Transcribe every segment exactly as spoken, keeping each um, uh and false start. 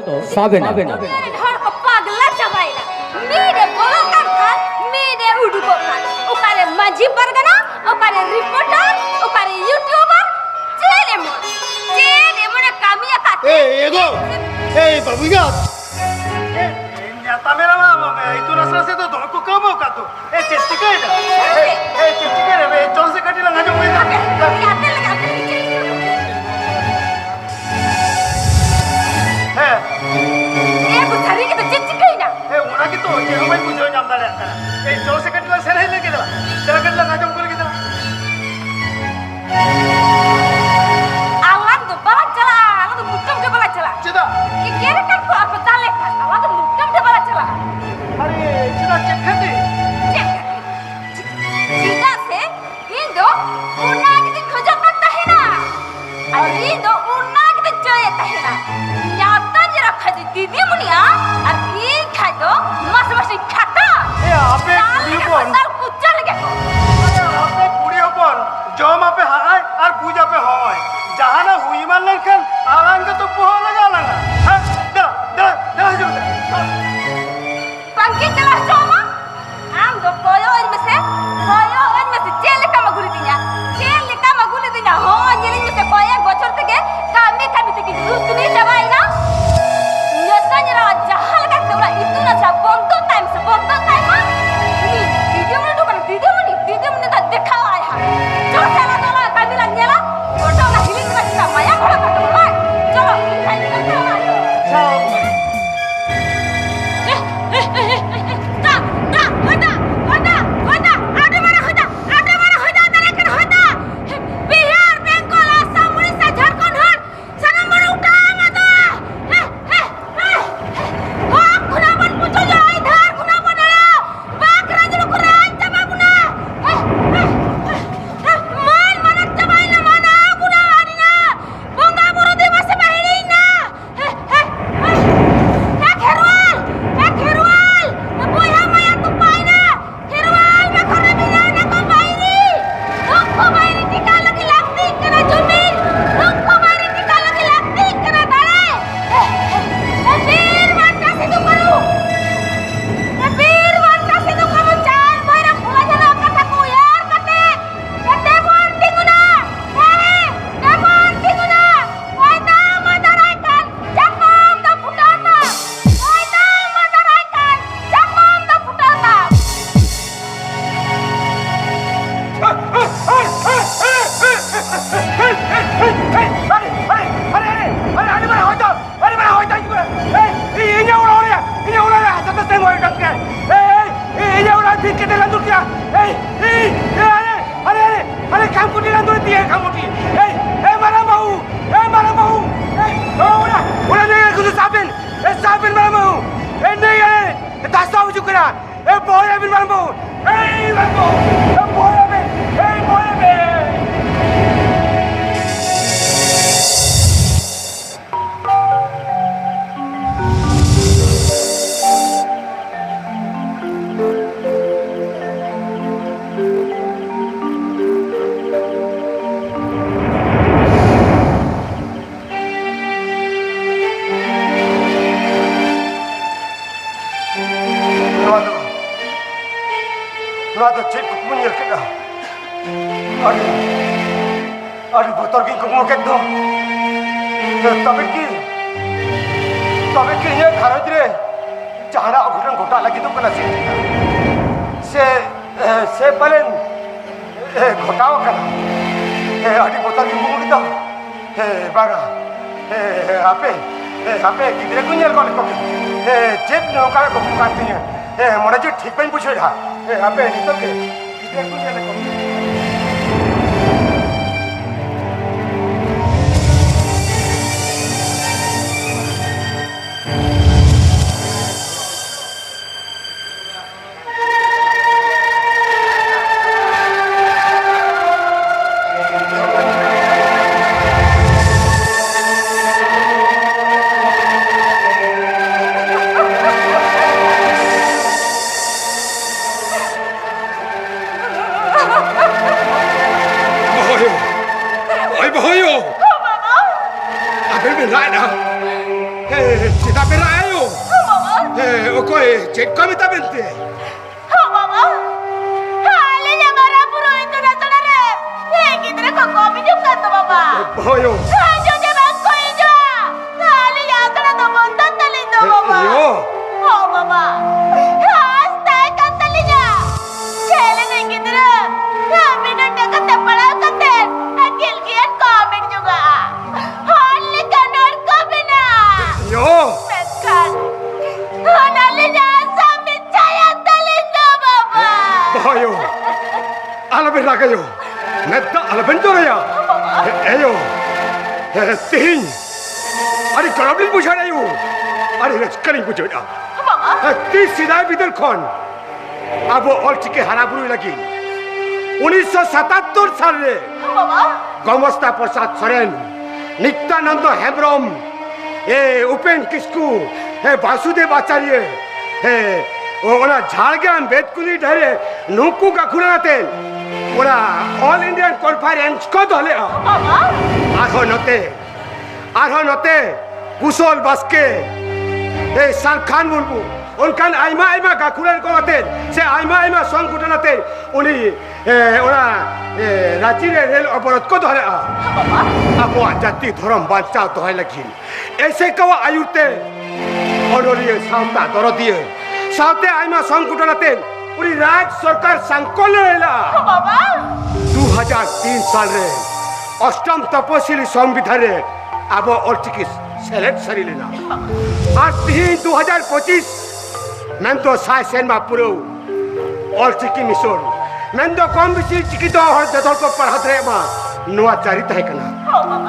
ᱥᱟᱵᱮᱱᱟ᱾ ᱦᱚᱲ ᱠᱚ ᱯᱟᱜᱽᱞᱟ ᱪᱟᱵᱟᱭᱮᱱᱟ᱾ ᱢᱤᱫ ᱮ ᱵᱚᱞᱚᱜ ᱠᱟᱱ ᱠᱷᱟᱱ ᱢᱤᱫ ᱮ ᱩᱰᱩᱠᱚᱜ ᱠᱟᱱ᱾ ᱚᱠᱟᱨᱮ ᱢᱟᱹᱡᱷᱤ ᱯᱟᱨᱜᱟᱱᱟ, ᱚᱠᱟᱨᱮ ᱨᱤᱯᱳᱨᱴᱟᱨ, ᱚᱠᱟᱨᱮ ᱭᱩᱴᱩᱵᱟᱨ, ᱪᱮᱫ ᱮᱢᱚᱱ, ᱪᱮᱫ ᱮᱢᱚᱱᱮ ᱠᱟᱹᱢᱤ ᱟᱠᱟᱫ ᱛᱮ? ᱮᱭ, ᱮ ᱜᱳ! ᱮᱭ, ᱵᱟᱹᱵᱩ ᱮᱸᱜᱟᱛ! ᱮ, ᱧᱮᱞ ᱛᱟᱢᱮ ᱨᱟᱢᱟ, ᱢᱟᱢᱮ, ᱤᱛᱩᱱ ᱟᱥᱲᱟ ᱥᱮᱫ ᱫᱚ ᱫᱚᱢᱮ ᱠᱚ ᱠᱟᱹᱣᱢᱟᱹᱣ ᱟᱠᱟᱫ ᱫᱚ᱾ ᱮ, ᱪᱮᱫ ᱪᱤᱠᱟᱹᱭᱮᱱᱟ? ᱮ, ᱮ, ᱪᱮᱫ ᱪᱤᱠᱟᱹᱭᱮᱱᱟ? ᱮ, ᱪᱚᱞ ᱥᱮ ᱠᱟᱹᱴᱤᱡ ᱞᱟᱝ ᱟᱸᱡᱚᱢ ᱦᱩᱭ ᱞᱮᱱ ᱜᱮ᱾ ᱟᱯᱮ, ᱟᱯᱮ ᱞᱟᱹᱜᱤᱫ, ᱟᱯᱮ ᱞᱟᱹᱜᱤᱫ ᱪᱮᱫ ᱤᱧ ᱪᱤᱠᱟᱹ ᱠᱟᱜᱼᱟ? ᱦᱮᱸ᱾ ᱮ, ᱜᱚ, ᱥᱟᱹᱨᱤ ᱜᱮᱛᱚ, ᱪᱮᱫ ᱪᱤᱠᱟᱹᱭᱮᱱᱟ? ᱦᱮᱸ, ᱚᱱᱟ ᱜᱮᱛᱚ, ᱪᱮᱫ ᱦᱚᱸ ᱵᱟᱹᱧ ᱵᱩᱡᱷᱟᱹᱣ ᱧᱟᱢ ᱫᱟᱲᱮᱭᱟᱜ ᱠᱟᱱᱟ᱾ ᱮ, ᱪᱚᱞ ᱥᱮ ᱠᱟᱹᱴᱤᱡ ᱞᱟᱝ ᱥᱮᱱ ᱦᱮᱡ ᱞᱮᱱ ᱜᱮ ᱫᱮᱞᱟ᱾ ᱫᱮᱞᱟ ᱠᱟᱹᱴᱤᱡ ᱞᱟᱝ ᱟᱸᱡᱚᱢ ᱟᱹᱜᱩ ᱞᱮᱜᱮ ᱫᱮᱞᱟ᱾ ᱟᱞᱟᱝ ᱫᱚ ᱵᱟᱞᱟᱝ ᱪᱟᱞᱟᱜᱼᱟ, ᱟᱞᱟᱝ ᱫᱚ ᱢᱩᱴᱟᱹᱢ ᱜᱮ ᱵᱟᱞᱟᱝ ᱪᱟᱞᱟᱜᱼᱟ᱾ ᱪᱮᱫᱟᱜ? ᱮᱜᱮᱨ ᱟᱠᱟᱫ ᱠᱚᱣᱟ ᱠᱚ ᱫᱟᱞᱮ ᱠᱷᱟᱱ, ᱟᱞᱟᱝ ᱫᱚ ᱢᱩᱴᱟᱹᱢ ᱜᱮ ᱵᱟᱞᱟᱝ ᱪᱟᱞᱟᱜᱼᱟ᱾ ᱟᱨᱮ, ᱪᱮᱫᱟᱜ, ᱪᱮᱫ ᱠᱷᱟᱹᱛᱤᱨ? ᱪᱮᱫ ᱠᱷᱟᱹᱛᱤᱨ? ᱪᱮᱫᱟᱜ ᱥᱮ ᱤᱧ ᱫᱚ ᱚᱱᱟ ᱜᱮᱛᱚᱧ ᱠᱷᱚᱡᱚᱜ ᱠᱟᱱ ᱛᱟᱦᱮᱱᱟ᱾ ᱟᱨ ᱤᱧ ᱫᱚ ᱚᱱᱟ ᱜᱮᱛᱚᱧ ᱪᱟᱹᱭᱮᱫ ᱛᱟᱦᱮᱱᱟ᱾ ᱧᱟᱛᱟᱧ ᱮᱨᱟ ᱠᱷᱟᱡ ᱫᱚ ᱫᱤᱫᱤᱢᱩᱱᱤᱜᱼᱟ, ᱟᱨ ᱤᱧ ᱠᱷᱟᱡ ᱫᱚ ᱢᱟᱥᱮ ᱢᱟᱥᱮᱧ ᱠᱷᱟᱴᱟᱜᱼᱟ᱾ ᱮ, ᱟᱯᱮ ᱫᱟᱞ ᱠᱩᱲᱤ ᱞᱮᱠᱟ ᱠᱚ, ᱦᱚᱯᱚᱱ᱾ ᱫᱟᱞ ᱠᱩᱪᱟ ᱞᱮᱠᱟ ᱠᱚ᱾ ᱟᱯᱮ ᱠᱩᱲᱤ ᱦᱚᱯᱚᱱ, ᱡᱚᱢ ᱟᱯᱮ ᱦᱟᱜᱼᱟᱭ ᱟᱨ ᱵᱩᱡᱽ ᱟᱯᱮ ᱦᱚᱸᱜᱼᱚᱭ᱾ ᱡᱟᱦᱟᱱᱟᱜ ᱦᱩᱭ ᱮᱢᱟᱱ ᱞᱮᱱᱠᱷᱟᱱ ᱟᱞᱟᱝ ᱜᱮᱛᱚ ᱯᱚᱦᱚᱜ ᱞᱟᱜᱟᱣ ᱞᱟᱝᱟ᱾ ᱦᱮᱸ? ᱫᱮᱞᱟ, ᱫᱮᱞᱟ, ᱫᱮᱞᱟ ᱦᱤᱡᱩᱜ ᱢᱮ᱾ ᱵᱟᱝᱜᱤᱧ ᱪᱟᱞᱟᱣ ᱦᱚᱪᱚ ᱟᱢᱟ᱾ ᱟᱢ ᱫᱚ ᱠᱚᱭᱚᱜ ᱟᱹᱧ ᱢᱮᱥᱮ, ᱠᱚᱭᱚᱜ ᱟᱹᱧ ᱢᱮᱥᱮ, ᱪᱮᱫ ᱞᱮᱠᱟᱢ ᱟᱹᱜᱩ ᱞᱤᱫᱤᱧᱟ, ᱪᱮᱫ ᱞᱮᱠᱟᱢ ᱟᱹᱜᱩ ᱞᱤᱫᱤᱧᱟ? ᱦᱚᱸ, ᱧᱮᱞᱤᱧ ᱢᱮᱥᱮ, ᱠᱚᱭᱮᱠ ᱵᱚᱪᱷᱚᱨ ᱛᱮᱜᱮ ᱠᱟᱹᱢᱤ ᱠᱟᱹᱢᱤ ᱛᱮᱜᱮ ᱨᱩᱛᱱᱤ ᱪᱟᱵᱟᱭᱮᱱᱟ᱾ ᱧᱮᱞ ᱛᱟᱧ ᱨᱟ, ᱡᱟᱦᱟᱸ ᱞᱮᱠᱟ ᱠᱟᱛᱮ ᱚᱱᱟ ᱤᱛᱩᱱ ᱟᱥᱲᱟ ᱵᱚᱱᱫᱚ ᱛᱟᱭᱚᱢ ᱥᱮ ᱵᱚᱱᱫᱚ ᱛᱟᱭᱚᱢ, ᱩᱱᱤ ᱫᱤᱫᱤᱢᱩᱱᱤ ᱫᱚ ᱠᱟᱱᱟ, ᱫᱤᱫᱤᱢᱩᱱᱤ, ᱫᱤᱫᱤᱢᱩᱱᱤ ᱫᱚ ᱫᱮᱠᱷᱟᱣᱟᱭ ᱦᱟᱸᱜ᱾ ᱪᱚ ᱥᱮ, ᱟᱞᱟᱝ ᱫᱚ ᱟᱞᱟᱝ ᱠᱟᱹᱢᱤ ᱞᱟᱝ ᱧᱮᱞᱟ, ᱜᱚᱴᱟ ᱚᱱᱟ ᱦᱤᱞᱤ ᱠᱚ ᱪᱮᱫᱟᱜ ᱢᱟᱭᱟᱢ ᱦᱚᱲ ᱠᱟᱱ ᱛᱟᱵᱚᱱᱟ, ᱵᱟᱝ? ᱪᱚᱞᱚ, ᱤᱧ ᱦᱟᱸᱜ ᱮ ᱵᱚᱦᱚᱭ ᱟᱹᱵᱤᱱ ᱵᱟᱝᱵᱚ! ᱮᱭ ᱵᱟᱝᱵᱚ! ᱮ ᱵᱚᱦᱚᱭ ᱟᱹᱵᱤᱱ! ᱮᱭ ᱵᱚᱦᱚᱭ ᱟᱹᱵᱤᱱ! ᱱᱚᱣᱟ ᱫᱚ, ᱱᱚᱣᱟ ᱫᱚ ᱪᱮᱫ ᱠᱩᱠᱢᱩᱧ ᱧᱮᱞ ᱠᱮᱫᱟ? ᱟᱹᱰᱤ, ᱟᱹᱰᱤ ᱵᱚᱛᱚᱨ ᱜᱤᱧ ᱠᱩᱠᱢᱩ ᱠᱮᱫ ᱫᱚ᱾ ᱛᱚᱵᱮ ᱠᱤ, ᱛᱚᱵᱮ ᱠᱤ ᱤᱧᱟᱹᱜ ᱜᱷᱟᱨᱚᱸᱡᱽ ᱨᱮ ᱡᱟᱦᱟᱱᱟᱜ ᱚᱜᱷᱚᱴᱚᱱ ᱜᱷᱚᱴᱟᱜ ᱞᱟᱹᱜᱤᱫᱚᱜ ᱠᱟᱱᱟ ᱥᱮ? ᱥᱮ, ᱥᱮ ᱯᱟᱞᱮᱱ ᱮ, ᱜᱷᱚᱴᱟᱣ ᱟᱠᱟᱱᱟ᱾ ᱮ, ᱟᱹᱰᱤ ᱵᱚᱛᱚᱨ ᱜᱮ ᱵᱩᱡᱩᱜ ᱠᱮᱫᱟ᱾ ᱮ, ᱵᱟᱝᱟ᱾ ᱮ, ᱦᱟᱯᱮ, ᱮ, ᱦᱟᱯᱮ, ᱜᱤᱫᱽᱨᱟᱹ ᱠᱚ ᱧᱮᱞ ᱜᱚᱫ ᱞᱮᱠᱚ ᱜᱮ᱾ ᱮ, ᱪᱮᱫ ᱱᱚᱝᱠᱟ ᱠᱚ ᱠᱟᱱ ᱛᱤᱧᱟᱹ? ᱮ, ᱢᱚᱱᱮ ᱡᱤᱣᱤ ᱴᱷᱤᱠ ᱵᱟᱹᱧ ᱵᱩᱡᱷᱟᱹᱣᱮᱫᱟ᱾ ᱮ, ᱦᱟᱯᱮ, ᱱᱤᱛᱚᱜ ᱜᱮ ᱜᱤᱫᱽᱨᱟᱹ ᱠᱚ ᱧᱮᱞ ᱞᱮᱠᱚ ᱜᱮ᱾ ᱵᱟᱹᱦᱩ ᱟᱭᱳ! ᱳᱭ ᱵᱟᱹᱦᱩ ᱟᱭᱳ! ᱦᱚᱸ, ᱵᱟᱵᱟ᱾ ᱟᱵᱮᱱ ᱵᱮᱱ ᱨᱟᱜ ᱮᱫᱟ? ᱦᱮᱸ, ᱪᱮᱫᱟᱜ ᱵᱮᱱ ᱨᱟᱜ ᱮᱫᱟ ᱟᱭᱳ? ᱦᱚᱸ, ᱵᱟᱵᱟ᱾ ᱦᱮᱸ, ᱚᱠᱚᱭ ᱪᱮᱫ ᱠᱚ ᱢᱮᱛᱟ ᱵᱮᱱ ᱛᱮ? ᱦᱚᱸ, ᱵᱟᱵᱟ᱾ ᱟᱹᱞᱤᱧᱟᱜ ᱢᱟᱨᱟᱝ ᱵᱩᱨᱩ ᱤᱛᱩᱱ ᱟᱥᱲᱟ ᱨᱮ ᱦᱮᱸ, ᱜᱤᱫᱽᱨᱟᱹ ᱠᱚ ᱠᱚᱢ ᱦᱤᱡᱩᱜ ᱠᱟᱱ ᱫᱚ, ᱵᱟᱵᱟ᱾ ᱦᱳᱭ ᱭᱳ᱾ ᱦᱮᱸ, ᱡᱩᱫᱤ ᱵᱟᱝ ᱠᱚ ᱦᱤᱡᱩᱜᱼᱟ, ᱟᱹᱞᱤᱧᱟᱜ ᱟᱥᱲᱟ ᱫᱚ ᱵᱚᱱᱫᱚᱜ ᱛᱟᱹᱞᱤᱧ ᱫᱚ, ᱦᱮᱸ, ᱵᱟᱵᱟ᱾ ᱭᱳ᱾ ᱦᱚᱸ, ᱵᱟᱵᱟ᱾ ᱦᱮᱸ, ᱟᱥ ᱛᱟᱦᱮᱸ ᱠᱟᱱ ᱛᱟᱹᱞᱤᱧᱟ᱾ ᱪᱮᱫ ᱞᱮᱠᱟ ᱜᱤᱫᱽᱨᱟᱹ ᱦᱮᱸ, ᱵᱤᱱᱟᱹ ᱴᱟᱠᱟ ᱛᱮ ᱯᱟᱲᱦᱟᱣ ᱠᱟᱛᱮ ᱟᱹᱠᱤᱞ ᱜᱮᱭᱟᱱ ᱠᱚ ᱦᱟᱢᱮᱴ ᱡᱚᱝᱟ᱾ ᱦᱚᱲ ᱞᱮᱠᱟ ᱱᱚᱲᱠᱚ ᱵᱮᱱᱟᱜ᱾ ᱭᱳ᱾ ᱢᱮᱱᱠᱷᱟᱱ ᱚᱱᱟ ᱞᱤᱧ ᱟᱥᱟ ᱢᱤᱪᱷᱟᱭᱟ ᱛᱟᱹᱞᱤᱧ ᱫᱚ, ᱵᱟᱵᱟ᱾ ᱵᱟᱹᱦᱩ ᱟᱭᱳ, ᱟᱞᱚᱵᱮᱱ ᱨᱟᱜᱟ ᱭᱳ᱾ ᱢᱮᱫ ᱫᱟᱜ ᱟᱞᱚᱵᱮᱱ ᱡᱚᱨᱚᱭᱟ᱾ ᱵᱟᱵᱟ᱾ ᱮ, ᱮ ᱭᱳ᱾ ᱮ, ᱛᱮᱦᱮᱧ ᱟᱹᱰᱤ ᱜᱚᱨᱚᱵᱽ ᱞᱤᱧ ᱵᱩᱡᱷᱟᱹᱣᱮᱫᱼᱟ ᱭᱳ᱾ ᱟᱹᱰᱤ ᱨᱟᱹᱥᱠᱟᱹ ᱞᱤᱧ ᱵᱩᱡᱷᱟᱹᱣᱮᱫᱼᱟ᱾ ᱵᱟᱵᱟ᱾ ᱛᱤᱥ ᱥᱮᱫᱟᱭ ᱵᱤᱫᱟᱹᱞ ᱠᱷᱚᱱ ᱟᱵᱚ ᱚᱞᱪᱤᱠᱤ ᱦᱟᱨᱟ ᱵᱩᱨᱩᱭ ᱞᱟᱹᱜᱤᱫ ᱩᱱᱤᱥᱥᱚ ᱥᱟᱛᱟᱛᱛᱳᱨ ᱥᱟᱞ ᱨᱮ ᱵᱟᱵᱟ᱾ ᱜᱚᱢᱚᱥᱛᱟ ᱯᱨᱚᱥᱟᱫᱽ ᱥᱚᱨᱮᱱ, ᱱᱤᱛᱭᱟᱱᱚᱱᱫᱚ ᱦᱮᱢᱵᱨᱚᱢ, ᱮ, ᱩᱯᱮᱱ ᱠᱤᱥᱠᱩ, ᱮ, ᱵᱟᱥᱩᱫᱮᱵ ᱟᱪᱟᱨᱭᱚ, ᱮ, ᱚ-, ᱚᱱᱟ ᱡᱷᱟᱲᱜᱨᱟᱢ ᱵᱮᱛᱠᱩᱞᱤ ᱰᱟᱹᱦᱤ ᱨᱮ ᱱᱩᱠᱩ ᱜᱟᱹᱠᱷᱩᱲᱟᱱ ᱟᱛᱮ ᱚᱱᱟ All Indian Conference ᱠᱚ ᱫᱚᱦᱚ ᱞᱮᱫᱼᱟ᱾ ᱵᱟᱵᱟ᱾ ᱟᱨᱦᱚᱸ ᱱᱚᱛᱮ, ᱟᱨᱦᱚᱸ ᱱᱚᱛᱮ ᱠᱩᱥᱚᱞ ᱵᱟᱥᱠᱮ, ᱮ, ᱥᱟᱞᱠᱷᱟᱱ ᱢᱩᱨᱢᱩ, ᱚᱱᱠᱟᱱ ᱟᱭᱢᱟ ᱟᱭᱢᱟ ᱜᱟᱹᱠᱷᱩᱲᱟᱱ ᱠᱚ ᱟᱛᱮ ᱥᱮ ᱟᱭᱢᱟ ᱟᱭᱢᱟ ᱥᱚᱝᱜᱚᱴᱷᱚᱱ ᱟᱛᱮ ᱩᱱᱤ, ᱮ, ᱚᱱᱟ, ᱮ, ᱨᱟᱸᱪᱤ ᱨᱮ ᱨᱮᱞ ᱚᱵᱚᱨᱳᱫᱷ ᱠᱚ ᱫᱚᱦᱚ ᱞᱮᱫᱼᱟ᱾ ᱟᱵᱚᱣᱟᱜ ᱡᱟᱹᱛᱤ ᱫᱷᱚᱨᱚᱢ ᱵᱟᱧᱪᱟᱣ ᱫᱚᱦᱚᱭ ᱞᱟᱹᱜᱤᱫ ᱮᱥᱮᱠᱟᱣᱟᱜ ᱟᱹᱭᱩᱨ ᱛᱮ ᱚᱱᱚᱞᱤᱭᱟᱹ, ᱥᱟᱶᱛᱟ ᱫᱚᱨᱚᱫᱤᱭᱟᱹ ᱥᱟᱶᱛᱮ ᱟᱭᱢᱟ ᱥᱚᱝᱜᱚᱴᱷᱚᱱ ᱟᱛᱮ ᱩᱱᱤ ᱨᱟᱡᱽ ᱥᱚᱨᱠᱟᱨ ᱥᱟᱝᱠᱚᱞ ᱞᱮ ᱞᱟᱜᱼᱟ᱾ ᱵᱟᱵᱟ! ᱫᱩ ᱦᱟᱡᱟᱨ ᱛᱤᱱ ᱥᱟᱞ ᱨᱮ ᱚᱥᱴᱚᱢ ᱛᱚᱯᱚᱥᱤᱞᱤ ᱥᱚᱝᱵᱤᱫᱷᱟᱱ ᱨᱮ ᱟᱵᱚ ᱚᱞᱪᱤᱠᱤ ᱥᱮᱞᱮᱫ ᱥᱟᱹᱨᱤ ᱞᱮᱱᱟ᱾ ᱟᱨ ᱛᱤᱦᱤᱧ ᱫᱩ ᱦᱟᱡᱟᱨ ᱯᱚᱸᱪᱤᱥ ᱢᱮᱱᱫᱚ ᱥᱟᱭ ᱥᱮᱨᱢᱟ ᱯᱩᱨᱟᱹᱣ ᱚᱞᱪᱤᱠᱤ ᱢᱤᱥᱚᱱ ᱢᱮᱱᱫᱚ ᱠᱚᱢ ᱵᱮᱥᱤ ᱪᱤᱠᱤ ᱫᱚ ᱦᱚᱲ ᱡᱚᱛᱚ ᱦᱚᱲ ᱠᱚ ᱯᱟᱲᱦᱟᱣ ᱫᱟᱲᱮᱭᱟᱜ ᱢᱟ, ᱱᱚᱣᱟ ᱡᱟᱹᱨᱤ ᱛᱟᱦᱮᱸ ᱠᱟᱱᱟ᱾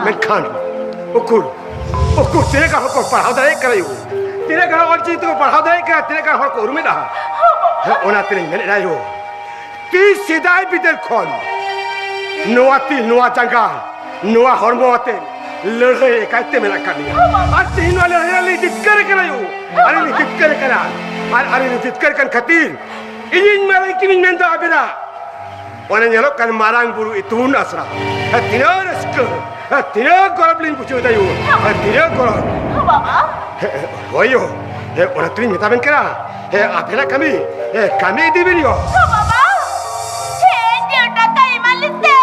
ᱢᱮᱱᱠᱷᱟᱱ ᱩᱠᱩᱨ, ᱩᱠᱩᱨ ᱛᱤᱱᱟᱹᱜ ᱜᱟᱱ ᱦᱚᱲ ᱠᱚ ᱯᱟᱲᱦᱟᱣ ᱫᱟᱲᱮᱭᱟᱜ ᱠᱟᱱᱟ ᱭᱳ? ᱛᱤᱱᱟᱹᱜ ᱜᱟᱱ ᱚᱞᱪᱤᱠᱤ ᱛᱮᱠᱚ ᱯᱟᱲᱦᱟᱣ ᱫᱟᱲᱮᱭᱟᱜ ᱠᱟᱱᱟ? ᱛᱤᱱᱟᱹᱜ ᱜᱟᱱ ᱦᱚᱲ ᱠᱚ ᱩᱨᱩᱢᱮᱫᱼᱟ? ᱦᱮᱸ, ᱚᱱᱟ ᱛᱮᱞᱤᱧ ᱢᱮᱱᱮᱫᱼᱟ ᱭᱳ, ᱛᱤᱥ ᱥᱮᱫᱟᱭ ᱵᱤᱫᱟᱹᱞ ᱠᱷᱚᱱ ᱱᱚᱣᱟ ᱛᱤ, ᱱᱚᱣᱟ ᱡᱟᱸᱜᱟ, ᱱᱚᱣᱟ ᱦᱚᱲᱢᱚ ᱟᱛᱮ ᱞᱟᱹᱲᱦᱟᱹᱭ ᱮᱠᱟᱭ ᱛᱮ ᱢᱮᱱᱟᱜ ᱟᱠᱟᱫ ᱞᱤᱧᱟ᱾ ᱟᱨ ᱛᱮᱦᱮᱧ ᱱᱚᱣᱟ ᱞᱟᱹᱲᱦᱟᱹᱭ ᱨᱮ ᱞᱤᱧ ᱡᱤᱛᱠᱟᱹᱨ ᱠᱟᱱᱟ ᱭᱳ, ᱟᱹᱞᱤᱧ ᱞᱤᱧ ᱡᱤᱛᱠᱟᱹᱨ ᱠᱟᱱᱟ᱾ ᱟᱨ ᱟᱹᱞᱤᱧ ᱞᱤᱧ ᱡᱤᱛᱠᱟᱹᱨ ᱠᱟᱱ ᱠᱷᱟᱹᱛᱤᱨ ᱤᱧᱤᱧ ᱢᱮᱱ, ᱤᱧᱤᱧ ᱢᱮᱱ ᱫᱚ ᱟᱵᱮᱱᱟᱜ ᱚᱱᱮ ᱧᱮᱞᱚᱜ ᱠᱟᱱ ᱢᱟᱨᱟᱝ ᱵᱩᱨᱩ ᱤᱛᱩᱱ ᱟᱥᱲᱟ, ᱦᱮᱸ, ᱛᱤᱱᱟᱹᱜ ᱨᱟᱹᱥᱠᱟᱹ, ᱦᱮᱸ, ᱛᱤᱱᱟᱹᱜ ᱜᱚᱨᱚᱵᱽ ᱞᱤᱧ ᱵᱩᱡᱷᱟᱹᱣ ᱮᱫᱟ ᱭᱳ, ᱦᱮᱸ, ᱛᱤᱱᱟᱹᱜ ᱜᱚᱨᱚᱵᱽ᱾ ᱵᱟᱵᱟ᱾ ᱦᱮᱸ, ᱦᱳᱭ ᱭᱳ, ᱦᱮᱸ, ᱚᱱᱟ ᱛᱮᱞᱤᱧ ᱢᱮᱛᱟ ᱵᱮᱱ ᱠᱟᱱᱟ, ᱦᱮᱸ, ᱟᱵᱮᱱᱟᱜ ᱠᱟᱹᱢᱤ, ᱦᱮᱸ, ᱠᱟᱹᱢᱤ ᱤᱫᱤ ᱵᱮᱱ ᱭᱳ᱾ ᱵᱟᱵᱟ, ᱪᱮᱫ ᱡᱮ ᱴᱟᱠᱟ ᱮᱢᱟ ᱞᱤᱧ ᱛᱮ?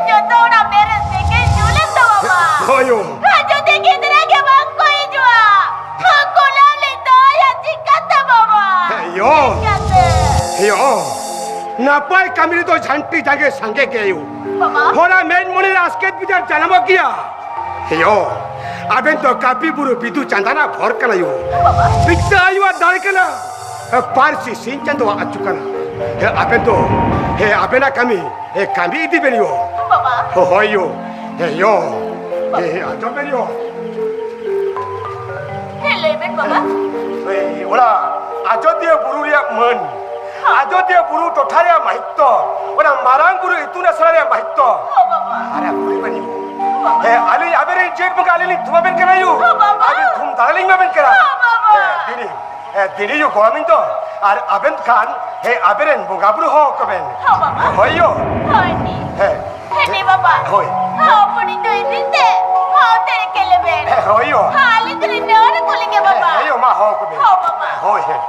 ᱡᱚᱛᱚ ᱦᱚᱲᱟᱜ ᱵᱮᱨᱮᱫ ᱛᱮᱜᱮ ᱧᱩ ᱞᱮᱱ ᱫᱚ ᱵᱟᱵᱟ᱾ ᱦᱳᱭ ᱭᱳ᱾ ᱡᱩᱫᱤ ᱜᱤᱫᱽᱨᱟᱹ ᱜᱮ ᱵᱟᱝ ᱠᱚ ᱦᱤᱡᱩᱜᱼᱟ, ᱩᱱᱠᱩ ᱞᱟᱹᱣ ᱞᱤᱧ ᱫᱚᱦᱚᱭᱟ ᱪᱤᱠᱟᱹᱛᱮ ᱵᱟᱵᱟ? ᱦᱮᱸ ᱭᱳ᱾ ᱪᱤᱠᱟᱹᱛᱮ? ᱦᱮᱸ ᱭᱳ᱾ ᱱᱟᱯᱟᱭ ᱠᱟᱹᱢᱤ ᱨᱮᱫᱚ ᱡᱷᱟᱱᱴᱤ ᱡᱟᱸᱜᱮ ᱥᱟᱸᱜᱮ ᱜᱮ ᱭᱳ᱾ ᱵᱟᱵᱟ᱾ ᱦᱚᱲᱟᱜ ᱢᱮᱫ ᱢᱚᱱᱮ ᱨᱮ ᱟᱥᱠᱮᱛ ᱵᱤᱪᱟᱨ ᱡᱟᱱᱟᱢᱚᱜ ᱜᱮᱭᱟ᱾ ᱦᱮᱸ ᱭᱳ, ᱟᱵᱮᱱ ᱫᱚ ᱠᱟᱹᱯᱤ ᱵᱩᱨᱩ ᱵᱤᱫᱩ ᱪᱟᱸᱫᱟᱱᱟᱜ ᱵᱷᱚᱨ ᱠᱟᱱᱟ ᱭᱳ᱾ ᱵᱤᱫᱽᱫᱟᱹ ᱟᱭᱳᱣᱟᱜ ᱫᱟᱲᱮ ᱠᱟᱱᱟ᱾ ᱯᱟᱹᱨᱥᱤ ᱥᱤᱧ ᱪᱟᱸᱫᱳᱣᱟᱜ ᱟᱹᱪᱩ ᱠᱟᱱᱟ᱾ ᱦᱮᱸ, ᱟᱵᱮᱱ ᱫᱚ, ᱦᱮᱸ, ᱟᱵᱮᱱᱟᱜ ᱠᱟᱹᱢᱤ, ᱦᱮᱸ, ᱠᱟᱹᱢᱤ ᱤᱫᱤ ᱵᱮᱱ ᱭᱳ᱾ ᱵᱟᱵᱟ᱾ ᱦᱳᱭ ᱭᱳ᱾ ᱦᱮᱸ ᱭᱳ᱾ ᱦᱮᱸ, ᱦᱮᱸ, ᱟᱸᱡᱚᱢ ᱵᱮᱱ ᱭᱳ᱾ ᱦᱮᱸ, ᱞᱟᱹᱭ ᱵᱮᱱ ᱵᱟᱵᱟ᱾ ᱦᱮᱸ, ᱚᱱᱟ ᱟᱡᱚᱫᱤᱭᱟᱹ ᱵᱩᱨᱩ ᱨᱮᱭᱟᱜ ᱢᱟᱹᱱ, ᱟᱡᱚᱫᱤᱭᱟᱹ ᱵᱩᱨᱩ ᱴᱚᱴᱷᱟ ᱨᱮᱭᱟᱜ ᱢᱟᱦᱤᱛᱛᱚ, ᱚᱱᱟ ᱢᱟᱨᱟᱝ ᱵᱩᱨᱩ ᱤᱛᱩᱱ ᱟᱥᱲᱟ ᱨᱮᱭᱟᱜ ᱢᱟᱦᱤᱛᱛᱚ᱾ ᱦᱚᱸ, ᱵᱟᱵᱟ᱾ ᱟᱨ ᱟᱯᱮ ᱵᱟᱹᱱᱤ᱾ ᱦᱚᱸ, ᱵᱟᱵᱟ᱾ ᱦᱮᱸ, ᱟᱹᱞᱤᱧ ᱟᱵᱮᱱ ᱨᱮᱱ ᱡᱮᱴ ᱵᱚᱸᱜᱟ ᱟᱹᱞᱤᱧ ᱞᱤᱧ ᱛᱷᱩᱢᱟᱵᱮᱱ ᱠᱟᱱᱟ ᱭᱩ᱾ ᱦᱚᱸ, ᱵᱟᱵᱟ᱾ ᱟᱹᱞᱤᱧ ᱛᱷᱩᱢ ᱫᱟᱲᱮ ᱞᱤᱧ ᱮᱢᱟᱵᱮᱱ ᱠᱟᱱᱟ᱾ ᱦᱚᱸ, ᱵᱟᱵᱟ᱾ ᱦᱮᱸ, ᱫᱤᱱᱤ᱾ ᱦᱮᱸ, ᱫᱤᱱᱤ ᱭᱩ ᱜᱚᱲᱚᱢᱤᱧ ᱫᱚ᱾ ᱟᱨ ᱟᱵᱮᱱ ᱠᱷᱟᱱ, ᱦᱮᱸ, ᱟᱵᱮᱱ ᱨᱮᱱ ᱵᱚᱸᱜᱟ ᱵᱩᱨᱩ ᱦᱚᱦᱚ ᱠᱚᱵᱮᱱ᱾ ᱦᱚᱸ, ᱵᱟᱵᱟ᱾ ᱦᱳᱭ ᱭᱳ᱾ ᱦᱳᱭ, ᱱᱤ᱾ ᱦᱮᱸ᱾ ᱦᱮᱸ, ᱱᱤ, ᱵᱟᱵᱟ᱾ ᱦᱳᱭ᱾ ᱦᱚᱸ, ᱦᱚᱯᱚᱱᱤᱧ ᱫᱚ ᱤᱫᱤ ᱛᱮ, ᱦᱚᱸ, ᱚᱱᱛᱮ ᱨᱮ ᱠᱮᱞᱮ ᱵᱮᱱ᱾ ᱦᱮᱸ, ᱦᱳᱭ ᱭᱳ᱾ ᱦᱚᱸ, ᱟᱹᱞᱤᱧ ᱫᱚᱞᱤᱧ ᱱᱮᱦᱚᱨ ᱟᱠᱚ ᱞᱮᱜᱮ, ᱵᱟᱵᱟ᱾ ᱦᱮᱸ, ᱦᱳᱭ ᱭᱳ, ᱢᱟ ᱦᱚᱦᱚ ᱠᱚᱵᱮᱱ᱾ ᱦᱚᱸ, ᱵᱟᱵᱟ᱾ ᱦᱳᱭ, ᱦᱮᱸ᱾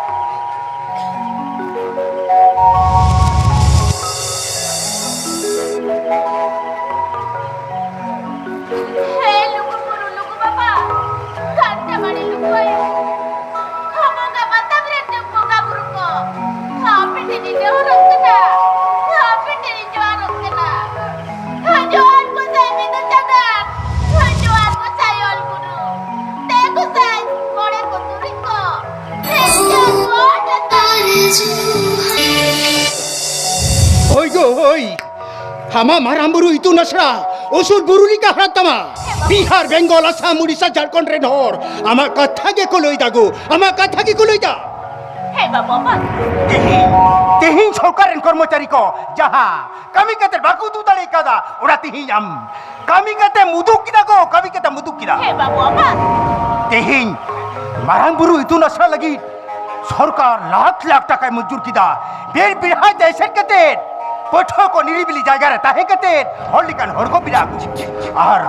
ᱦᱮᱸ, ᱞᱩᱜᱩ ᱵᱩᱨᱩ, ᱞᱩᱜᱩ ᱵᱟᱵᱟ, ᱜᱷᱟᱱᱴᱟ ᱵᱟᱲᱮ, ᱞᱩᱜᱩ ᱟᱭᱳ, ᱦᱚᱸ, ᱵᱚᱸᱜᱟ ᱵᱟᱛᱟᱢ ᱨᱮᱱ ᱡᱚᱜ ᱵᱚᱸᱜᱟ ᱵᱩᱨᱩ ᱠᱚ, ᱦᱚᱸ, ᱟᱯᱮ ᱴᱷᱮᱱ ᱤᱧ ᱱᱮᱦᱚᱨᱚᱜ ᱠᱟᱱᱟ, ᱦᱚᱸ, ᱟᱯᱮ ᱴᱷᱮᱱ ᱤᱧ ᱡᱚᱦᱟᱨᱚᱜ ᱠᱟᱱᱟ᱾ ᱦᱚᱸ, ᱡᱚᱦᱟᱨ ᱜᱚᱸᱥᱟᱭ ᱢᱤᱫ ᱪᱟᱸᱫᱟᱱ, ᱦᱚᱸ, ᱡᱚᱦᱟᱨ ᱜᱚᱸᱥᱟᱭ ᱚᱞ ᱜᱩᱨᱩ, ᱫᱮ ᱜᱚᱸᱥᱟᱭ ᱢᱚᱬᱮ ᱠᱚ ᱛᱩᱨᱩᱭ ᱠᱚ, ᱦᱮᱸ, ᱡᱚᱦᱟᱨ ᱜᱚᱸᱥᱟᱭ᱾ ᱦᱳᱭ ᱜᱳ, ᱦᱳᱭ᱾ ᱟᱢᱟᱜ ᱢᱟᱨᱟᱝ ᱵᱩᱨᱩ ᱤᱛᱩᱱ ᱟᱥᱲᱟ ᱩᱥᱩᱞ ᱵᱩᱨᱩ ᱨᱮ ᱦᱟᱨᱟᱜ ᱛᱟᱢᱟ᱾ ᱵᱤᱦᱟᱨ, ᱵᱮᱝᱜᱚᱞ, ᱟᱥᱟᱢ, ᱩᱲᱤᱥᱥᱟ, ᱡᱷᱟᱲᱠᱷᱚᱸᱰ ᱨᱮᱱ ᱦᱚᱲ ᱟᱢᱟᱜ ᱠᱟᱛᱷᱟ ᱜᱮᱠᱚ ᱞᱟᱹᱭ ᱫᱟᱜᱳ, ᱟᱢᱟᱜ ᱠᱟᱛᱷᱟ ᱜᱮᱠᱚ ᱞᱟᱹᱭ ᱫᱟ᱾ ᱦᱮᱸ ᱵᱟᱵᱟ, ᱵᱟᱵᱟ᱾ ᱛᱮᱦᱮᱧ, ᱛᱮᱦᱮᱧ ᱥᱚᱨᱠᱟᱨ ᱨᱮᱱ ᱠᱚᱨᱢᱚᱪᱟᱨᱤ ᱠᱚ ᱡᱟᱦᱟᱸ ᱠᱟᱹᱢᱤ ᱠᱟᱛᱮ ᱵᱟᱠᱚ ᱩᱫᱩᱜ ᱫᱟᱲᱮ ᱠᱟᱫᱟ, ᱚᱱᱟ ᱛᱮᱦᱮᱧ ᱟᱢ ᱠᱟᱹᱢᱤ ᱠᱟᱛᱮᱢ ᱩᱫᱩᱜ ᱠᱮᱫᱟ ᱜᱳ, ᱠᱟᱹᱢᱤ ᱠᱟᱛᱮᱢ ᱩᱫᱩᱜ ᱠᱮᱫᱟ᱾ ᱦᱮᱸ ᱵᱟᱵᱟ, ᱵᱟᱵᱟ᱾ ᱛᱮᱦᱮᱧ ᱢᱟᱨᱟᱝ ᱵᱩᱨᱩ ᱤᱛᱩᱱ ᱟᱥᱲᱟ ᱞᱟᱹᱜᱤᱫ ᱥᱚᱨᱠᱟᱨ ᱞᱟᱠᱷ ᱞᱟᱠᱷ ᱴᱟᱠᱟᱭ ᱢᱚᱧᱡᱩᱨ ᱠᱮᱫᱟ᱾ ᱵᱤᱨ ᱵᱤᱨᱦᱟᱭ ᱛᱮ ᱮᱥᱮᱫ ᱠᱟᱛᱮ, ᱯᱟᱹᱴᱷᱩᱣᱟᱹ ᱠᱚ ᱱᱤᱨᱤᱵᱤᱞᱤ ᱡᱟᱭᱜᱟ ᱨᱮ ᱛᱟᱦᱮᱸ ᱠᱟᱛᱮ, ᱦᱚᱲ ᱞᱮᱠᱟᱱ ᱦᱚᱲ ᱠᱚ ᱵᱮᱱᱟᱣ ᱠᱚ᱾ ᱟᱨ,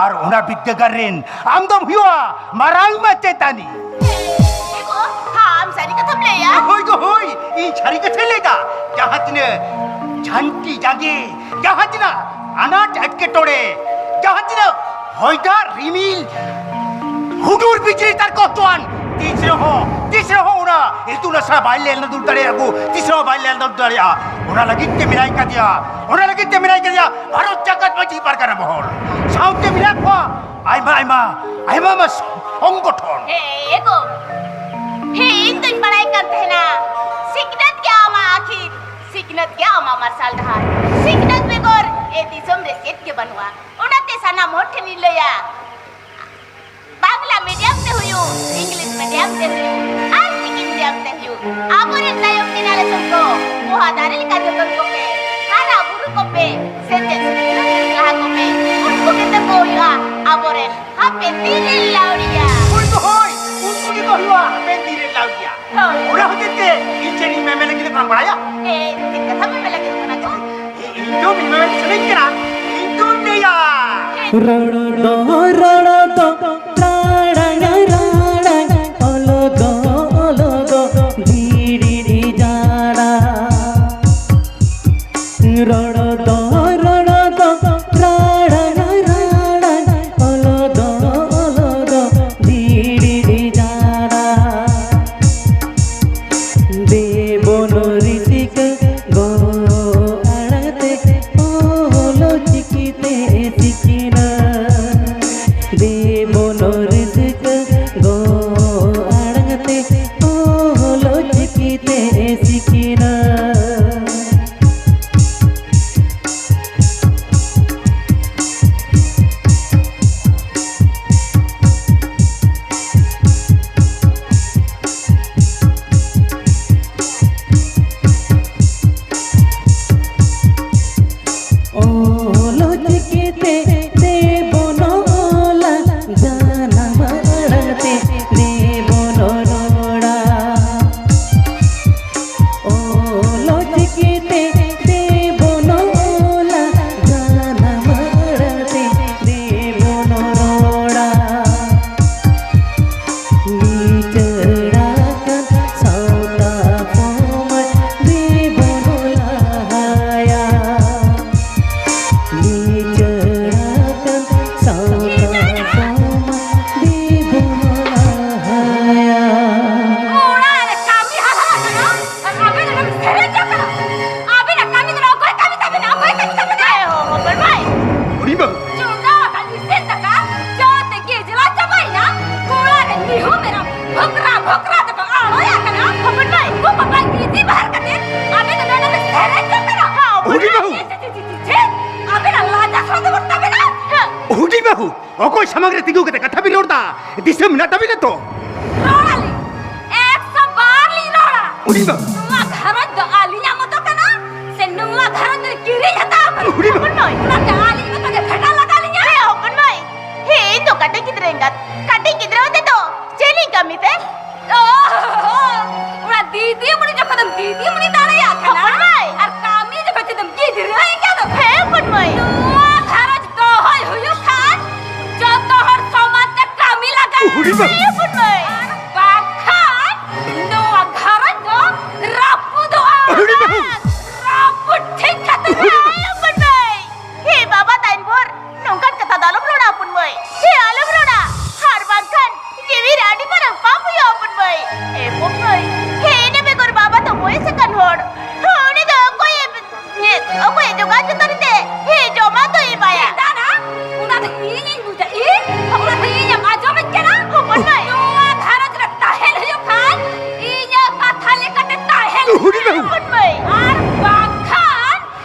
ᱟᱨ ᱚᱱᱟ ᱵᱤᱫᱽᱫᱟᱹᱜᱟᱲ ᱨᱮᱱ ᱟᱢ ᱫᱚᱢ ᱦᱩᱭᱩᱜᱼᱟ ᱢᱟᱨᱟᱝ ᱢᱟᱪᱮᱛᱟᱹᱱᱤ᱾ ᱮ ᱜᱳ, ᱟᱢ ᱥᱟᱹᱨᱤ ᱠᱟᱛᱷᱟᱢ ᱞᱟᱹᱭᱟ? ᱦᱳᱭ ᱜᱳ, ᱦᱳᱭ, ᱤᱧ ᱥᱟᱹᱨᱤ ᱠᱟᱛᱷᱟᱧ ᱞᱟᱹᱭᱫᱟ᱾ ᱡᱟᱦᱟᱸ ᱛᱤᱱᱟᱹᱜ ᱡᱷᱟᱱᱴᱤ ᱡᱟᱸᱜᱮ, ᱡᱟᱦᱟᱸ ᱛᱤᱱᱟᱹᱜ ᱟᱱᱟᱴ ᱮᱴᱠᱮᱴᱚᱬᱮ, ᱡᱟᱦᱟᱸ ᱛᱤᱱᱟᱹᱜ ᱦᱚᱭ ᱫᱟᱜ ᱨᱤᱢᱤᱞ, ᱦᱩᱰᱩᱨ ᱵᱤᱡᱽᱞᱤ ᱛᱟᱨ ᱠᱚᱥᱴᱚᱣᱟᱱ, ᱛᱤᱥ ᱨᱮᱦᱚᱸ, ᱛᱤᱥ ᱨᱮᱦᱚᱸ ᱚᱱᱟ ᱤᱛᱩᱱ ᱟᱥᱲᱟ ᱵᱟᱭ ᱞᱮᱞ ᱫᱩᱞ ᱫᱟᱲᱮᱭᱟᱜᱼᱟ ᱜᱳ, ᱛᱤᱥ ᱨᱮᱦᱚᱸ ᱵᱟᱭ ᱞᱮᱞ ᱫᱩᱞ ᱫᱟᱲᱮᱭᱟᱜᱼᱟ᱾ ᱚᱱᱟ ᱞᱟᱹᱜᱤᱫ ᱛᱮ ᱢᱮᱱᱟᱭ ᱠᱟᱫᱮᱭᱟ, ᱚᱱᱟ ᱞᱟᱹᱜᱤᱫ ᱛᱮ ᱢᱮᱱᱟᱭ ᱠᱟᱫᱮᱭᱟ ᱵᱷᱟᱨᱚᱛ ᱡᱟᱠᱟᱛ ᱢᱟᱹᱡᱷᱤ ᱯᱟᱨᱜᱟᱱᱟ ᱢᱚᱦᱚᱞ᱾ ᱥᱟᱶᱛᱮ ᱢᱮᱱᱟᱜ ᱠᱚᱣᱟ ᱟᱭᱢᱟ, ᱟᱭᱢᱟ, ᱟᱭᱢᱟ, ᱟᱭᱢᱟ ᱥᱚᱝᱜᱚᱴᱷᱚᱱ᱾ ᱦᱮᱸ, ᱮ ᱜᱳ᱾ ᱦᱮᱸ, ᱤᱧ ᱫᱚᱧ ᱵᱟᱲᱟᱭ ᱠᱟᱱ ᱛᱟᱦᱮᱱᱟ, ᱥᱤᱠᱷᱱᱟᱹᱛ ᱜᱮ ᱟᱢᱟᱜ ᱟᱹᱠᱷᱤᱨ, ᱥᱤᱠᱷᱱᱟᱹᱛ ᱜᱮ ᱟᱢᱟᱜ ᱢᱟᱨᱥᱟᱞ ᱰᱟᱦᱟᱨ᱾ ᱥᱤᱠᱷᱱᱟᱹᱛ ᱵᱮᱜᱚᱨ ᱮ ᱫᱤᱥᱚᱢ ᱨᱮ ᱪᱮᱫ ᱜᱮ ᱵᱟᱹᱱᱩᱜᱼᱟ᱾ ᱚᱱᱟᱛᱮ ᱥᱟᱱᱟᱢ ᱦᱚᱲ ᱴᱷᱮᱱᱤᱧ ᱞᱟᱹᱭᱟ, ᱵᱟᱝᱞᱟ ᱢᱤᱰᱤᱭᱟᱢ ᱛᱮ ᱦᱩᱭᱩᱜ, ᱤᱝᱞᱤᱥ ᱢᱤᱰᱤᱭᱟᱢ ᱛᱮ ᱦᱩᱭᱩᱜ, ᱟᱨ ᱯᱚᱦᱟ ᱫᱟᱨᱮ ᱞᱮᱠᱟ ᱡᱚᱛᱚᱱ ᱠᱚᱯᱮ, ᱦᱟᱨᱟ ᱵᱩᱨᱩ ᱠᱚᱯᱮ, ᱥᱮᱪᱮᱫ ᱥᱤᱠᱷᱱᱟᱹᱛ ᱨᱮ ᱞᱟᱦᱟ ᱠᱚᱯᱮ, ᱩᱱᱠᱩ ᱜᱮᱛᱚ ᱠᱚ ᱦᱩᱭᱩᱜᱼᱟ ᱟᱵᱚᱨᱮᱱ ᱦᱟᱯᱮᱱ ᱫᱤᱱ ᱨᱮᱱ ᱞᱟᱹᱣᱲᱤᱭᱟ᱾ ᱦᱳᱭ ᱫᱚ ᱦᱳᱭ, ᱩᱱᱠᱩ ᱜᱮᱠᱚ ᱦᱩᱭᱩᱜᱼᱟ ᱦᱟᱯᱮᱱ ᱫᱤᱱ ᱨᱮᱱ ᱞᱟᱹᱣᱲᱤᱭᱟ᱾ ᱦᱳᱭ᱾ ᱚᱱᱟ ᱦᱚᱛᱮᱡ ᱛᱮ ᱤᱧ ᱪᱮᱫ ᱤᱧ ᱢᱮᱢᱮ ᱞᱟᱹᱜᱤᱫ ᱵᱟᱢ ᱵᱟᱲᱟᱭᱟ? ᱮ, ᱪᱮᱫ ᱠᱟᱛᱷᱟ ᱢᱮᱢᱮ ᱞᱟᱹᱜᱤᱫ ᱠᱟᱱᱟ ᱠᱚ? ᱤᱧ ᱫᱚ ᱢᱮᱢᱮ ᱥᱟᱱᱟᱧ ᱠᱟᱱᱟ, ᱤᱧ ᱫᱚᱧ ᱞᱟᱹᱭᱟ᱾ ᱨᱚᱲ ᱫᱚ ᱨᱚᱲ ᱫᱚ ᱨᱟᱲᱟᱝ ᱨᱟᱲᱟᱝ, ᱚᱞ ᱫᱚ ᱚᱞ ᱫᱚ ᱫᱷᱤᱲᱤ ᱡᱟᱲᱟ᱾ ᱨᱚᱲ ᱫᱚ ᱨᱚᱲ ᱫᱚ ᱨᱟᱲᱟᱝ ᱨᱟᱲᱟᱝ, ᱚᱞ ᱫᱚ ᱚᱞ ᱫᱚ ᱫᱷᱤᱲᱤ ᱡᱟᱲᱟ᱾ ᱫᱮᱵᱚᱱ ᱨᱤᱥᱤᱠ ᱜᱚ ᱟᱲᱟᱝ ᱛᱮ ᱚᱞ ᱪᱤᱠᱤ ᱛᱮ ᱥᱤᱠᱤᱱᱟ᱾ ᱫᱮᱵᱚᱱ ᱨᱤᱥᱤᱠ ᱜᱚ ᱟᱲᱟᱝ ᱛᱮ ᱚᱞ ᱪᱤᱠᱤ ᱛᱮ ᱥᱤᱠᱤᱱᱟ᱾ ᱚᱞ ᱪᱤᱠᱤ ᱛᱮ ᱫᱮᱵᱚᱱ ᱚᱞᱟ, ᱡᱟᱱᱟᱢ ᱟᱲᱟᱝ ᱛᱮ ᱫᱮᱵᱚᱱ ᱨᱚᱲᱟ᱾ ᱚᱞ ᱪᱤᱠᱤ ᱛᱮ ᱫᱮᱵᱚᱱ ᱚᱞᱟ, ᱡᱟᱱᱟᱢ ᱟᱲᱟᱝ ᱛᱮ ᱫᱮᱵᱚᱱ ᱨᱚᱲᱟ᱾ ᱞᱤᱪᱟᱹᱲ ᱟᱠᱟᱱ ᱥᱟᱶᱛᱟ ᱥᱚᱢᱟᱡᱽ ᱫᱮᱵᱚᱱ ᱞᱟᱦᱟᱭᱟ᱾ ᱞᱤᱪᱟᱹᱲ ᱟᱠᱟᱱ ᱥᱟᱶᱛᱟ ᱥᱚᱢᱟᱡᱽ ᱫᱮᱵᱚᱱ ᱞᱟᱦᱟᱭᱟ᱾ ᱚᱲᱟᱜ ᱨᱮ ᱠᱟᱹᱢᱤ ᱦᱟᱞᱦᱟᱞ ᱠᱟᱱᱟ, ᱟᱨ ᱟᱵᱮᱱ ᱫᱚ ᱱᱚᱰᱮ ᱥᱮᱨᱮᱧ ᱪᱚ ᱠᱟᱱᱟ᱾ ᱟᱵᱮᱱᱟᱜ ᱠᱟᱹᱢᱤ ᱫᱚ ᱚᱠᱚᱭ ᱠᱟᱹᱢᱤ ᱛᱟᱵᱮᱱᱟ? ᱚᱠᱚᱭ ᱠᱟᱹᱢᱤ ᱛᱟᱵᱮᱱᱟ? ᱮ ᱦᱚᱯᱚᱱ ᱢᱟᱹᱭ᱾ ᱦᱩᱰᱤᱧ ᱵᱟᱹᱵᱩ᱾ ᱪᱚᱸᱫᱟ ᱟᱠᱟᱱ ᱤᱥᱤᱱ ᱫᱟᱠᱟ ᱡᱚ ᱛᱮᱜᱮ ᱡᱮᱞᱟ ᱪᱟᱵᱟᱭᱮᱱᱟ᱾ ᱚᱲᱟᱜ ᱨᱮ ᱢᱤᱦᱩ ᱢᱮᱨᱚᱢ ᱵᱷᱚᱠᱨᱟ ᱵᱷᱚᱠᱨᱟ ᱛᱮᱠᱚ ᱟᱲᱚᱭ ᱟᱠᱟᱱᱟ᱾ ᱦᱚᱯᱚᱱ ᱢᱟᱹᱭ᱾ ᱩᱱᱠᱩ ᱠᱚ ᱵᱟᱝ ᱤᱫᱤ ᱵᱟᱦᱟᱨ ᱠᱟᱛᱮ ᱟᱵᱮᱱ ᱫᱚ ᱱᱚᱰᱮ ᱵᱮᱱ ᱥᱮᱨᱮᱧ ᱪᱚ ᱠᱟᱱᱟ᱾ ᱦᱩᱰᱤᱧ ᱵᱟᱹᱵᱩ᱾ ᱪᱮ, ᱪᱮ, ᱪᱮ, ᱪᱮ, ᱪᱮ, ᱟᱵᱮᱱᱟᱜ ᱞᱟᱡᱟ ᱥᱚᱨᱚᱢ ᱫᱚ ᱵᱟᱹᱱᱩᱜ ᱛᱟᱵᱮᱱᱟ᱾ ᱦᱩᱰᱤᱧ ᱵᱟᱹᱵᱩ, ᱚᱠᱚᱭ ᱥᱟᱢᱟᱝ ᱨᱮ ᱛᱤᱸᱜᱩ ᱠᱟᱛᱮ ᱠᱟᱛᱷᱟ ᱵᱤᱱ ᱨᱚᱲ ᱫᱟ? ᱫᱤᱥᱟᱹ ᱢᱮᱱᱟᱜ ᱛᱟᱵᱤᱱᱟ ᱛᱚ? ᱨᱚᱲ ᱟᱹᱞᱤᱧ, ᱮᱠᱥᱚ ᱵᱟᱨ ᱞᱤᱧ ᱨᱚᱲᱟ᱾ ᱦᱩᱰᱤᱧ ᱵᱟᱹᱵᱩ᱾ ᱱᱚᱣᱟ ᱜᱷᱟᱨᱚᱸᱡᱽ ᱫᱚ ᱟᱹᱞᱤᱧᱟᱜ ᱢᱚᱛᱚ ᱜᱷᱟᱨᱚᱸᱡᱽ ᱨᱮ ᱠᱤᱨᱤᱧ ᱦᱟᱛᱟᱣ ᱠᱟᱱᱟ᱾ ᱦᱩᱰᱤᱧ ᱵᱟᱹᱵᱩ᱾ ᱦᱚᱯᱚᱱ ᱢᱟᱹᱭ, ᱚᱱᱟᱛᱮ ᱟᱹᱞᱤᱧ ᱢᱚᱛᱚ ᱜᱮ ᱠᱷᱟᱴᱟᱣ ᱞᱟᱜᱟᱣ ᱞᱤᱧᱟ᱾ ᱦᱮᱸ, ᱦᱚᱯᱚᱱ ᱢᱟᱹᱭ, ᱦᱮᱸ, ᱤᱧ ᱫᱚ ᱠᱟᱹᱴᱤᱡ ᱜᱤᱫᱽᱨᱟᱹ ᱮᱸᱜᱟᱛ, ᱠᱟᱹᱴᱤᱡ ᱜᱤᱫᱽᱨᱟᱹ ᱟᱛᱮ ᱫᱚ ᱪᱮᱫ ᱤᱧ ᱠᱟᱹᱢᱤ ᱛᱮ? ᱚ, ᱚᱱᱟ ᱫᱤᱫᱤᱢᱩᱱᱤ ᱡᱚᱠᱷᱚᱱ ᱫᱚᱢ ᱫᱤᱫᱤᱢᱩᱱᱤ ᱫᱟᱲᱮᱭᱟᱜ ᱠᱟᱱᱟ᱾ ᱦᱚᱯᱚᱱ ᱢᱟᱹᱭ᱾ ᱟᱨ ᱠᱟᱹᱢᱤ ᱡᱚᱠᱷᱚᱱ ᱪᱮᱫ ᱮᱢ ᱜᱤᱫᱽᱨᱟᱹ ᱮᱸᱜᱟᱛᱚᱜ ᱠᱟᱱᱟ? ᱦᱮᱸ, ᱦᱚᱯᱚᱱ ᱢᱟᱹᱭ᱾ ᱱᱚᱣᱟ ᱜᱷᱟᱨᱚᱸᱡᱽ ᱫᱚᱦᱚᱭ ᱦᱩᱭᱩᱜ ᱠᱷᱟᱱ ᱡᱚᱛᱚ ᱦᱚᱲ ᱥᱚᱢᱟᱱ ᱛᱮ ᱠᱟᱹᱢᱤ ᱞᱟᱜᱟᱜᱼᱟ᱾ ᱦᱩᱰᱤᱧ ᱵᱟᱹᱵᱩ᱾ ᱦᱮᱸ, ᱦᱚᱯᱚᱱ ᱢᱟᱹᱭ᱾ ᱟᱨ ᱵᱟᱝᱠᱷᱟᱱ ᱱᱚᱣᱟ ᱜᱷᱟᱨᱚᱸᱡᱽ ᱫᱚ ᱨᱟᱹᱯᱩᱫᱚᱜᱼᱟ᱾ ᱦᱩᱰᱤᱧ ᱵᱟᱹᱵᱩ᱾ ᱨᱟᱹᱯᱩᱫ ᱴᱷᱤᱠ ᱠᱟᱛᱮ ᱦᱩᱰᱤᱧ ᱵᱟᱹᱵᱩ᱾ ᱦᱮᱸ, ᱦᱚᱯᱚᱱ ᱢᱟᱹᱭ᱾ ᱦᱮ ᱵᱟᱵᱟ ᱛᱟᱭᱱ ᱵᱷᱳᱨ, ᱱᱚᱝᱠᱟᱱ ᱠᱟᱛᱷᱟ ᱫᱚ ᱟᱞᱚᱢ ᱨᱚᱲᱟ ᱦᱚᱯᱚᱱ ᱢᱟᱹᱭ᱾ ᱦᱮ ᱟᱞᱚᱢ ᱨᱚᱲᱟ, ᱟᱨ ᱵᱟᱝᱠᱷᱟᱱ ᱡᱤᱣᱤ ᱨᱮ ᱟᱹᱰᱤ ᱢᱟᱨᱟᱝ ᱯᱟᱯ ᱦᱩᱭᱩᱜᱼᱟ ᱦᱚᱯᱚᱱ ᱢᱟᱹᱭ᱾ ᱦᱮ ᱦᱚᱯᱚᱱ ᱢᱟᱹᱭ, ᱦᱮ ᱤᱱᱟᱹ ᱵᱮᱜᱚᱨ ᱵᱟᱵᱟ ᱫᱚ ᱵᱚᱭᱮᱥ ᱟᱠᱟᱱ ᱦᱚᱲ, ᱩᱱᱤ ᱫᱚ ᱚᱠᱚᱭᱮ, ᱦᱮ ᱚᱠᱚᱭᱮ ᱡᱚᱜᱟᱣ ᱡᱚᱛᱚᱱ ᱛᱮ ᱦᱮ ᱡᱚᱢᱟᱜ ᱫᱚᱭ ᱮᱢᱟᱭᱟ? ᱫᱟᱫᱟ, ᱚᱱᱟ ᱫᱚ ᱤᱧᱤᱧ ᱵᱩᱡᱟ, ᱤᱧ ᱚᱱᱟ ᱫᱚ ᱤᱧᱮᱢ ᱟᱸᱡᱚᱢᱤᱧ ᱠᱟᱱᱟ? ᱦᱚᱯᱚᱱ ᱢᱟᱹᱭ᱾ ᱱᱚᱣᱟ ᱜᱷᱟᱨᱚᱸᱡᱽ ᱨᱮ ᱛᱟᱦᱮᱱ ᱦᱩᱭᱩᱜ ᱠᱷᱟᱱ ᱤᱧᱟᱹᱜ ᱠᱟᱛᱷᱟ ᱞᱮᱠᱟᱛᱮ ᱛᱟᱦᱮᱱ ᱦᱩᱰᱤᱧ ᱵᱟᱹᱵᱩ᱾ ᱦᱩᱭᱩᱜᱼᱟ ᱦᱚᱯᱚᱱ ᱢᱟᱹᱭ᱾ ᱟᱨ ᱵᱟᱝᱠᱷᱟᱱ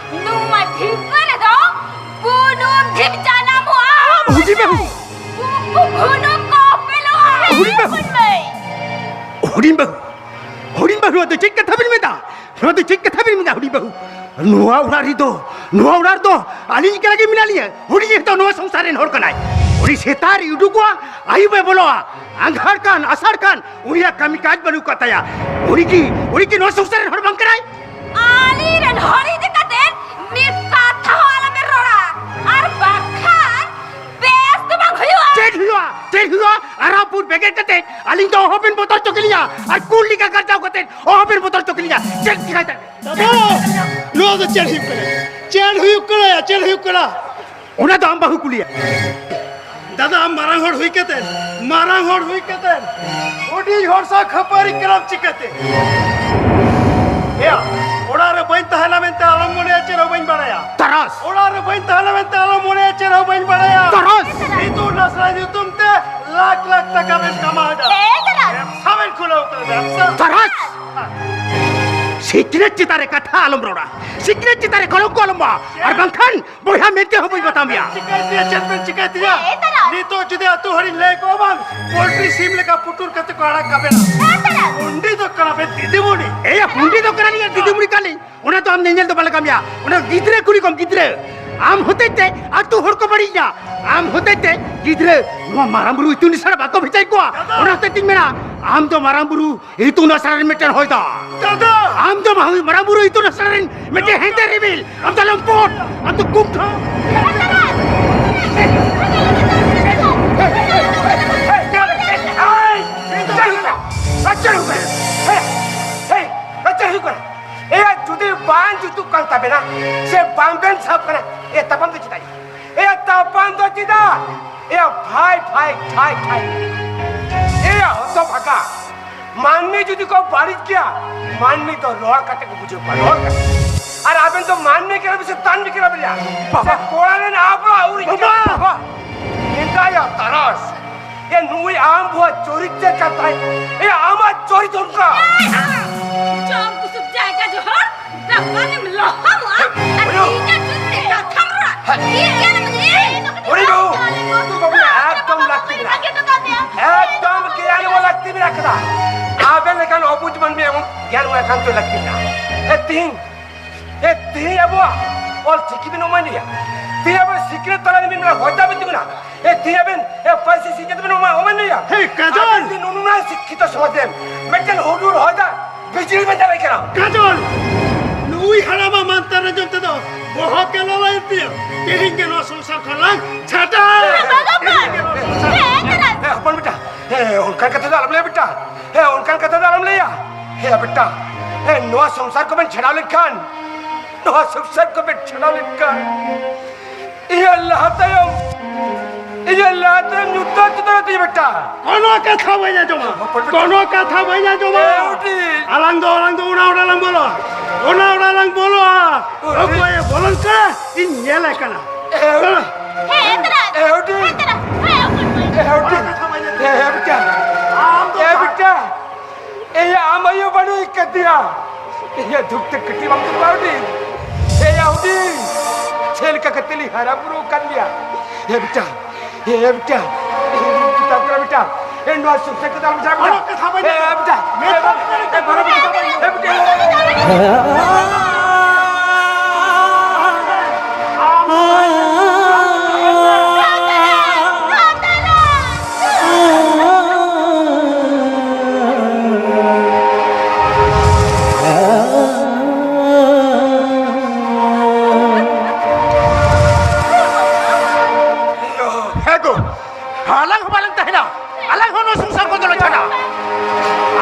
ᱱᱚᱣᱟ ᱰᱷᱤᱯᱟᱹ ᱨᱮᱫᱚ ᱵᱩᱱᱩᱢ ᱰᱷᱤᱯ ᱡᱟᱱᱟᱢᱚᱜᱼᱟ᱾ ᱦᱩᱰᱤᱧ ᱵᱟᱹᱵᱩ᱾ ᱵᱩᱱᱩᱢ ᱠᱚ ᱚᱯᱮᱞᱚᱜᱼᱟ᱾ ᱦᱩᱰᱤᱧ ᱵᱟᱹᱵᱩ᱾ ᱦᱩᱰᱤᱧ ᱢᱟᱹᱭ᱾ ᱦᱩᱰᱤᱧ ᱵᱟᱹᱵᱩ᱾ ᱦᱩᱰᱤᱧ ᱵᱟᱹᱵᱩ, ᱱᱚᱣᱟ ᱫᱚ ᱪᱮᱫ ᱠᱟᱛᱷᱟ ᱵᱤᱱ ᱢᱮᱱᱫᱟ? ᱱᱚᱣᱟ ᱫᱚ ᱪᱮᱫ ᱠᱟᱛᱷᱟ ᱵᱤᱱ ᱢᱮᱱᱫᱟ ᱦᱩᱰᱤᱧ ᱵᱟᱹᱵᱩ? ᱱᱚᱣᱟ ᱚᱲᱟᱜ ᱨᱮᱫᱚ, ᱱᱚᱣᱟ ᱚᱲᱟᱜ ᱨᱮᱫᱚ ᱟᱹᱞᱤᱧ ᱮᱠᱞᱟ ᱜᱮ ᱢᱮᱱᱟᱜ ᱞᱤᱧᱟ᱾ ᱦᱩᱰᱤᱧ ᱱᱤᱛᱚᱜ ᱱᱚᱣᱟ ᱥᱚᱝᱥᱟᱨ ᱨᱮᱱ ᱦᱚᱲ ᱠᱟᱱᱟᱭ᱾ ᱩᱱᱤ ᱥᱮᱛᱟᱜ ᱨᱮ ᱩᱰᱩᱠᱚᱜᱼᱟ, ᱟᱹᱭᱩᱵ ᱮ ᱵᱚᱞᱚᱜᱼᱟ᱾ ᱟᱸᱜᱷᱟᱲ ᱠᱟᱱ, ᱟᱥᱟᱲ ᱠᱟᱱ, ᱩᱱᱤᱭᱟᱜ ᱠᱟᱹᱢᱤ ᱠᱟᱡᱽ ᱵᱟᱹᱱᱩᱜ ᱟᱠᱟᱫ ᱛᱟᱭᱟ᱾ ᱩᱱᱤ ᱠᱤ, ᱩᱱᱤ ᱠᱤ ᱱᱚᱣᱟ ᱥᱚᱝᱥᱟᱨ ᱨᱮᱱ ᱦᱚᱲ ᱵᱟᱝ ᱠᱟᱱᱟᱭ? ᱟᱞᱮᱨᱮᱱ ᱦᱚᱲ ᱤᱫᱤ ᱠᱟᱛᱮ ᱢᱤᱫ ᱠᱟᱛᱷᱟ ᱦᱚᱸ ᱟᱞᱚᱯᱮ ᱨᱚᱲᱟ, ᱟᱨ ᱵᱟᱝᱠᱷᱟᱱ ᱵᱮᱥ ᱫᱚ ᱵᱟᱝ ᱦᱩᱭᱩᱜᱼᱟ᱾ ᱪᱮᱫ ᱦᱩᱭᱩᱜᱼᱟ? ᱪᱮᱫ ᱦᱩᱭᱩᱜᱼᱟ? ᱟᱨᱟᱜ ᱯᱩᱸᱰ ᱵᱮᱜᱮᱫ ᱠᱟᱛᱮ ᱟᱹᱞᱤᱧ ᱫᱚ ᱚᱦᱚᱵᱮᱱ ᱵᱚᱛᱚᱨ ᱦᱚᱪᱚ ᱠᱮᱞᱤᱧᱟ, ᱟᱨ ᱠᱩᱞ ᱞᱮᱠᱟ ᱜᱟᱨᱡᱟᱣ ᱠᱟᱛᱮ ᱚᱦᱚᱵᱮᱱ ᱵᱚᱛᱚᱨ ᱦᱚᱪᱚ ᱠᱮᱞᱤᱧᱟ᱾ ᱪᱮᱫ ᱪᱤᱠᱟᱹᱭ ᱫᱟ? ᱫᱟᱫᱟ, ᱱᱚᱣᱟ ᱫᱚ ᱪᱮᱫ ᱦᱩᱭᱩᱜ ᱠᱟᱱᱟ? ᱪᱮᱫ ᱦᱩᱭᱩᱜ ᱠᱟᱱᱟ? ᱪᱮᱫ ᱦᱩᱭᱩᱜ ᱠᱟᱱᱟ? ᱚᱱᱟ ᱫᱚ ᱟᱢ ᱵᱟᱹᱦᱩ ᱠᱩᱞᱤᱭᱟ᱾ ᱫᱟᱫᱟ, ᱟᱢ ᱢᱟᱨᱟᱝ ᱦᱚᱲ ᱦᱩᱭ ᱠᱟᱛᱮ, ᱢᱟᱨᱟᱝ ᱦᱚᱲ ᱦᱩᱭ ᱠᱟᱛᱮ ᱦᱩᱰᱤᱧ ᱦᱚᱲ ᱥᱟᱶ ᱠᱷᱟᱹᱯᱟᱹᱨᱤ ᱠᱟᱱᱟᱢ ᱪᱤᱠᱟᱹᱛᱮ? ᱮᱭᱟ, ᱚᱲᱟᱜ ᱨᱮ ᱵᱟᱹᱧ ᱛᱟᱦᱮᱱᱟ ᱢᱮᱱᱛᱮ ᱟᱞᱚᱢ ᱢᱚᱱᱮᱭᱟ, ᱪᱮᱫ ᱦᱚᱸ ᱵᱟᱹᱧ ᱵᱟᱲᱟᱭᱟ᱾ ᱛᱟᱨᱟᱥ! ᱚᱲᱟᱜ ᱨᱮ ᱵᱟᱹᱧ ᱛᱟᱦᱮᱱᱟ ᱢᱮᱱᱛᱮ ᱟᱞᱚᱢ ᱢᱚᱱᱮᱭᱟ, ᱪᱮᱫ ᱦᱚᱸ ᱵᱟᱹᱧ ᱵᱟᱲᱟᱭᱟ᱾ ᱛᱟᱨᱟᱥ! ᱤᱛᱩᱱ ᱟᱥᱲᱟ ᱧᱩᱛᱩᱢ ᱛᱮ ᱞᱟᱠᱷ ᱞᱟᱠᱷ ᱴᱟᱠᱟ ᱵᱮᱱ ᱠᱟᱢᱟᱣ ᱮᱫᱟ᱾ ᱮᱭ ᱛᱟᱨᱟᱥ! ᱵᱮᱵᱽᱥᱟ ᱵᱮᱱ ᱠᱷᱩᱞᱟᱹᱣ ᱠᱟᱫᱟ, ᱵᱮᱵᱽᱥᱟ᱾ ᱛᱟᱨᱟᱥ! ᱥᱤᱠᱷᱱᱟᱹᱛ ᱪᱮᱛᱟᱱ ᱨᱮ ᱠᱟᱛᱷᱟ ᱟᱞᱚᱢ ᱨᱚᱲᱟ, ᱥᱤᱠᱷᱱᱟᱹᱛ ᱪᱮᱛᱟᱱ ᱨᱮ ᱠᱚᱞᱚᱝᱠᱚ ᱟᱞᱚᱢ ᱵᱟ, ᱟᱨ ᱵᱟᱝᱠᱷᱟᱱ ᱵᱚᱭᱦᱟ ᱢᱮᱫ ᱛᱮᱦᱚᱸ ᱵᱟᱹᱧ ᱵᱟᱛᱟᱣ ᱢᱮᱭᱟ᱾ ᱪᱤᱠᱟᱹᱭ ᱛᱮᱭᱟ, ᱪᱮᱫ ᱵᱮᱱ ᱪᱤᱠᱟᱹᱭ ᱛᱮᱭᱟ? ᱮᱭ ᱛᱟᱨᱟᱥ! ᱱᱤᱛᱚᱜ ᱡᱩᱫᱤ ᱟᱹᱛᱩ ᱦᱚᱲᱤᱧ ᱞᱟᱹᱭ ᱠᱚᱣᱟ ᱵᱟᱝ, ᱯᱳᱞᱴᱨᱤ ᱥᱤᱢ ᱞᱮᱠᱟ ᱯᱩᱴᱩᱨ ᱠᱟᱛᱮ ᱠᱚ ᱟᱲᱟᱜ ᱠᱟᱵᱮᱱᱟ᱾ ᱮᱭ ᱛᱟᱨᱟᱥ! ᱯᱚᱱᱰᱤᱛ ᱫᱚ ᱠᱟᱱᱟ ᱯᱮ ᱫᱤᱫᱤᱢᱩᱱᱤ᱾ ᱮᱭᱟ, ᱯᱚᱱᱰᱤᱛ ᱫᱚ ᱠᱟᱱᱟ ᱞᱤᱧ, ᱫᱤᱫᱤᱢᱩᱱᱤ ᱠᱟᱱᱟ ᱞᱤᱧ᱾ ᱚᱱᱟ ᱫᱚ ᱟᱢ ᱧᱮᱧᱮᱞ ᱫᱚ ᱵᱟᱞᱮ ᱠᱟᱹᱢᱤᱭᱟ᱾ ᱚᱱᱟ ᱜᱤᱫᱽᱨᱟᱹ ᱠᱩᱲᱤ ᱠᱚᱢ ᱜᱤᱫᱽᱨᱟᱹ᱾ ᱟᱢ ᱦᱚᱛᱮᱡ ᱛᱮ ᱟᱹᱛᱩ ᱦᱚᱲ ᱠᱚ ᱵᱟᱹᱲᱤᱡ ᱮᱱᱟ᱾ ᱟᱢ ᱦᱚᱛᱮᱡ ᱛᱮ ᱜᱤᱫᱽᱨᱟᱹ ᱱᱚᱣᱟ ᱢᱟᱨᱟᱝ ᱵᱩᱨᱩ ᱤᱛᱩᱱ ᱟᱥᱲᱟ ᱵᱟᱠᱚ ᱵᱷᱮᱡᱟᱭᱮᱫ ᱠᱚᱣᱟ᱾ ᱚᱱᱟ ᱦᱚᱛᱮᱡ ᱛᱤᱧ ᱢᱮᱱᱟ, ᱟᱢ ᱫᱚ ᱢᱟᱨᱟᱝ ᱵᱩᱨᱩ ᱤᱛᱩᱱ ᱟᱥᱲᱟ ᱨᱮᱱ ᱢᱤᱫᱴᱮᱱ ᱦᱚᱭ ᱫᱟ᱾ ᱫᱟᱫᱟ! ᱟᱢ ᱫᱚ ᱢᱟ-, ᱢᱟᱨᱟᱝ ᱵᱩᱨᱩ ᱤᱛᱩᱱ ᱟᱥᱲᱟ ᱨᱮᱱ ᱢᱤᱫᱴᱮᱱ ᱦᱮᱸᱫᱮ ᱨᱤᱢᱤᱞ᱾ ᱟᱢ ᱫᱚ ᱞᱚᱢᱯᱚᱴ᱾ ᱟᱢ ᱫᱚ ᱠᱩᱢᱵᱷᱚ᱾ ᱮᱭᱟ, ᱡᱩᱫᱤ ᱵᱟᱝ ᱡᱩᱛᱩᱜ ᱠᱟᱱ ᱛᱟᱵᱮᱱᱟ, ᱥᱮ ᱵᱟᱝ ᱵᱮᱱ ᱥᱟᱵ ᱠᱟᱱᱟ, ᱮ, ᱛᱟᱯᱟᱢ ᱫᱚ ᱪᱮᱫᱟᱜ? ᱮᱭᱟ, ᱛᱟᱯᱟᱢ ᱫᱚ ᱪᱮᱫᱟᱜ? ᱮᱭᱟ, ᱵᱷᱟᱭ, ᱵᱷᱟᱭ, ᱴᱷᱟᱭ, ᱴᱷᱟᱭ᱾ ᱮᱭᱟ, ᱦᱚᱛᱚ ᱵᱷᱟᱜᱟ᱾ ᱢᱟᱹᱱᱢᱤ ᱡᱩᱫᱤ ᱠᱚ ᱵᱟᱹᱲᱤᱡ ᱜᱮᱭᱟ, ᱢᱟᱹᱱᱢᱤ ᱫᱚ ᱨᱚᱲ ᱠᱟᱛᱮ ᱠᱚ ᱵᱩᱡᱷᱟᱹᱣ ᱠᱚᱣᱟ, ᱨᱚᱲ ᱠᱟᱛᱮ᱾ ᱟᱨ ᱟᱵᱮᱱ ᱫᱚ ᱢᱟᱹᱱᱢᱤ ᱠᱟᱱᱟ ᱵᱮᱱ ᱥᱮ ᱛᱟᱱᱢᱤ ᱠᱟᱱᱟ ᱵᱮᱱ ᱭᱟ? ᱵᱟᱵᱟ! ᱥᱮ ᱠᱚᱲᱟ ᱨᱮᱱ ᱟᱵᱲᱟ ᱟᱹᱣᱨᱤ ᱵᱟᱵᱟ! ᱵᱟᱵᱟ! ᱧᱤᱫᱟᱹᱭᱟ ᱛᱟᱨᱟᱥ᱾ ᱮ, ᱱᱩᱭ ᱟᱢ ᱵᱷᱩᱣᱟ ᱪᱚᱨᱤᱛ ᱪᱮᱫ ᱠᱟᱱ ᱛᱟᱭ? ᱮ, ᱟᱢᱟᱜ ᱪᱚᱨᱤᱛ ᱚᱱᱠᱟ᱾ ᱡᱚᱢ ᱵᱩᱥᱩᱵ ᱡᱟᱭᱜᱟ ᱡᱚᱦᱚᱲ᱾ ᱨᱟᱯᱟᱜ ᱮᱢ ᱞᱚᱦᱚᱢᱚᱜᱼᱟ᱾ ᱟᱨ ᱵᱩᱰᱷᱤ ᱜᱚ᱾ ᱤᱧᱟᱜ ᱪᱩᱞ ᱨᱮ ᱠᱟᱛᱷᱟᱢ ᱨᱚᱲ᱾ ᱦᱮᱸ᱾ ᱤᱧ ᱧᱮᱞ ᱢᱮ᱾ ᱵᱩᱰᱷᱤ ᱜᱚ᱾ ᱮᱠᱫᱚᱢ ᱞᱟᱹᱠᱛᱤ ᱢᱮᱱᱟᱜᱼᱟ᱾ ᱮᱠᱫᱚᱢ ᱜᱮᱭᱟᱱ ᱮᱢ ᱞᱟᱹᱠᱛᱤ ᱢᱮᱱᱟᱜ ᱟᱠᱟᱫᱟ᱾ ᱟᱵᱮᱱ ᱞᱮᱠᱟᱱ ᱚᱵᱩᱡᱽ ᱢᱟᱹᱱᱢᱤ ᱮᱢᱚᱱ ᱜᱮᱭᱟᱱ ᱮᱢ ᱮᱠᱟᱱᱛᱚ ᱞᱟᱹᱠᱛᱤ ᱢᱮᱱᱟᱜᱼᱟ᱾ ᱮ, ᱛᱤᱦᱤᱧ, ᱮ, ᱛᱤᱦᱤᱧ ᱟᱵᱚᱣᱟᱜ ᱚᱞ ᱪᱤᱠᱤ ᱵᱮᱱ ᱚᱢᱟᱱ ᱞᱮᱭᱟ᱾ ᱛᱤᱦᱤᱧ ᱟᱵᱚ ᱥᱤᱠᱷᱱᱟᱹᱛ ᱛᱟᱞᱟ ᱨᱮ ᱢᱤᱫ ᱦᱚᱭ ᱫᱟᱜ ᱵᱮᱱ ᱛᱤᱸᱜᱩᱱᱟ᱾ ᱮ, ᱛᱤᱦᱤᱧ ᱟᱵᱮᱱ, ᱮ, ᱯᱟᱹᱨᱥᱤ ᱥᱤᱧᱚᱛ ᱵᱮᱱ ᱚᱢᱟ-, ᱚᱢᱟᱱ ᱞᱮᱭᱟ᱾ ᱦᱮ, ᱠᱟᱡᱚᱞ! ᱟᱵᱮᱱ ᱡᱩᱫᱤ ᱱᱩᱱᱩ ᱱᱟ ᱥᱤᱠᱠᱷᱤᱛᱚ ᱥᱚᱢᱟᱡᱽ ᱨᱮ ᱢᱤᱫᱴᱮᱱ ᱦᱩᱰᱩᱨ ᱦᱚᱭ ᱫᱟᱜ ᱵᱤᱡᱽᱞᱤ ᱵᱮᱱ ᱫᱟᱲᱮᱭᱟᱜ ᱠᱟᱱᱟ᱾ ᱠᱟᱡᱚᱞ! ᱱᱩᱭ ᱦᱟᱲᱟᱢᱟᱜ ᱢᱟᱱᱛᱟᱨ ᱟᱸᱡᱚᱢ ᱛᱮᱫᱚ ᱵᱚᱦᱚᱜ ᱜᱮ ᱞᱚᱞᱚᱭᱮᱱ ᱛᱤᱧᱟ᱾ ᱛᱮᱦᱮᱧ ᱜᱮ ᱱᱚᱣᱟ ᱥᱚᱝᱥᱟᱨ ᱠᱷᱚᱱ ᱞᱟᱝ ᱪᱷᱟᱰᱟᱜ᱾ ᱵᱟᱵᱟ! ᱛᱮᱦᱮᱧ ᱜᱮ ᱱᱚᱣᱟ ᱥᱚᱝᱥᱟᱨ ᱦᱮᱸ, ᱠᱷᱚᱱ ᱛᱟᱨᱟᱥ! ᱦᱮᱸ, ᱦᱚᱯᱚᱱ ᱵᱮᱴᱟ, ᱦᱮᱸ, ᱚᱱᱠᱟᱱ ᱠᱟᱛᱷᱟ ᱫᱚ ᱟᱞᱚᱢ ᱞᱟᱹᱭᱟ ᱵᱮᱴᱟ᱾ ᱦᱮᱸ, ᱚᱱᱠᱟᱱ ᱠᱟᱛᱷᱟ ᱫᱚ ᱟᱞᱚᱢ ᱞᱟᱹᱭᱟ᱾ ᱦᱮᱸ, ᱵᱮᱴᱟ, ᱦᱮᱸ, ᱱᱚᱣᱟ ᱥᱚᱝᱥᱟᱨ ᱠᱚᱵᱮᱱ ᱪᱷᱟᱰᱟᱣ ᱞᱮᱱᱠᱷᱟᱱ, ᱱᱚᱣᱟ ᱥᱚᱝᱥᱟᱨ ᱠᱚᱵᱮᱱ ᱪᱷᱟᱰᱟᱣ ᱞᱮᱱᱠᱷᱟᱱ, ᱤᱧᱟᱹᱜ ᱞᱟᱦᱟ ᱛᱟᱭᱚᱢ, ᱤᱧᱟᱹᱜ ᱞᱟᱦᱟ ᱛᱟᱭᱚᱢ ᱧᱩᱛᱟᱹ ᱪᱩᱛᱟᱹᱨ ᱛᱤᱧ ᱵᱮᱴᱟ᱾ ᱠᱳᱱᱳ ᱠᱟᱛᱷᱟ ᱵᱟᱹᱧ ᱟᱸᱡᱚᱢᱟ᱾ ᱦᱚᱯᱚᱱ ᱵᱮᱴᱟ᱾ ᱠᱳᱱᱳ ᱠᱟᱛᱷᱟ ᱵᱟᱹᱧ ᱟᱸᱡᱚᱢᱟ᱾ ᱮ ᱦᱩᱰᱤᱧ᱾ ᱟᱞᱟᱝ ᱫᱚ, ᱟᱞᱟᱝ ᱫᱚ ᱚᱱᱟ ᱚᱲᱟᱜ ᱞᱟᱝ ᱵᱚᱞᱚᱜᱼᱟ᱾ ᱚᱱᱟ ᱚᱲᱟᱜ ᱞᱟᱝ ᱵᱚᱞᱚᱜᱼᱟ᱾ ᱦᱩᱰᱤᱧ᱾ ᱚᱠᱚᱭᱮ ᱵᱚᱞᱚᱱ ᱠᱟᱱᱟ, ᱤᱧ ᱧᱮᱞᱮ ᱠᱟᱱᱟ᱾ ᱮ ᱦᱩᱰᱤᱧ᱾ ᱦᱮᱸ, ᱮᱱᱛᱮ ᱨᱮ᱾ ᱮ ᱦᱩᱰᱤᱧ᱾ ᱮᱱᱛᱮ ᱨᱮ᱾ ᱦᱮᱸ, ᱚᱠᱚᱭ ᱵᱟᱹᱧ ᱮ ᱦᱩᱰᱤᱧ᱾ ᱠᱳᱱᱳ ᱠᱟᱛᱷᱟ ᱵᱟᱹᱧ ᱟᱸᱡᱚᱢᱟ᱾ ᱮ ᱦᱩᱰᱤᱧ᱾ ᱟᱢ ᱫᱚ ᱮ ᱵᱮᱴᱟ᱾ ᱮᱭᱟ, ᱟᱢ ᱟᱭᱳ ᱵᱟᱹᱱᱩᱭ ᱠᱟᱫᱮᱭᱟ᱾ ᱮᱭᱟ, ᱫᱩᱠ ᱛᱮ ᱠᱟᱹᱴᱤᱡ ᱵᱟᱢ ᱫᱩᱠ ᱟᱹᱰᱤ᱾ ᱮᱭᱟ, ᱦᱩᱰᱤᱧ᱾ ᱪᱮᱫ ᱞᱮᱠᱟ ᱠᱟᱛᱮ ᱞᱤᱧ ᱦᱟᱨᱟ ᱵᱩᱨᱩ ᱟᱠᱟᱫ ᱢᱮᱭᱟ? ᱮ ᱵᱮᱴᱟ, ᱮ ᱵᱮᱴᱟ, ᱮ ᱵᱮᱴᱟ, ᱵᱮᱴᱟ᱾ ᱮ, ᱱᱚᱣᱟ ᱥᱩᱠ ᱥᱮᱫ ᱠᱟᱛᱮ ᱟᱞᱚᱢ ᱪᱟᱞᱟᱜᱼᱟ᱾ ᱚᱱᱟ ᱠᱟᱛᱷᱟ ᱵᱟᱹᱧ ᱮ, ᱢᱮᱱᱫᱟ᱾ ᱵᱮᱴᱟ, ᱮ, ᱵᱟᱹᱵᱩ, ᱮ, ᱵᱮᱴᱟ᱾ ᱦᱮᱸ ᱜᱚ᱾ ᱟᱞᱟᱝ ᱦᱚᱸ ᱵᱟᱞᱟᱝ ᱛᱟᱦᱮᱱᱟ, ᱟᱞᱟᱝ ᱦᱚᱸ ᱱᱚᱣᱟ ᱥᱚᱝᱥᱟᱨ ᱠᱷᱚᱱ ᱫᱚᱞᱮ ᱪᱷᱟᱰᱟᱜᱼᱟ᱾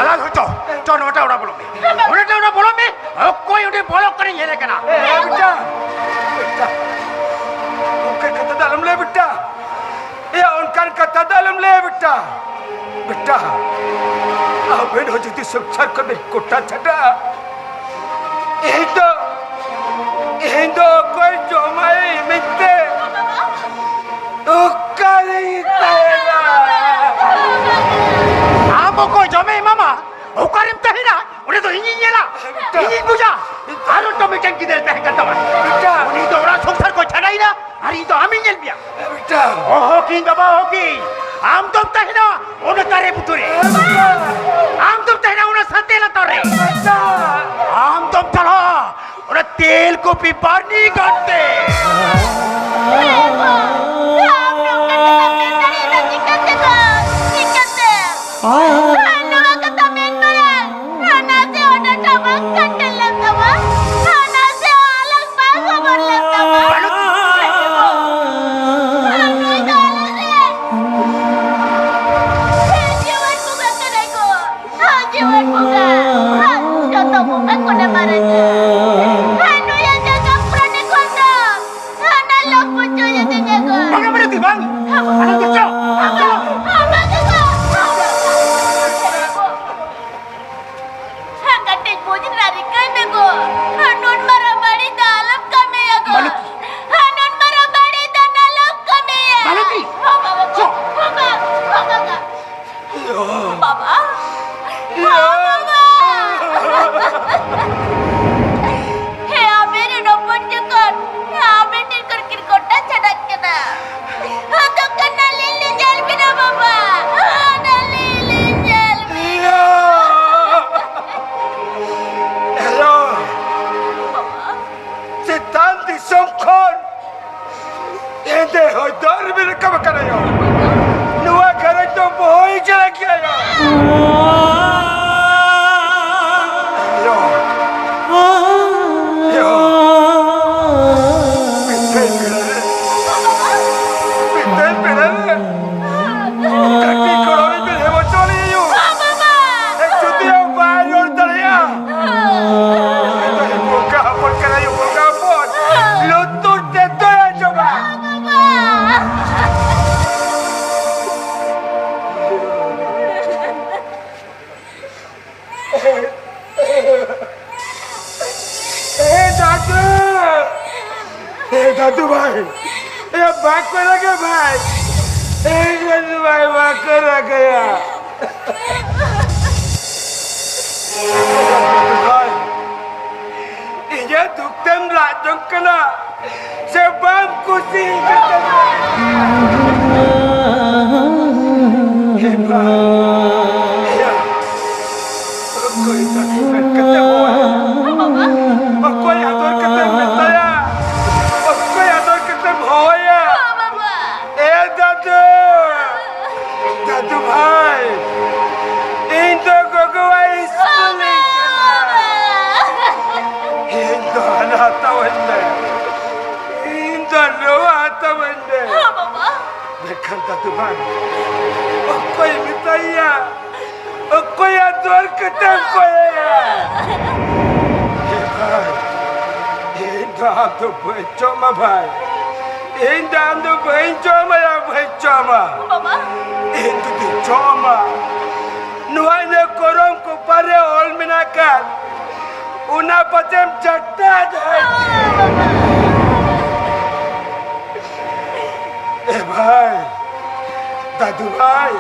ᱟᱞᱟᱝ ᱦᱚᱸ ᱪᱚ, ᱪᱚ ᱱᱚᱣᱟᱴᱟᱜ ᱚᱲᱟᱜ ᱵᱚᱞᱚᱜ ᱢᱮ, ᱚᱸᱰᱮ ᱚᱲᱟᱜ ᱵᱚᱞᱚᱜ ᱢᱮ, ᱚᱠᱚᱭ ᱚᱸᱰᱮ ᱵᱚᱞᱚᱜ ᱠᱟᱱᱟᱧ ᱧᱮᱞᱮ ᱠᱟᱱᱟ᱾ ᱮ, ᱵᱮᱴᱟ, ᱵᱮᱴᱟ, ᱚᱱᱠᱟᱱ ᱠᱟᱛᱷᱟ ᱫᱚ ᱟᱞᱚᱢ ᱞᱟᱹᱭᱟ ᱵᱮᱴᱟ, ᱮᱭᱟ ᱚᱱᱠᱟᱱ ᱠᱟᱛᱷᱟ ᱫᱚ ᱟᱞᱚᱢ ᱞᱟᱹᱭᱟ ᱵᱮᱴᱟ, ᱵᱮᱴᱟ, ᱟᱵᱮᱱ ᱦᱚᱸ ᱡᱩᱫᱤ ᱥᱚᱝᱥᱟᱨ ᱠᱷᱚᱱ ᱵᱮᱱ ᱠᱚᱴᱟ ᱪᱷᱟᱰᱟᱜᱼᱟ, ᱤᱧ ᱫᱚ, ᱤᱧ ᱫᱚ ᱚᱠᱚᱭ ᱡᱚᱢᱟᱭ ᱢᱮᱱᱛᱮ ᱚᱠᱟᱨᱮᱧ ᱛᱟᱦᱮᱱᱟ? ᱟᱢ ᱚᱠᱚᱭ ᱡᱚᱢᱮ ᱮᱢᱟᱢᱟ? ᱚᱠᱟᱨᱮᱢ ᱛᱟᱦᱮᱱᱟ? ᱚᱸᱰᱮ ᱫᱚ ᱤᱧᱤᱧ ᱧᱮᱞᱟ, ᱵᱮᱴᱟ᱾ ᱤᱧᱤᱧ ᱵᱩᱡᱟ᱾ ᱟᱨ ᱢᱤᱫᱴᱟᱝ ᱜᱤᱫᱟᱹᱨ ᱛᱟᱦᱮᱸ ᱠᱟᱱ ᱛᱟᱢᱟ᱾ ᱵᱮᱴᱟ᱾ ᱩᱱᱤ ᱫᱚ ᱚᱲᱟᱜ ᱥᱚᱝᱥᱟᱨ ᱠᱚ ᱪᱷᱟᱰᱟᱭᱮᱱᱟ, ᱟᱨ ᱤᱧ ᱫᱚ ᱟᱢᱤᱧ ᱧᱮᱞ ᱢᱮᱭᱟ᱾ ᱵᱮᱴᱟ᱾ ᱚᱦᱚᱠᱤᱧ ᱵᱟᱵᱟ, ᱚᱦᱚᱠᱤᱧ᱾ ᱟᱢ ᱫᱚᱢ ᱛᱟᱦᱮᱱᱟ ᱚᱱᱟ ᱫᱟᱨᱮ ᱵᱩᱴᱟᱹ ᱨᱮ᱾ ᱵᱮᱴᱟ᱾ ᱟᱢ ᱫᱚᱢ ᱛᱟᱦᱮᱱᱟ ᱚᱱᱟ ᱥᱟᱛᱮ ᱞᱟᱛᱟᱨ ᱨᱮ᱾ ᱵᱮᱴᱟ᱾ ᱟᱢ ᱫᱚᱢ ᱪᱟᱞᱟᱜᱼᱟ ᱚᱱᱟ ᱛᱮᱞ ᱠᱚᱯᱤ ᱵᱟᱨᱱᱤ ᱜᱷᱟᱴ ᱛᱮ᱾ ᱟᱢ ᱱᱚᱝᱠᱟ ᱠᱟᱛᱷᱟᱢ ᱢᱮᱱ ᱫᱟᱲᱮᱭᱟᱫᱟ ᱪᱤᱠᱟᱹᱛᱮ ᱜᱚ? ᱪᱤᱠᱟᱹᱛᱮ? ᱟᱨ ᱱᱚᱣᱟ ᱠᱟᱛᱷᱟ ᱢᱮᱱ ᱢᱟᱲᱟᱝ, ᱦᱟᱱᱟ ᱥᱮ ᱚᱱᱟ ᱴᱷᱟᱢᱟᱠ ᱠᱟᱱᱴᱮᱞ ᱞᱮᱱ ᱛᱟᱢᱟ, ᱦᱟᱱᱟ ᱥᱮ ᱟᱞᱟᱝ ᱵᱟᱝ ᱠᱷᱚᱵᱚᱨ ᱞᱮᱱ ᱛᱟᱢᱟ᱾ ᱵᱟᱹᱱᱩᱜ᱾ ᱟᱨ ᱱᱩᱭ ᱫᱚ ᱟᱞᱮ ᱨᱮᱱ ᱡᱤᱣᱮᱫ ᱵᱚᱸᱜᱟ ᱠᱟᱱᱟᱭ ᱜᱚ᱾ ᱡᱤᱣᱮᱫ ᱵᱚᱸᱜᱟ, ᱡᱚᱛᱚ ᱵᱚᱸᱜᱟ ᱠᱷᱚᱱᱮ ᱢᱟᱨᱟᱝᱟ᱾ ᱟᱨ ᱱᱩᱭᱟᱜ ᱡᱟᱭᱜᱟ ᱯᱩᱨᱟᱹ ᱱᱤᱠᱷᱩᱱ ᱫᱚ ᱦᱟᱱᱟ ᱞᱚᱠ ᱯᱩᱡᱟᱹ ᱡᱟᱭᱜᱟ᱾ ᱵᱟᱝᱟ ᱵᱟᱹᱱᱩᱪᱤ, ᱵᱟᱝ᱾ ᱟᱞᱚᱢ ᱪᱚ, ᱪᱚ᱾ ᱵᱟᱝᱟ, ᱵᱟᱝᱟ, ᱵᱟᱝᱟ᱾ ᱠᱟᱹᱴᱤᱡ ᱵᱩᱡᱽ ᱨᱮᱱᱟᱜ ᱨᱤᱠᱟᱹᱭ ᱢᱮ ᱜᱚ᱾ ᱱᱩᱱ ᱢᱟᱨᱟᱝ ᱵᱟᱹᱲᱤᱡ ᱫᱚ ᱟᱞᱚᱢ ᱠᱟᱹᱢᱤᱭᱟ ᱜᱚ᱾ ᱢᱟᱞᱚᱛᱤ᱾ ᱱᱩᱱ ᱢᱟᱨᱟᱝ ᱵᱟᱹᱲᱤᱡ ᱫᱚ ᱟᱞᱚᱢ ᱠᱟᱹᱢᱤᱭᱟ᱾ ᱢᱟᱞᱚᱛᱤ᱾ ᱦᱚᱸ ᱵᱟᱵᱟ, ᱪᱚ᱾ ᱦᱚᱸ ᱵᱟᱵᱟ, ᱦᱚᱸ ᱵᱟᱵᱟ᱾ ᱵᱟᱵᱟ! ᱚ, ᱵᱟᱵᱟ! ᱦᱮᱸ, ᱟᱵᱮᱱ ᱨᱮᱱ ᱦᱚᱯᱚᱱ ᱡᱚᱠᱷᱚᱱ ᱟᱵᱮᱱ ᱴᱷᱮᱱ ᱠᱷᱚᱱ ᱠᱤᱱ ᱠᱚᱴᱟ ᱪᱷᱟᱰᱟᱜ ᱠᱟᱱᱟ, ᱛᱚᱠᱷᱚᱱ ᱟᱹᱞᱤᱧ ᱞᱤᱧ ᱧᱮᱞ ᱵᱤᱱᱟ, ᱵᱟᱵᱟ᱾ ᱭᱳ, ᱭᱳ, ᱢᱤᱫᱴᱮᱱ ᱵᱮᱲᱟ ᱨᱮ, ᱢᱤᱫᱴᱮᱱ ᱵᱮᱲᱟ ᱨᱮ ᱠᱟᱹᱴᱤᱡ ᱜᱚᱲᱚᱢᱤᱧ ᱵᱮᱨᱮᱫ ᱦᱚᱪᱚ ᱞᱮᱭᱟ ᱭᱳ᱾ ᱡᱩᱫᱤ ᱦᱚᱸ ᱵᱟᱭ ᱨᱚᱲ ᱫᱟᱲᱮᱭᱟᱜᱼᱟ, ᱵᱚᱸᱜᱟ ᱦᱚᱯᱚᱱ ᱠᱟᱱᱟᱭ ᱭᱳ, ᱵᱚᱸᱜᱟ ᱦᱚᱯᱚᱱ᱾ ᱞᱩᱛᱩᱨ ᱛᱮᱫᱚᱭ ᱟᱸᱡᱚᱢᱟ᱾ ᱮ ᱫᱟᱫᱩ! ᱮ ᱫᱟᱫᱩ ᱵᱷᱟᱭ! ᱮ ᱵᱟᱠᱚ ᱨᱟᱜᱟ ᱵᱷᱟᱭ! ᱮ ᱫᱟᱫᱩ ᱵᱷᱟᱭ, ᱵᱟᱠᱚ ᱨᱟᱜᱟᱭᱟ! ᱫᱟᱫᱩ ᱵᱷᱟᱭ! ᱤᱧᱟᱹᱜ ᱫᱩᱠ ᱛᱮᱢ ᱨᱟᱜ ᱡᱚᱝ ᱠᱟᱱᱟ ᱥᱮ ᱵᱟᱢ ᱠᱩᱥᱤ ᱠᱟᱱᱟ? ᱦᱮᱸ ᱵᱷᱟᱭ, ᱮᱭᱟ, ᱚᱠᱚᱭ ᱫᱟᱫᱩ ᱢᱮᱱ ᱠᱟᱛᱮᱢ ᱦᱚᱦᱚᱭᱟ? ᱚᱠᱚᱭ ᱟᱫᱚᱨ ᱠᱟᱛᱮᱢ ᱢᱮᱛᱟᱭᱟ? ᱚᱠᱚᱭ ᱟᱫᱚᱨ ᱠᱟᱛᱮᱢ ᱦᱚᱦᱚᱭᱟ? ᱮ ᱫᱟᱫᱩ! ᱫᱟᱫᱩ ᱵᱷᱟᱭ, ᱤᱧ ᱫᱚ ᱜᱚᱜᱚᱣᱟᱜ ᱤᱥᱠᱩᱞᱤᱧ ᱪᱟᱞᱟᱜᱼᱟ᱾ ᱤᱧ ᱫᱚ ᱦᱟᱱᱟ ᱦᱟᱛᱟᱣᱟᱹᱧ ᱢᱮ, ᱤᱧ ᱫᱚ ᱱᱚᱣᱟ ᱦᱟᱛᱟᱣᱟᱹᱧ ᱢᱮ᱾ ᱵᱟᱵᱟ᱾ ᱢᱮᱱᱠᱷᱟᱱ ᱫᱟᱫᱩ ᱵᱷᱟᱭ, ᱚᱠᱚᱭ ᱢᱮᱛᱟᱭᱟ? ᱚᱠᱚᱭᱟᱜ ᱫᱩᱣᱟᱹᱨ ᱠᱟᱹᱴᱟᱹᱢ ᱠᱚᱭᱮᱭᱟ? ᱮ ᱵᱷᱟᱭ, ᱤᱧ ᱫᱚ ᱟᱢ ᱫᱚ ᱵᱟᱹᱧ ᱪᱚᱜ ᱢᱟ ᱵᱷᱟᱭ, ᱤᱧ ᱫᱚ ᱟᱢ ᱫᱚ ᱵᱟᱹᱧ ᱪᱚᱜ ᱢᱟ, ᱭᱟ ᱵᱟᱹᱧ ᱪᱚᱜ ᱢᱟ᱾ ᱵᱟᱵᱟ᱾ ᱤᱧ ᱡᱩᱫᱤ ᱪᱚᱜ ᱢᱟ, ᱱᱚᱣᱟ ᱤᱧᱟᱹᱜ ᱠᱚᱨᱚᱢ ᱠᱚᱯᱟᱨ ᱨᱮ ᱚᱞ ᱢᱮᱱᱟᱜ ᱠᱷᱟᱱ, ᱚᱱᱟ ᱯᱟᱪᱮᱢ ᱡᱟᱴᱟ ᱫᱟᱲᱮᱭᱟᱜ᱾ ᱮ ᱵᱷᱟᱭ, ᱫᱟᱫᱩ ᱵᱷᱟᱭ,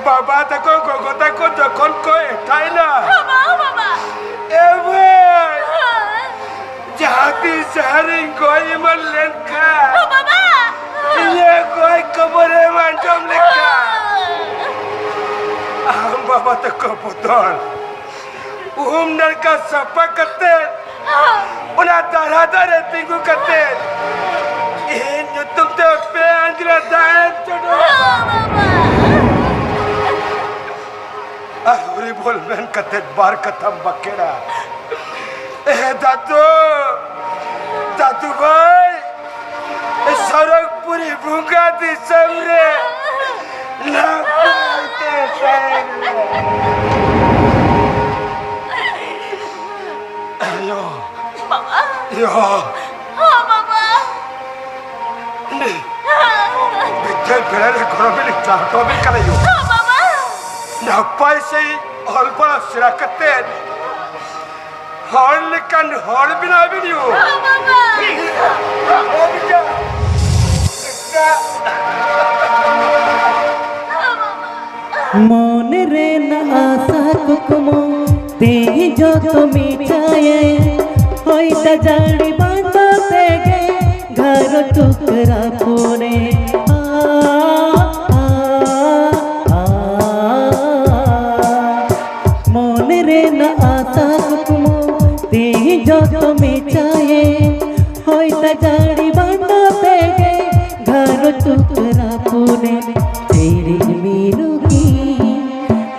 ᱵᱟᱵᱟ ᱛᱟᱠᱚ, ᱜᱚᱜᱚ ᱛᱟᱠᱚ ᱡᱚᱠᱷᱚᱱ ᱠᱚ ᱮᱴᱟᱜ ᱮᱱᱟ, ᱵᱟᱵᱟ, ᱵᱟᱵᱟ᱾ ᱮ ᱵᱷᱟᱭ, ᱡᱟᱦᱟᱸ ᱛᱤᱥ ᱡᱟᱦᱟᱸ ᱨᱤᱧ ᱜᱚᱡ ᱮᱢᱟᱱ ᱞᱮᱱᱠᱷᱟᱱ, ᱵᱟᱵᱟ᱾ ᱤᱧᱟᱹᱜ ᱜᱚᱡ ᱠᱷᱚᱵᱚᱨᱮᱢ ᱟᱸᱡᱚᱢ ᱞᱮᱠᱷᱟᱱ, ᱟᱢ ᱵᱟᱵᱟ ᱛᱟᱠᱚ ᱵᱚᱫᱚᱞ ᱩᱢ ᱱᱟᱲᱠᱟ ᱥᱟᱯᱷᱟ ᱠᱟᱛᱮ, ᱚᱱᱟ ᱫᱟᱨᱦᱟ ᱫᱟᱨᱮ ᱛᱤᱸᱜᱩ ᱠᱟᱛᱮ, ᱤᱧ ᱧᱩᱛᱩᱢ ᱛᱮ ᱯᱮ ᱟᱸᱡᱽᱨᱟ ᱫᱟᱜ ᱮᱢ ᱪᱚᱰᱚᱨᱟ᱾ ᱵᱚᱞ ᱢᱮᱱ ᱠᱟᱛᱮ ᱵᱟᱨ ᱠᱟᱛᱷᱟᱢ ᱵᱟᱠᱷᱮᱲᱟ᱾ ᱮ ᱫᱟᱫᱩ, ᱫᱟᱫᱩ ᱵᱷᱟᱭ, ᱥᱚᱨᱚᱜᱽᱯᱩᱨᱤ ᱵᱚᱸᱜᱟ ᱫᱤᱥᱚᱢ ᱨᱮ ᱱᱟᱯᱟᱭ ᱛᱮ ᱛᱟᱦᱮᱱ ᱢᱮ᱾ ᱟᱭᱳ᱾ ᱵᱟᱵᱟ᱾ ᱭᱳ᱾ ᱦᱚᱸ, ᱵᱟᱵᱟ᱾ ᱵᱤᱫᱽᱫᱟᱹ ᱵᱮᱲᱟ ᱨᱮ ᱜᱚᱲᱚ ᱵᱤᱱ ᱪᱟᱦᱴᱚ ᱵᱤᱱ ᱠᱟᱱᱟ ᱭᱳ᱾ ᱦᱚᱸ, ᱵᱟᱵᱟ᱾ ᱱᱟᱯᱟᱭ ᱥᱟᱺᱦᱤᱡ ᱚᱞ ᱯᱟᱲᱦᱟᱣ ᱥᱮᱬᱟ ᱠᱟᱛᱮ ᱦᱚᱲ ᱞᱮᱠᱟᱱ ᱦᱚᱲ ᱵᱮᱱᱟᱣ ᱵᱤᱱ ᱭᱳ᱾ ᱦᱚᱸ, ᱵᱟᱵᱟ᱾ ᱦᱚᱸ, ᱵᱤᱴᱟ᱾ ᱦᱚᱸ, ᱵᱟᱵᱟ᱾ ᱢᱚᱱᱮ ᱨᱮᱱᱟᱜ ᱟᱥᱟ ᱠᱩᱠᱢᱩ ᱛᱮᱦᱮᱧ ᱡᱚᱛᱚ ᱢᱮᱴᱟᱭᱮ, ᱦᱚᱭ ᱫᱟᱜ ᱡᱟᱹᱲᱤ ᱵᱟᱝ ᱛᱮᱜᱮ ᱜᱷᱟᱨᱚᱸᱡᱽ ᱴᱩᱠᱨᱟ ᱯᱩᱱᱮ᱾ ᱟ, ᱟ, ᱟ, ᱟ᱾ ᱢᱚᱱᱮ ᱨᱮᱱᱟᱜ ᱟᱥᱟ ᱠᱩᱠᱢᱩ ᱛᱮᱦᱮᱧ ᱡᱚᱛᱚ ᱢᱮᱴᱟᱭᱮ, ᱦᱚᱭ ᱫᱟᱜ ᱡᱟᱹᱲᱤ ᱵᱟᱝ ᱛᱮᱜᱮ ᱜᱷᱟᱨᱚᱸᱡᱽ ᱴᱩᱠᱨᱟ ᱯᱩᱱᱮ᱾ ᱛᱤᱨᱤᱧ ᱢᱤᱨᱩᱠᱤ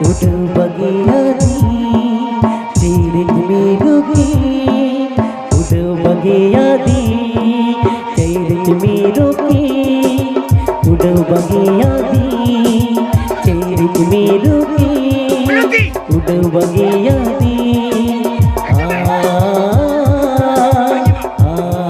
ᱩᱰᱟᱹᱣ ᱵᱟᱹᱜᱤᱭᱟᱫᱤᱧ, ᱛᱤᱨᱤᱧ ᱢᱤᱨᱩᱠᱤ ᱩᱰᱟᱹᱣ ᱵᱟᱹᱜᱤᱭᱟᱫᱤᱧ, ᱛᱤᱨᱤᱧ ᱢᱤᱨᱩᱠᱤ ᱩᱰᱟᱹᱣ ᱵᱟᱹᱜᱤᱭᱟᱫᱤᱧ, ᱛᱤᱨᱤᱧ ᱢᱤᱨᱩᱠᱤ ᱩᱰᱟᱹᱣ ᱵᱟᱹᱜᱤᱭᱟᱫᱤᱧ᱾ ᱟ, ᱟ, ᱟ, ᱟ᱾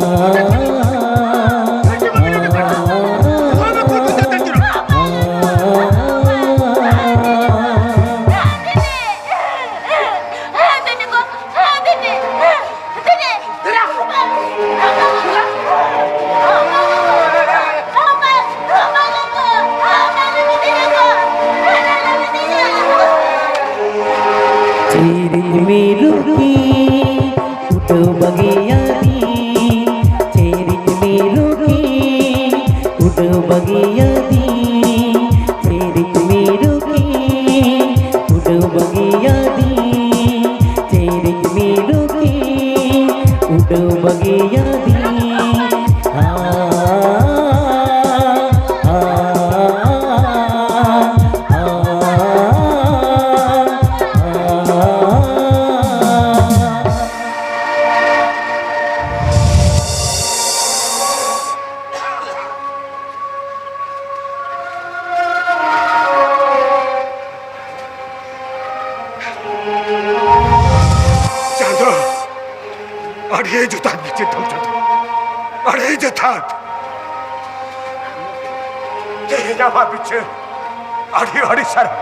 ᱪᱤᱨᱤᱡ ᱢᱤᱨᱩᱠᱤ ᱩᱰᱟᱹᱣ ᱵᱟᱹᱜᱤᱭᱟᱫᱤᱧ, ᱪᱤᱨᱤᱡ ᱢᱤᱨᱩᱠᱤ ᱩᱰᱟᱹᱣ ᱵᱟᱹᱜᱤᱭᱟᱫᱤᱧ, ᱪᱤᱨᱤᱡ ᱢᱤᱨᱩᱠᱤ ᱩᱰᱟᱹᱣ ᱵᱟᱹᱜᱤᱭᱟᱫᱤᱧ, ᱪᱤᱨᱤᱡ ᱢᱤᱨᱩᱠᱤ ᱩᱰᱟᱹᱣ ᱵᱟᱹᱜᱤᱭᱟᱫᱤᱧ᱾ ᱟ, ᱟ, ᱟ, ᱟ, ᱟ᱾ ᱟᱹᱰᱤ ᱡᱚᱛᱷᱟᱛ ᱵᱤᱪᱟᱹᱨ ᱛᱟᱢ ᱪᱟᱸᱫᱚ, ᱟᱹᱰᱤ ᱡᱚᱛᱷᱟᱛ᱾ ᱛᱮᱦᱮᱧ ᱟᱢᱟᱜ ᱵᱤᱪᱟᱹᱨ ᱟᱹᱰᱤ ᱟᱹᱰᱤ ᱥᱟᱨᱦᱟᱣ᱾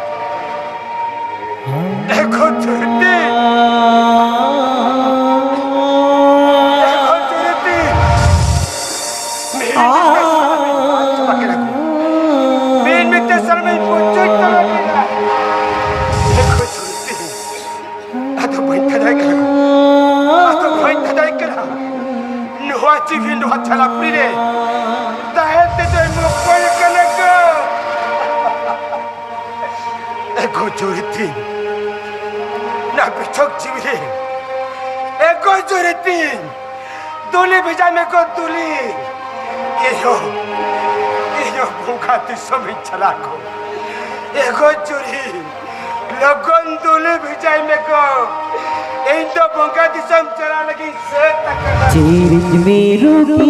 ᱮᱠᱷᱚᱱ ᱪᱩᱨᱤᱛᱤ, ᱮᱠᱷᱚᱱ ᱪᱩᱨᱤᱛᱤ, ᱢᱤᱫ ᱢᱤᱫ ᱛᱮ ᱥᱟᱨᱦᱟᱣ ᱪᱟᱵᱟ ᱠᱮᱫᱟ ᱠᱚ᱾ ᱢᱤᱫ ᱢᱤᱫ ᱛᱮ ᱥᱟᱨᱦᱟᱣ ᱯᱩᱪᱩᱡ ᱪᱟᱵᱟ ᱠᱮᱫᱟ᱾ ᱮᱠᱷᱚᱱ ᱪᱩᱨᱤᱛᱤ᱾ ᱟᱫᱚ ᱵᱟᱹᱧ ᱛᱟᱦᱮᱸ ᱫᱟᱲᱮᱭᱟᱜ ᱠᱟᱱᱟ᱾ ᱟᱫᱚ ᱵᱟᱹᱧ ᱛᱟᱦᱮᱸ ᱫᱟᱲᱮᱭᱟᱜ ᱠᱟᱱᱟ᱾ ᱱᱚᱣᱟ ᱡᱤᱣᱤ ᱱᱚᱣᱟ ᱡᱷᱟᱞᱟᱯᱩᱨᱤ ᱨᱮ ᱛᱟᱦᱮᱸ ᱛᱮᱫᱚᱭ ᱢᱚᱠᱚᱧ ᱠᱟᱱᱟ ᱠᱚ᱾ ᱮᱜᱳ ᱡᱩᱨᱤ ᱛᱤᱧ, ᱱᱟ ᱵᱤᱪᱷᱚᱠ ᱡᱤᱣᱤ ᱨᱮ ᱮᱜᱳ ᱡᱩᱨᱤ ᱛᱤᱧ᱾ ᱫᱩᱞᱤ ᱵᱷᱮᱡᱟᱭ ᱢᱮ ᱜᱚ ᱫᱩᱞᱤ᱾ ᱤᱧ ᱦᱚᱸ, ᱤᱧ ᱦᱚᱸ ᱵᱚᱸᱜᱟ ᱫᱤᱥᱚᱢ ᱤᱧ ᱪᱟᱞᱟᱜ ᱜᱚ᱾ ᱮ ᱜᱚ ᱡᱩᱨᱤ, ᱞᱚᱜᱚᱱ ᱫᱩᱞᱤ ᱵᱷᱮᱡᱟᱭ ᱢᱮ ᱜᱚ᱾ ᱤᱧ ᱫᱚ ᱵᱚᱸᱜᱟ ᱫᱤᱥᱚᱢ ᱪᱟᱞᱟᱜ ᱞᱟᱹᱜᱤᱫ ᱥᱟᱹᱛ ᱟᱠᱟᱱᱟ᱾ ᱪᱤᱨᱤᱡ ᱢᱤᱨᱩ ᱜᱮ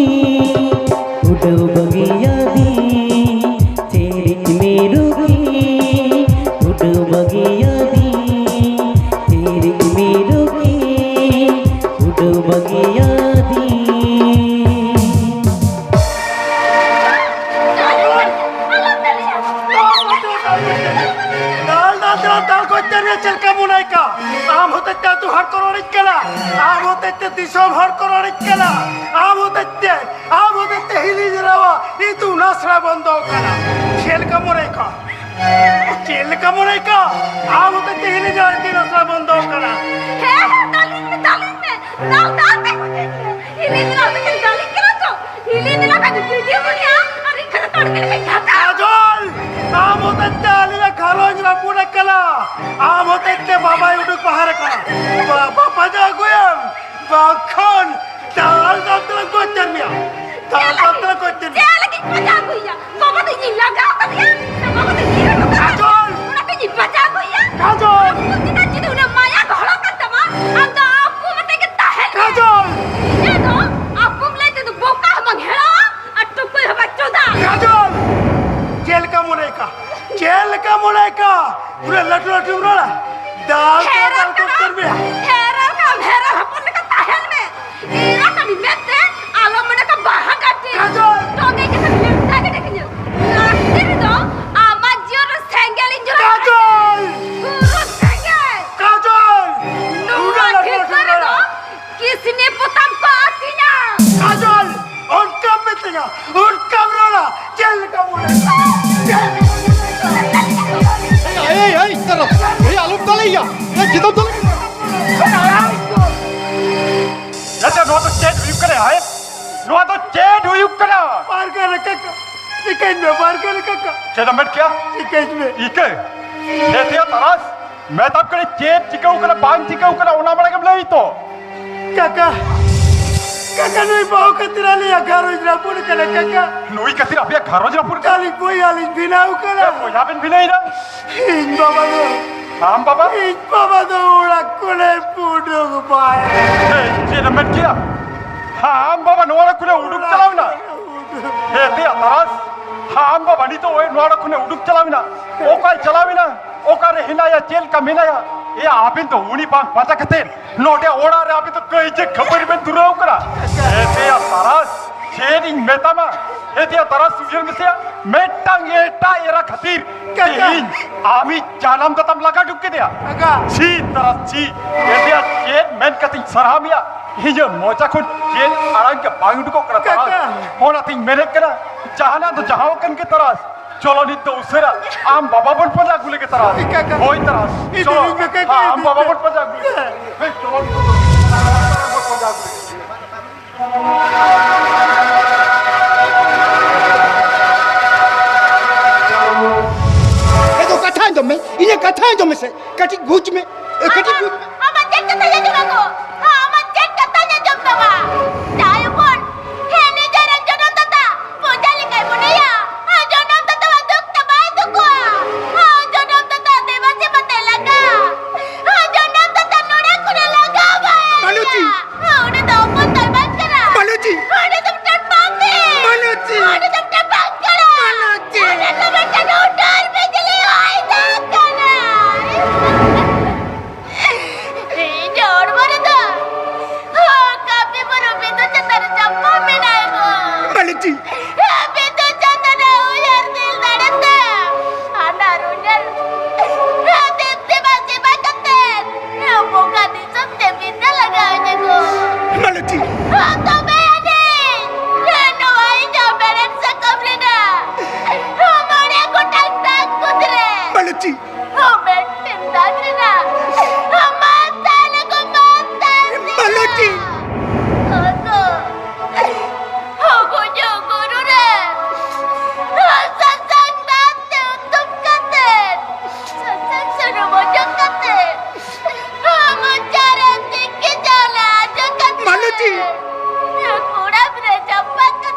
ᱩᱰᱟᱹᱣ ᱵᱟᱹᱜᱤᱭᱟᱫᱤᱧ, ᱪᱤᱨᱤᱡ ᱢᱤᱨᱩ ᱜᱮ ᱩᱰᱟᱹᱣ ᱵᱟᱹᱜᱤᱭᱟᱫᱤᱧ, ᱪᱤᱨᱤᱡ ᱢᱤᱨᱩ ᱜᱮ ᱩᱰᱟᱹᱣ ᱵᱟᱹᱜᱤᱭᱟᱫᱤᱧ᱾ ᱫᱟᱞ, ᱫᱟᱞ, ᱫᱟᱞ, ᱫᱟᱞ, ᱜᱚᱡ ᱛᱮ ᱪᱮᱫ ᱞᱮᱠᱟ ᱢᱚᱱᱮᱭ ᱠᱟ? ᱟᱢ ᱦᱚᱛᱮᱡ ᱛᱮ ᱟᱹᱛᱩ ᱦᱚᱲ ᱠᱚ ᱨᱚᱲᱤᱧ ᱠᱟᱱᱟ, ᱟᱢ ᱦᱚᱛᱮᱡ ᱛᱮ ᱫᱤᱥᱚᱢ ᱦᱚᱲ ᱠᱚ ᱨᱚᱲᱤᱧ ᱠᱟᱱᱟ, ᱟᱢ ᱦᱚᱛᱮᱡ ᱛᱮ, ᱟᱢ ᱦᱚᱛᱮᱡ ᱛᱮ ᱦᱤᱞᱤ ᱡᱮᱨᱟᱣᱟ ᱤᱛᱩᱱ ᱟᱥᱲᱟ ᱵᱚᱱᱫᱚ ᱠᱟᱱᱟ᱾ ᱪᱮᱫ ᱞᱮᱠᱟ ᱢᱚᱱᱮᱭ ᱠᱟ? ᱪᱮᱫ ᱞᱮᱠᱟ ᱢᱚᱱᱮᱭ ᱠᱟ? ᱟᱢ ᱦᱚᱛᱮᱡ ᱛᱮ ᱦᱤᱞᱤ ᱡᱮᱨᱟᱣᱟ ᱤᱛᱩᱱ ᱟᱥᱲᱟ ᱵᱚᱱᱫᱚ ᱠᱟᱱᱟ᱾ ᱦᱮᱸ, ᱦᱮᱸ, ᱫᱟᱞᱤᱧ ᱢᱮ, ᱫᱟᱞᱤᱧ ᱢᱮ᱾ ᱫᱟᱞ, ᱫᱟᱞ ᱛᱮ ᱜᱚᱡᱮᱧ ᱢᱮ᱾ ᱦᱤᱞᱤ ᱡᱮᱨᱟᱣᱟ ᱫᱚ ᱫᱟᱞᱤᱧ ᱠᱟᱱᱟ ᱛᱚ᱾ ᱦᱤᱞᱤ ᱡᱮᱨᱟᱣᱟ ᱠᱷᱟᱱ ᱵᱷᱤᱰᱤᱭᱳ ᱵᱚᱱ ᱧᱟᱢ ᱟᱨ ᱤᱧ ᱠᱷᱟᱱ ᱛᱚᱲ ᱜᱤᱰᱤ ᱠᱟᱜ ᱠᱟᱱᱟ᱾ ᱠᱟᱡᱚᱞ, ᱟᱢ ᱦᱚᱛᱮᱡ ᱛᱮ ᱟᱹᱞᱤᱧᱟᱜ ᱜᱷᱟᱨᱚᱸᱡᱽ ᱨᱟᱹᱯᱩᱫ ᱟᱠᱟᱱᱟ᱾ ᱟᱢ ᱦᱚᱛᱮᱡ ᱛᱮ ᱵᱟᱵᱟᱭ ᱩᱰᱩᱠ ᱵᱟᱦᱟᱨ ᱟᱠᱟᱱᱟ᱾ ᱵᱟᱵᱟ ᱯᱟᱸᱡᱟ ᱟᱹᱜᱩᱭᱮᱢ, ᱵᱟᱝᱠᱷᱟᱱ ᱫᱟᱞ ᱫᱟᱞ ᱛᱮᱞᱮ ᱜᱚᱡ ᱩᱛᱟᱹᱨ ᱢᱮᱭᱟ᱾ ᱫᱟᱞ ᱫᱟᱞ ᱛᱮᱞᱮ ᱜᱚᱡ ᱩᱛᱟᱹᱨ ᱢᱮᱭᱟ᱾ ᱪᱮᱫ ᱞᱟᱹᱜᱤᱫ ᱯᱟᱸᱡᱟ ᱟᱹᱜᱩᱭᱮᱭᱟ? ᱵᱟᱵᱟ ᱫᱚ ᱤᱧᱤᱧ ᱞᱟᱜᱟᱣ ᱠᱟᱫᱮᱭᱟ᱾ ᱵᱟᱵᱟ ᱫᱚ ᱤᱧᱤᱧ ᱞᱟᱜᱟᱣ ᱠᱟᱫᱮᱭᱟ᱾ ᱠᱟᱡᱚᱞ! ᱚᱱᱟᱛᱮ ᱤᱧᱤᱧ ᱯᱟᱸᱡᱟ ᱟᱹᱜᱩᱭᱮᱭᱟ᱾ ᱠᱟᱡᱚᱞ! ᱟᱯᱩ ᱪᱮᱛᱟᱱ ᱡᱩᱫᱤ ᱩᱱᱟᱹᱜ ᱢᱟᱭᱟ ᱜᱚᱦᱚᱲᱚᱜ ᱠᱟᱱ ᱛᱟᱢᱟ, ᱟᱢ ᱫᱚ ᱟᱯᱩ ᱟᱛᱮ ᱜᱮ ᱛᱟᱦᱮᱱ ᱢᱮ᱾ ᱠᱟᱡᱚᱞ! ᱤᱧ ᱫᱚ ᱟᱯᱩᱢ ᱞᱟᱹᱭ ᱛᱮᱫᱚ ᱵᱚᱠᱟ ᱦᱚᱸ ᱵᱟᱝ ᱦᱮᱲᱟᱣᱟ ᱟᱨ ᱴᱩᱠᱩᱡ ᱦᱚᱸ ᱵᱟᱝ ᱪᱚᱸᱫᱟ᱾ ᱠᱟᱡᱚᱞ! ᱪᱮᱫ ᱞᱮᱠᱟ ᱢᱚᱱᱮ ᱠᱟ? ᱪᱮᱫ ᱞᱮᱠᱟ ᱢᱚᱱᱮ ᱠᱟ? ᱯᱩᱨᱟᱹ ᱞᱟᱹᱴᱩ ᱞᱟᱹᱴᱩᱢ ᱨᱚᱲᱟ᱾ ᱫᱟᱞ ᱛᱚ ᱦᱮᱨᱮᱞ ᱫᱟᱞ ᱠᱚ ᱠᱟᱱᱟ, ᱩᱛᱟᱹᱨ ᱢᱮᱭᱟ᱾ ᱦᱮᱨᱮᱞ ᱠᱟᱱᱟ, ᱦᱮᱨᱮᱞ ᱦᱚᱯᱚᱱ ᱞᱮᱠᱟ ᱛᱟᱦᱮᱱ ᱢᱮ᱾ ᱢᱮᱱᱛᱮ ᱟᱞᱚᱢ ᱢᱚᱱᱮ ᱠᱟ ᱵᱟᱦᱟ ᱠᱟᱹᱴᱤ᱾ ᱠᱟᱡᱚᱞ! ᱛᱚᱜᱮ ᱠᱟᱛᱷᱟ ᱢᱮᱛᱟ ᱜᱮ ᱰᱮᱠᱤᱧᱟ᱾ ᱞᱟᱹᱠᱛᱤ ᱨᱮᱫᱚ ᱟᱢᱟᱜ ᱡᱤᱭᱚᱱ ᱨᱮ ᱥᱮᱸᱜᱮᱞ ᱤᱧ ᱡᱩᱞᱟ᱾ ᱠᱟᱡᱚᱞ! ᱜᱩᱨᱩ ᱥᱮᱸᱜᱮᱞ! ᱠᱟᱡᱚᱞ! ᱱᱚᱣᱟ ᱩᱱᱟᱹᱜ ᱞᱟᱹᱴᱩ ᱠᱷᱮᱛ ᱞᱟᱹᱴᱩ ᱨᱮᱫᱚ ᱨᱚᱲᱟ᱾ ᱠᱤᱥᱱᱤ ᱯᱚᱛᱟᱢ ᱠᱚ ᱟᱹᱛᱤᱧᱟ᱾ ᱠᱟᱡᱚᱞ! ᱚᱱᱠᱟᱢ ᱢᱤᱛᱟᱹᱧᱟ, ᱚᱱᱠᱟᱢ ᱨᱚᱲᱟ, ᱪᱮᱫ ᱞᱮᱠᱟᱢ ᱢᱚᱱᱮᱭᱮᱫᱟ? ᱪᱮᱫ ᱞᱮᱠᱟᱢ ᱢᱚᱱᱮᱭᱮᱫᱟ? ᱮᱭ, ᱮᱭ, ᱮᱭ, ᱛᱟᱨᱟ, ᱮᱭ, ᱟᱞᱚᱢ ᱫᱟᱞᱮᱭᱟ, ᱮᱭ, ᱪᱮᱫᱟᱢ ᱫᱟᱞᱮᱭᱟ? ᱮᱭ, ᱟᱲᱟᱜ ᱠᱚ᱾ ᱟᱪᱪᱷᱟ, ᱱᱚᱣᱟ ᱫᱚ ᱪᱮᱫ ᱦᱩᱭᱩᱜ ᱠᱟᱱᱟ, ᱦᱮᱸ? ᱱᱚᱣᱟ ᱫᱚ ᱪᱮᱫ ᱦᱩᱭᱩᱜ ᱠᱟᱱᱟ? ᱯᱟᱨᱜᱟᱱᱟ ᱠᱟᱠᱟ, ᱪᱤᱠᱟᱹᱧ ᱢᱮ, ᱯᱟᱨᱜᱟᱱᱟ ᱠᱟᱠᱟ᱾ ᱪᱮᱫ ᱮᱢ ᱢᱮᱱ ᱠᱮᱭᱟ? ᱪᱤᱠᱟᱹᱧ ᱢᱮ᱾ ᱤᱠᱟᱹ? ᱦᱮᱸ, ᱛᱮᱭᱟ ᱛᱟᱨᱟᱥ, ᱢᱮᱛᱟᱢ ᱠᱟᱹᱱᱟᱹᱧ, ᱪᱮᱫ ᱪᱤᱠᱟᱹᱣ ᱠᱟᱱᱟ, ᱵᱟᱝ ᱪᱤᱠᱟᱹᱣ ᱠᱟᱱᱟ, ᱚᱱᱟ ᱢᱟᱲᱟᱝ ᱮᱢ ᱞᱟᱹᱭ ᱛᱚ᱾ ᱠᱟᱠᱟ, ᱠᱟᱠᱟ, ᱱᱩᱭ ᱵᱟᱹᱦᱩ ᱠᱷᱟᱹᱛᱤᱨ ᱟᱞᱮᱭᱟᱜ ᱜᱷᱟᱨᱚᱸᱡᱽ ᱨᱟᱹᱯᱩᱫ ᱠᱟᱱᱟ, ᱠᱟᱠᱟ᱾ ᱱᱩᱭ ᱠᱷᱟᱹᱛᱤᱨ ᱟᱯᱮᱭᱟᱜ ᱜᱷᱟᱨᱚᱸᱡᱽ ᱨᱟᱹᱯᱩᱫ ᱠᱟᱱᱟ? ᱟᱹᱞᱤᱧ ᱵᱚᱭᱦᱟ ᱞᱤᱧ ᱵᱷᱤᱱᱟᱹᱣ ᱠᱟᱱᱟ᱾ ᱮ, ᱵᱚᱭᱦᱟ ᱵᱮᱱ ᱵᱷᱤᱱᱟᱹᱭᱮᱱᱟ? ᱤᱧ ᱵᱟᱵᱟ ᱫᱚ, ᱟᱢ ᱵᱟᱵᱟ? ᱤᱧ ᱵᱟᱵᱟ ᱫᱚ ᱚᱲᱟᱜ ᱠᱷᱚᱱᱮ ᱩᱰᱩᱠ ᱵᱟᱭ᱾ ᱮ, ᱪᱮᱫ ᱮᱢ ᱢᱮᱱ ᱠᱮᱫᱟ? ᱟᱢ ᱵᱟᱵᱟ ᱱᱚᱣᱟ ᱚᱲᱟᱜ ᱠᱷᱚᱱᱮ ᱩᱰᱩᱠ ᱪᱟᱞᱟᱣ ᱮᱱᱟ? ᱦᱮᱸ, ᱛᱮᱭᱟ ᱛᱟᱨᱟᱥ, ᱟᱢ ᱵᱟᱵᱟ ᱱᱤᱛᱚᱜ ᱳᱭ ᱱᱚᱣᱟ ᱚᱲᱟᱜ ᱠᱷᱚᱱᱮ ᱩᱰᱩᱠ ᱪᱟᱞᱟᱣ ᱮᱱᱟ? ᱚᱠᱟᱭ ᱪᱟᱞᱟᱣ ᱮᱱᱟ? ᱚᱠᱟᱨᱮ ᱦᱮᱱᱟᱭᱟ? ᱪᱮᱫ ᱞᱮᱠᱟ ᱢᱮᱱᱟᱭᱟ? ᱮᱭᱟ, ᱟᱵᱮᱱ ᱫᱚ ᱩᱱᱤ ᱵᱟᱝ ᱯᱟᱸᱡᱟ ᱠᱟᱛᱮ ᱱᱚᱰᱮ ᱚᱲᱟᱜ ᱨᱮ ᱟᱵᱮᱱ ᱫᱚ ᱠᱟᱹᱭᱡᱟᱹ ᱠᱷᱟᱹᱯᱟᱹᱨᱤ ᱵᱮᱱ ᱫᱩᱨᱟᱹᱣ ᱠᱟᱱᱟ᱾ ᱮ ᱛᱮᱭᱟ ᱛᱟᱨᱟᱥ, ᱪᱮᱫ ᱤᱧ ᱢᱮᱛᱟᱢᱟ? ᱮ ᱛᱮᱭᱟ ᱛᱟᱨᱟᱥ, ᱩᱭᱦᱟᱹᱨ ᱢᱮᱥᱮᱭᱟ, ᱢᱤᱫᱴᱟᱝ ᱮᱴᱟᱜ ᱮᱨᱟ ᱠᱷᱟᱹᱛᱤᱨ ᱠᱟᱠᱟ᱾ ᱛᱮᱦᱮᱧ ᱟᱢᱤᱡ ᱡᱟᱱᱟᱢ ᱫᱟᱛᱟᱢ ᱞᱟᱜᱟ ᱦᱚᱴᱚ ᱠᱮᱫᱮᱭᱟ᱾ ᱠᱟᱠᱟ᱾ ᱪᱷᱤ ᱛᱟᱨᱟᱥ, ᱪᱷᱤ᱾ ᱮ ᱛᱮᱭᱟ, ᱪᱮᱫ ᱢᱮᱱ ᱠᱟᱛᱮᱧ ᱥᱟᱨᱦᱟᱣ ᱢᱮᱭᱟ? ᱤᱧᱟᱹᱜ ᱢᱚᱪᱟ ᱠᱷᱚᱱ ᱪᱮᱫ ᱟᱲᱟᱝ ᱜᱮ ᱵᱟᱝ ᱩᱰᱩᱠᱚᱜ ᱠᱟᱱᱟ, ᱛᱟᱨᱟᱥ᱾ ᱠᱟᱠᱟ᱾ ᱚᱱᱟᱛᱤᱧ ᱢᱮᱱᱮᱫ ᱠᱟᱱᱟ, ᱡᱟᱦᱟᱱᱟᱜ ᱫᱚ ᱡᱟᱦᱟᱸ ᱟᱠᱟᱱ ᱜᱮ, ᱛᱟᱨᱟᱥ᱾ ᱪᱚᱞᱚ, ᱱᱤᱛ ᱫᱚ ᱩᱥᱟᱹᱨᱟ ᱟᱢ ᱵᱟᱵᱟ ᱵᱚᱱ ᱯᱟᱸᱡᱟ ᱟᱹᱜᱩ ᱞᱮᱜᱮ, ᱛᱟᱨᱟᱥ᱾ ᱠᱟᱠᱟ᱾ ᱦᱳᱭ, ᱛᱟᱨᱟᱥ᱾ ᱤᱫᱤ ᱪᱚᱞᱚ᱾ ᱞᱤᱧ ᱢᱮ, ᱠᱟᱠᱟ, ᱦᱮᱸ, ᱟᱢ ᱤᱫᱤ ᱵᱟᱵᱟ ᱞᱤᱧ ᱵᱚᱱ ᱯᱟᱸᱡᱟ ᱟᱹᱜᱩ ᱞᱮᱜᱮ᱾ ᱦᱮᱸ, ᱪᱚᱞᱚ, ᱱᱤᱛ ᱫᱚ ᱩᱥᱟᱹᱨᱟ ᱟᱢ ᱵᱟᱵᱟ ᱵᱚᱱ ᱯᱟᱸᱡᱟ ᱟᱹᱜᱩ ᱞᱮᱜᱮ᱾ ᱮ ᱫᱚ ᱠᱟᱛᱷᱟ ᱟᱸᱡᱚᱢ ᱢᱮ, ᱤᱧᱟᱹᱜ ᱠᱟᱛᱷᱟ ᱟᱸᱡᱚᱢ ᱢᱮᱥᱮ, ᱠᱟᱹᱴᱤᱡ ᱵᱩᱡᱽ ᱢᱮ, ᱮ, ᱠᱟᱹᱴᱤᱡ ᱵᱩᱡᱽ ᱢᱮ᱾ ᱟᱢᱟᱜ ᱪᱮᱫ ᱠᱟᱛᱷᱟᱧ ᱟᱸᱡᱚᱢᱟ ᱜᱚ? ᱟᱢᱟᱜ ᱪᱮᱫ ᱠᱟᱛᱷᱟᱧ ᱟᱸᱡᱚᱢ ᱛᱟᱢᱟ? ᱡᱟᱦᱟᱸᱭ ᱦᱚᱯᱚᱱ, ᱦᱮᱸ, ᱱᱤᱡᱮᱨᱮᱱ ᱡᱚᱱᱚᱢ ᱫᱟᱛᱟ ᱵᱚᱡᱷᱟ ᱞᱮᱠᱟᱭ ᱢᱚᱱᱮᱭᱟ, ᱟᱨ ᱡᱚᱱᱚᱢ ᱫᱟᱛᱟᱣᱟᱜ ᱫᱩᱠ ᱛᱮ ᱵᱟᱭ ᱫᱩᱠᱩᱜᱼᱟ᱾ ᱟᱨ ᱡᱚᱱᱚᱢ ᱫᱟᱛᱟ ᱫᱮᱵᱟ ᱥᱮᱵᱟ ᱛᱮ ᱞᱟᱸᱜᱟ᱾ ᱟᱨ ᱡᱚᱱᱚᱢ ᱫᱟᱛᱟ ᱱᱚᱰᱮ ᱠᱷᱚᱱᱮ ᱞᱟᱸᱜᱟ ᱵᱟᱭ ᱢᱟᱱᱚᱛᱤ! ᱩᱱᱤ ᱫᱚ ᱚᱠᱚᱭ ᱫᱚᱭ ᱵᱟᱝ ᱠᱟᱱᱟ᱾ ᱢᱟᱱᱚᱛᱤ! ᱩᱱᱤ ᱫᱚ ᱢᱤᱫᱴᱟᱝ ᱯᱟᱯᱤ! ᱢᱟᱱᱚᱛᱤ! ᱩᱱᱤ ᱫᱚ ᱢᱤᱫᱴᱟᱝ ᱵᱟᱝ ᱠᱟᱱᱟ! ᱢᱟᱱᱚᱛᱤ! ᱩᱱᱤ ᱫᱚ ᱢᱤᱫᱴᱟᱝ ᱦᱩᱰᱟᱹᱨ ᱵᱤᱡᱽᱞᱤ ᱦᱚᱭ ᱫᱟᱜ ᱠᱟᱱᱟᱭ!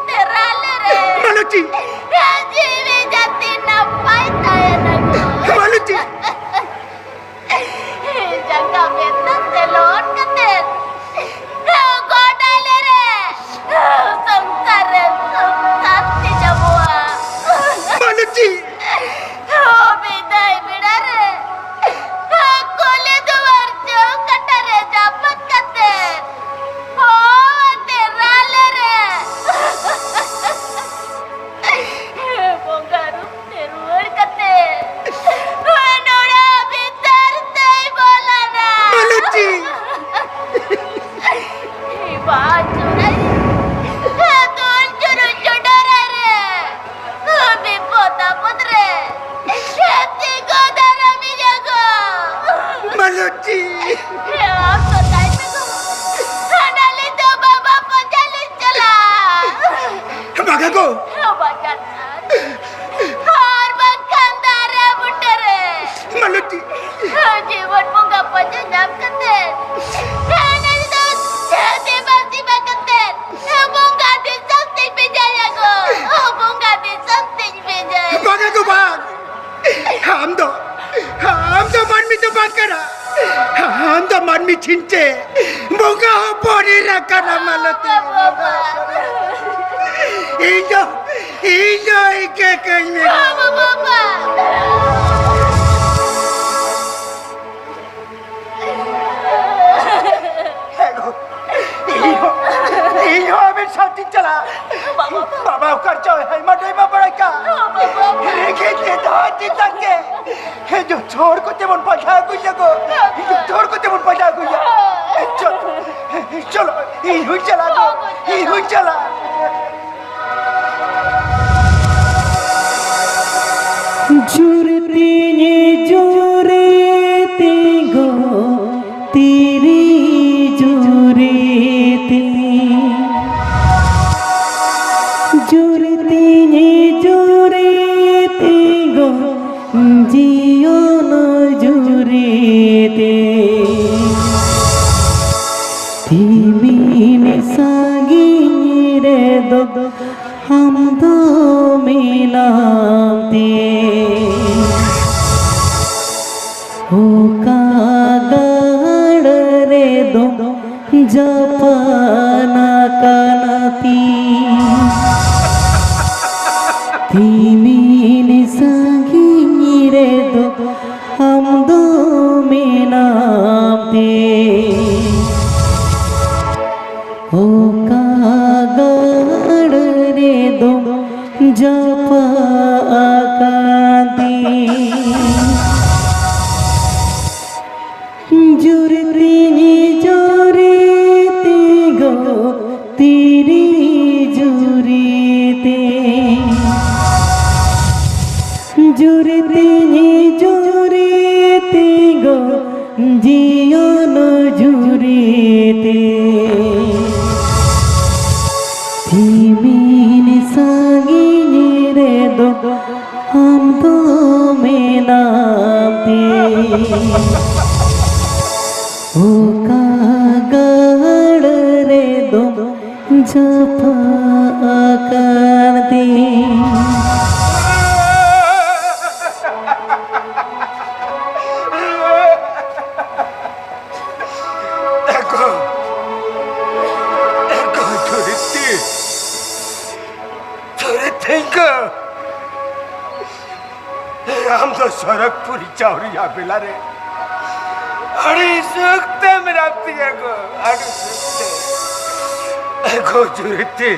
ᱞᱩᱪᱤ᱾ ᱦᱮᱸ, ᱟᱢ ᱫᱚ ᱛᱟᱭ ᱢᱮ ᱜᱚ᱾ ᱦᱟᱱᱟ ᱞᱤᱧ ᱫᱚ ᱵᱟᱵᱟ ᱯᱟᱸᱡᱟ ᱞᱤᱧ ᱪᱟᱞᱟᱜ᱾ ᱵᱟᱝᱟ ᱜᱚ᱾ ᱦᱮᱸ, ᱵᱟᱝᱟ᱾ ᱟᱨ ᱵᱟᱝᱠᱷᱟᱱ ᱫᱟᱨᱮ ᱵᱩᱴᱟᱹ ᱨᱮ᱾ ᱢᱟᱞᱚᱛᱤ᱾ ᱡᱤᱵᱚᱱ ᱵᱚᱸᱜᱟ ᱯᱟᱸᱡᱟ ᱧᱟᱢ ᱠᱟᱛᱮ, ᱦᱟᱱᱟ ᱞᱤᱧ ᱫᱚ ᱫᱮᱵᱟ ᱥᱮᱵᱟ ᱠᱟᱛᱮ, ᱵᱚᱸᱜᱟ ᱫᱤᱥᱚᱢ ᱛᱮᱧ ᱵᱷᱮᱡᱟᱭᱟ ᱜᱚ᱾ ᱵᱚᱸᱜᱟ ᱫᱤᱥᱚᱢ ᱛᱮᱧ ᱵᱷᱮᱡᱟᱭᱟ᱾ ᱵᱟᱝᱟ ᱜᱚ, ᱵᱟᱝ᱾ ᱟᱢ ᱫᱚ, ᱟᱢ ᱫᱚ ᱢᱟᱹᱱᱢᱤ ᱫᱚ ᱵᱟᱝ ᱠᱟᱱᱟ᱾ ᱟᱢ ᱫᱚ ᱢᱟᱹᱱᱢᱤ ᱪᱷᱤᱱᱪᱮ ᱵᱚᱸᱜᱟ ᱦᱚᱯᱚᱱ ᱮᱨᱟ ᱠᱟᱱᱟ, ᱢᱟᱞᱚᱛᱤ᱾ ᱤᱧ ᱫᱚ, ᱤᱧ ᱫᱚ ᱤᱠᱟᱹ ᱠᱟᱹᱧ ᱢᱮ᱾ ᱤᱧ ᱦᱚᱸ, ᱤᱧ ᱦᱚᱸ ᱟᱵᱮᱱ ᱥᱟᱶᱛᱮᱧ ᱪᱟᱞᱟᱜᱼᱟ᱾ ᱵᱟᱵᱟ᱾ ᱵᱟᱵᱟ ᱚᱠᱟ ᱨᱮᱪᱚ ᱦᱮᱡ ᱢᱟ ᱰᱟᱹᱭ ᱢᱟ ᱵᱟᱲᱟᱭ ᱠᱟ᱾ ᱵᱟᱵᱟ᱾ ᱨᱮᱸᱜᱮᱡ ᱛᱮ ᱫᱟᱜ ᱪᱮᱛᱟᱱ ᱛᱮ᱾ ᱦᱮᱸ, ᱡᱚᱛᱚ ᱦᱚᱲ ᱠᱚᱛᱮ ᱵᱚᱱ ᱯᱟᱸᱡᱟ ᱟᱹᱜᱩᱭ ᱞᱟᱜᱚ᱾ ᱡᱚᱛᱚ ᱦᱚᱲ ᱠᱚᱛᱮ ᱵᱚᱱ ᱯᱟᱸᱡᱟ ᱟᱹᱜᱩᱭᱟ᱾ ᱪᱚᱞᱚ, ᱪᱚᱞᱚ, ᱤᱧ ᱦᱚᱸᱧ ᱪᱟᱞᱟᱜ ᱫᱚ, ᱤᱧ ᱦᱚᱸᱧ ᱪᱟᱞᱟᱜ᱾ ᱡᱩᱨ ᱛᱤᱧ ᱡᱩᱨ ᱛᱤᱧ ᱜᱚ ᱛᱤᱨᱤ ᱡᱩᱨᱤ ᱛᱤ᱾ ᱡᱩᱨᱤ ᱛᱤᱧ ᱡᱩᱨᱤ ᱛᱤᱧ ᱜᱚ ᱡᱤᱭᱚᱱ ᱡᱩᱨᱤ ᱛᱤ᱾ ᱛᱤᱢᱤᱱ ᱥᱟᱺᱜᱤᱧ ᱨᱮᱫᱚ ᱟᱢ ᱫᱚ ᱢᱮᱱᱟᱢ ᱛᱮ᱾ ᱚᱠᱟ ᱜᱟᱲ ᱨᱮᱫᱚ ᱡᱟᱯᱟᱱ ᱟᱠᱟᱱᱟ ᱛᱤ᱾ ᱛᱤᱢᱤᱱ ᱥᱟᱺᱜᱤᱧ ᱨᱮᱫᱚ ᱟᱢ ᱫᱚ ᱢᱮᱱᱟᱢ ᱛᱮ᱾ ᱚᱠᱟ ᱜᱟᱲ ᱨᱮᱫᱚ ᱡᱟᱯᱟ ᱟᱠᱟᱫᱤ᱾ ᱡᱩᱨᱤ ᱛᱤᱧ ᱡᱩᱨᱤ ᱛᱤᱧ ᱜᱚ ᱛᱤᱨᱤ ᱡᱩᱨᱤ ᱛᱤᱧ᱾ ᱡᱩᱨᱤ ᱛᱤᱧ ᱡᱩᱨᱤ ᱛᱤᱧ ᱜᱚ ᱡᱤᱭᱚᱱ ᱡᱩᱨᱤ ᱛᱮ ᱛᱤᱢᱤᱱ ᱥᱟᱺᱜᱤᱧ ᱨᱮᱫᱚ ᱟᱢ ᱫᱚ ᱢᱮᱱᱟᱢ ᱛᱮ, ᱚᱠᱟ ᱜᱟᱲ ᱨᱮᱫᱚ ᱡᱟᱯᱟᱜ ᱟᱠᱟᱱ ᱛᱤᱧ᱾ ᱮᱜᱳ, ᱮᱜᱳ ᱡᱩᱨᱤᱛᱤ, ᱡᱩᱨᱤᱛᱤ ᱜᱳ᱾ ᱟᱢ ᱫᱚ ᱥᱚᱨᱚᱜᱽᱯᱩᱨᱤ ᱪᱟᱣᱨᱤᱭᱟ ᱵᱮᱞᱟ ᱨᱮ ᱟᱹᱰᱤ ᱥᱩᱠ ᱛᱮ ᱢᱮᱱᱟᱢ ᱛᱤᱧᱟ ᱜᱳ, ᱟᱹᱰᱤ ᱥᱩᱠ ᱛᱮ᱾ ᱮᱜᱳ ᱡᱩᱨᱤᱛᱤ,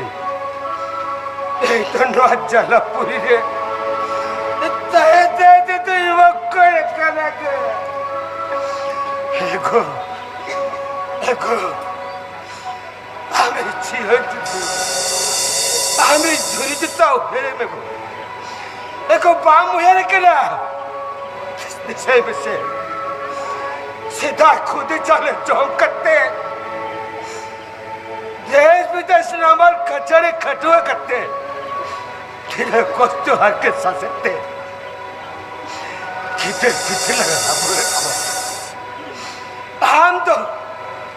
ᱤᱧ ᱫᱚ ᱱᱚᱣᱟ ᱡᱟᱞᱟᱯᱩᱨᱤ ᱨᱮ ᱛᱟᱦᱮᱸ ᱛᱟᱦᱮᱸ ᱛᱮᱫᱚᱧ ᱢᱚᱠᱚᱧ ᱟᱠᱟᱱᱟ ᱜᱳ᱾ ᱮᱜᱳ, ᱮᱜᱳ᱾ ᱟᱢᱤᱡ ᱡᱤᱭᱚᱱ ᱡᱩᱫᱤ ᱟᱢᱤᱡ ᱡᱩᱨᱤ ᱡᱩᱛᱟᱹ ᱩᱭᱦᱟᱹᱨᱮ ᱢᱮ ᱜᱳ᱾ ᱮᱜᱳ ᱵᱟᱢ ᱩᱭᱦᱟᱹᱨ ᱠᱟᱱᱟ? ᱫᱤᱥᱟᱹᱭ ᱢᱮᱥᱮ, ᱥᱮᱫᱟᱭ ᱠᱷᱩᱫᱤ ᱪᱟᱣᱞᱮ ᱡᱚᱢ ᱠᱟᱛᱮ, ᱫᱮᱥ ᱵᱤᱫᱮᱥ ᱱᱟᱢᱟᱞ ᱠᱟᱪᱷᱟᱹᱲᱤ ᱠᱷᱟᱹᱴᱩᱣᱟᱹ ᱠᱟᱛᱮ, ᱛᱤᱱᱟᱹᱜ ᱠᱚᱥᱴᱚ ᱦᱟᱨᱠᱮᱛ ᱥᱟᱥᱮᱛ ᱛᱮ ᱜᱤᱫᱟᱹᱨ ᱯᱤᱫᱟᱹᱨ ᱞᱮ ᱦᱟᱨᱟ ᱵᱩᱨᱩᱭᱮᱫ ᱠᱚᱣᱟ᱾ ᱟᱢ ᱫᱚ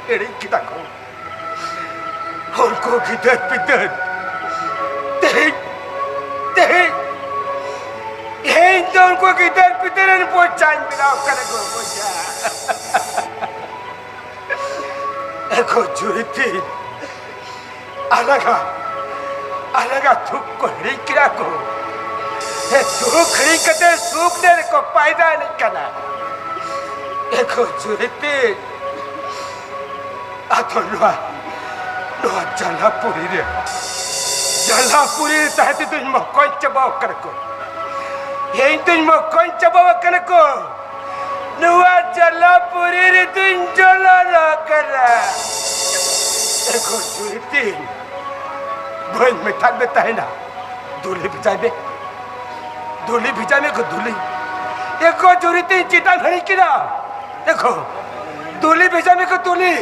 ᱦᱤᱲᱤᱧ ᱠᱮᱫᱟ ᱠᱚ᱾ ᱩᱱᱠᱩ ᱜᱤᱫᱟᱹᱨ ᱯᱤᱫᱟᱹᱨ ᱛᱮᱦᱮᱧ, ᱛᱮᱦᱮᱧ ᱤᱧ ᱫᱚ ᱩᱱᱠᱩ ᱜᱤᱫᱟᱹᱨ ᱯᱤᱫᱟᱹᱨ ᱨᱮᱱ ᱵᱚᱪᱟᱧ ᱵᱮᱱᱟᱣ ᱠᱟᱱᱟ ᱠᱚ, ᱵᱚᱪᱟ᱾ ᱮᱜᱳ ᱡᱩᱨᱤᱛᱤ, ᱟᱞᱟᱜᱟ, ᱟᱞᱟᱜᱟ ᱫᱩᱠ ᱠᱚ ᱦᱤᱲᱤᱧ ᱠᱮᱫᱟ ᱠᱚ᱾ ᱮ, ᱫᱩᱠ ᱦᱤᱲᱤᱧ ᱠᱟᱛᱮ ᱥᱩᱠ ᱨᱮ ᱠᱚ ᱯᱟᱭᱫᱟ ᱮᱱᱮᱡ ᱠᱟᱱᱟ᱾ ᱮᱜᱳ ᱡᱩᱨᱤᱛᱤ, ᱟᱫᱚ ᱱᱚᱣᱟ, ᱱᱚᱣᱟ ᱡᱟᱞᱟᱯᱩᱨᱤ ᱨᱮ, ᱡᱟᱞᱟᱯᱩᱨᱤ ᱨᱮ ᱛᱟᱦᱮᱸ ᱛᱮᱫᱚᱧ ᱢᱚᱠᱚᱧ ᱪᱟᱵᱟᱣ ᱠᱟᱱᱟ ᱠᱚ᱾ ᱤᱧ ᱫᱚᱧ ᱢᱚᱠᱚᱧ ᱪᱟᱵᱟᱣ ᱠᱟᱱᱟ ᱠᱚ᱾ ᱱᱚᱣᱟ ᱡᱟᱞᱟᱯᱩᱨᱤ ᱨᱮᱫᱚᱧ ᱡᱚᱞᱚᱱ ᱟᱠᱟᱱᱟ᱾ ᱮᱜᱳ ᱡᱩᱨᱤᱛᱤ, ᱵᱟᱹᱧ ᱢᱮᱛᱟᱫ ᱢᱮ ᱛᱟᱦᱮᱱᱟ, ᱫᱩᱞᱤ ᱵᱷᱮᱡᱟᱭ ᱢᱮ, ᱫᱩᱞᱤ ᱵᱷᱮᱡᱟᱭ ᱢᱮ ᱜᱳ, ᱫᱩᱞᱤ᱾ ᱮᱜᱳ ᱡᱩᱨᱤᱛᱤ, ᱪᱮᱫᱟᱜ ᱮᱢ ᱦᱤᱲᱤᱧ ᱠᱮᱫᱟ? ᱫᱮᱠᱷᱳ, ᱫᱩᱞᱤ ᱵᱷᱮᱡᱟ ᱢᱮᱠᱚ ᱫᱩᱞᱤ᱾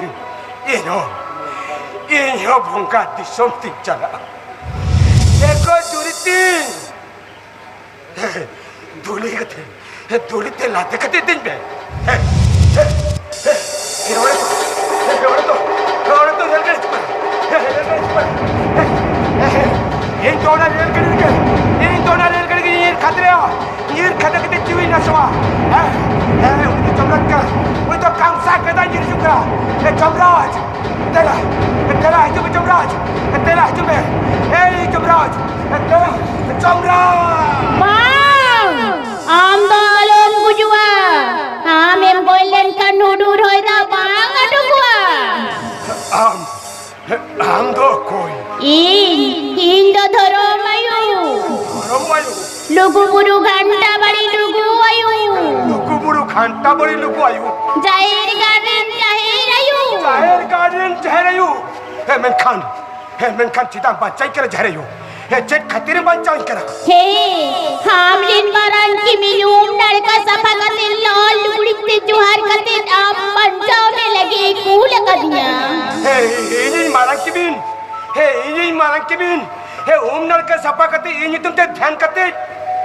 ᱤᱧ ᱦᱚᱸ, ᱤᱧ ᱦᱚᱸ ᱵᱚᱸᱜᱟ ᱫᱤᱥᱚᱢ ᱛᱤᱧ ᱪᱟᱞᱟᱜᱼᱟ᱾ ᱫᱮᱠᱷᱳ ᱡᱩᱨᱤ ᱛᱤᱧ᱾ ᱫᱩᱞᱤ ᱠᱟᱛᱮ, ᱫᱩᱞᱤ ᱛᱮ ᱞᱟᱫᱮ ᱠᱟᱛᱮ ᱫᱮᱡ ᱢᱮ᱾ ᱨᱚᱲ ᱛᱚ, ᱨᱚᱲ ᱛᱚ, ᱨᱚᱲ ᱛᱚ, ᱨᱮᱞ ᱜᱟᱹᱰᱤ ᱦᱤᱡᱩᱜ ᱠᱟᱱᱟ᱾ ᱨᱮᱞ ᱜᱟᱹᱰᱤ ᱦᱤᱡᱩᱜ ᱠᱟᱱᱟ᱾ ᱤᱧ ᱫᱚ ᱚᱱᱟ ᱨᱮᱞ ᱜᱟᱹᱰᱤ ᱨᱮᱜᱮ, ᱤᱧ ᱫᱚ ᱚᱱᱟ ᱨᱮᱞ ᱜᱟᱹᱰᱤ ᱨᱮᱜᱮ ᱧᱤᱨ ᱠᱷᱟᱛᱨᱮᱭᱟ, ᱧᱤᱨ ᱠᱷᱟᱛᱨᱮ ᱠᱟᱛᱮ ᱡᱤᱣᱤᱧ ᱱᱟᱥᱟᱣᱟ᱾ ᱦᱮᱸ, ᱦᱮᱸ, ᱩᱱᱤ ᱫᱚ ᱡᱚᱢᱨᱟᱡᱽ ᱠᱟᱱᱟ, ᱩᱱᱤ ᱫᱚ ᱠᱟᱢᱥᱟ ᱠᱟᱫᱟᱭ ᱧᱤᱨ ᱦᱤᱡᱩᱜ ᱠᱟᱱᱟ᱾ ᱮ ᱡᱚᱢᱨᱟᱡᱽ, ᱫᱮᱞᱟ, ᱫᱮᱞᱟ ᱦᱤᱡᱩᱜ ᱢᱮ ᱡᱚᱢᱨᱟᱡᱽ, ᱫᱮᱞᱟ ᱦᱤᱡᱩᱜ ᱢᱮ᱾ ᱮᱭ ᱡᱚᱢᱨᱟᱡᱽ, ᱫᱮᱞᱟ, ᱡᱚᱢᱨᱟᱡᱽ᱾ ᱵᱟᱝ! ᱟᱢ ᱫᱚ ᱟᱞᱚᱢ ᱜᱩᱡᱩᱜᱼᱟ᱾ ᱟᱢᱮᱢ ᱜᱚᱡ ᱞᱮᱱᱠᱷᱟᱱ ᱦᱩᱰᱩᱨ ᱦᱚᱭ ᱫᱟᱜ ᱵᱟᱝ ᱟᱴᱚᱠᱚᱜᱼᱟ᱾ ᱟᱢ, ᱟᱢ ᱫᱚ ᱚᱠᱚᱭ? ᱤᱧ, ᱤᱧ ᱫᱚ ᱫᱷᱚᱨᱚᱢ ᱟᱭᱳ᱾ ᱫᱷᱚᱨᱚᱢ ᱟᱭᱳ? ᱞᱩᱜᱩ ᱵᱩᱨᱩ ᱜᱷᱟᱱᱴᱟ ᱵᱟᱲᱤ ᱞᱩᱜᱩ ᱟᱭᱳ᱾ ᱞᱩᱜᱩ ᱵᱩᱨᱩ ᱜᱷᱟᱱᱴᱟ ᱵᱟᱲᱤ ᱞᱩᱜᱩ ᱟᱭᱳ᱾ ᱡᱟᱦᱮᱨ ᱜᱟᱲ ᱨᱮᱱ ᱡᱟᱦᱮᱨ ᱟᱭᱳ᱾ ᱡᱟᱦᱮᱨ ᱜᱟᱲ ᱨᱮᱱ ᱡᱟᱦᱮᱨ ᱟᱭᱳ᱾ ᱦᱮᱸ, ᱢᱮᱱᱠᱷᱟᱱ, ᱦᱮᱸ, ᱢᱮᱱᱠᱷᱟᱱ ᱪᱮᱫᱟᱜ ᱵᱟᱧᱪᱟᱣᱤᱧ ᱠᱟᱱᱟ ᱡᱟᱦᱮᱨ ᱟᱭᱳ? ᱦᱮᱸ, ᱪᱮᱫ ᱠᱷᱟᱹᱛᱤᱨᱮᱢ ᱵᱟᱧᱪᱟᱣᱤᱧ ᱠᱟᱱᱟ? ᱦᱮ, ᱟᱢ ᱨᱮᱱ ᱢᱟᱨᱟᱝ ᱠᱤᱢᱤᱱ ᱩᱢ ᱱᱟᱲᱠᱟ ᱥᱟᱯᱷᱟ ᱠᱟᱛᱮ, ᱞᱟᱞ ᱞᱩᱜᱽᱲᱤ ᱛᱮ ᱡᱚᱦᱟᱨ ᱠᱟᱛᱮ, ᱟᱢ ᱵᱟᱧᱪᱟᱣ ᱢᱮ ᱞᱟᱹᱜᱤᱫ ᱠᱩᱞ ᱟᱠᱟᱫᱤᱧᱟ᱾ ᱦᱮᱸ, ᱤᱧᱤᱡ ᱢᱟᱨᱟᱝ ᱠᱤᱢᱤᱱ, ᱦᱮᱸ, ᱤᱧᱤᱡ ᱢᱟᱨᱟᱝ ᱠᱤᱢᱤᱱ, ᱦᱮᱸ, ᱩᱢ ᱱᱟᱲᱠᱟ ᱥᱟᱯᱷᱟ ᱠᱟᱛᱮ, ᱤᱧ ᱧᱩᱛᱩᱢ ᱛᱮ ᱫᱷᱮᱭᱟᱱ ᱠᱟᱛᱮ,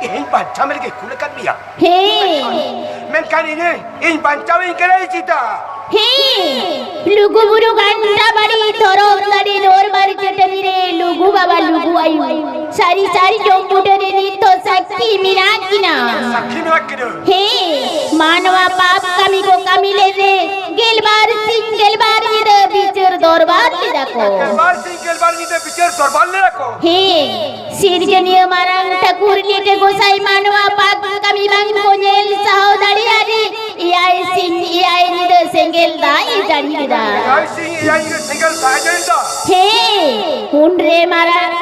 ᱤᱧ ᱵᱟᱧᱪᱟᱣ ᱢᱮ ᱞᱟᱹᱜᱤᱫ ᱠᱩᱞ ᱟᱠᱟᱫ ᱢᱮᱭᱟ᱾ ᱦᱮᱸ᱾ ᱢᱮᱱᱠᱷᱟᱱ ᱤᱧ, ᱤᱧ ᱵᱟᱧᱪᱟᱣᱤᱧ ᱠᱟᱱᱟᱭ ᱪᱮᱫᱟᱜ? ᱦᱮᱸ, ᱞᱩᱜᱩ ᱵᱩᱨᱩ ᱜᱷᱟᱱᱴᱟ ᱵᱟᱲᱤ ᱫᱷᱚᱨᱚᱢ ᱫᱟᱲᱮ ᱫᱚᱨᱵᱟᱨ ᱪᱟᱹᱴᱟᱹᱱᱤ ᱨᱮ ᱞᱩᱜᱩ ᱵᱟᱵᱟ ᱞᱩᱜᱩ ᱟᱭᱳ ᱥᱟᱹᱨᱤ ᱥᱟᱹᱨᱤ ᱡᱚᱢ ᱵᱩᱴᱟᱹ ᱨᱮ ᱱᱤᱛ ᱫᱚ ᱥᱟᱹᱠᱷᱤ ᱢᱮᱱᱟᱜ ᱠᱤᱱᱟ᱾ ᱥᱟᱹᱠᱷᱤ ᱢᱮᱱᱟᱜ ᱠᱤᱱᱟ᱾ ᱦᱮᱸ, ᱢᱟᱱᱣᱟ ᱯᱟᱯ ᱠᱟᱹᱢᱤ ᱠᱚ ᱠᱟᱹᱢᱤ ᱞᱮᱫ ᱨᱮ ᱜᱮᱞᱵᱟᱨ ᱥᱤᱧ ᱜᱮᱞᱵᱟᱨ ᱧᱤᱫᱟᱹ ᱵᱤᱪᱟᱹᱨ ᱫᱚᱨᱵᱟᱨ ᱞᱮᱫᱟ ᱠᱚ᱾ ᱜᱮᱞᱵᱟᱨ ᱥᱤᱧ ᱜᱮᱞᱵᱟᱨ ᱧᱤᱫᱟᱹ ᱵᱤᱪᱟᱹᱨ ᱫᱚᱨᱵᱟᱨ ᱞᱮᱫᱟ ᱠᱚ᱾ ᱦᱮᱸ, ᱥᱤᱨᱡᱚᱱᱤᱭᱟᱹ ᱢᱟᱨᱟᱝ ᱴᱷᱟᱹᱠᱩᱨ ᱞᱤᱴᱟᱹ ᱜᱚᱸᱥᱟᱭ ᱢᱟᱱᱣᱟ ᱯᱟᱯ ᱠᱟᱹᱢᱤ ᱵᱟᱝ ᱠᱚ ᱧᱮᱞ ᱥᱟᱦᱟᱣ ᱫᱟᱲᱮᱭᱟᱜ ᱨᱮ ᱮᱭᱟᱭ ᱥᱤᱧ ᱮᱭᱟᱭ ᱧᱤᱫᱟᱹ ᱥᱮᱸᱜᱮᱞ ᱫᱟᱜ ᱮ ᱡᱟᱹᱲᱤ ᱞᱮᱫᱟ᱾ ᱮᱭᱟᱭ ᱥᱤᱧ ᱮᱭᱟᱭ ᱧᱤᱫᱟᱹ ᱥᱮᱸᱜᱮᱞ ᱫᱟᱜ ᱮ ᱡᱟᱹᱲᱤ ᱞᱮᱫᱟ᱾ ᱦᱮᱸ, ᱩᱱᱨᱮ ᱢᱟᱨᱟᱝ,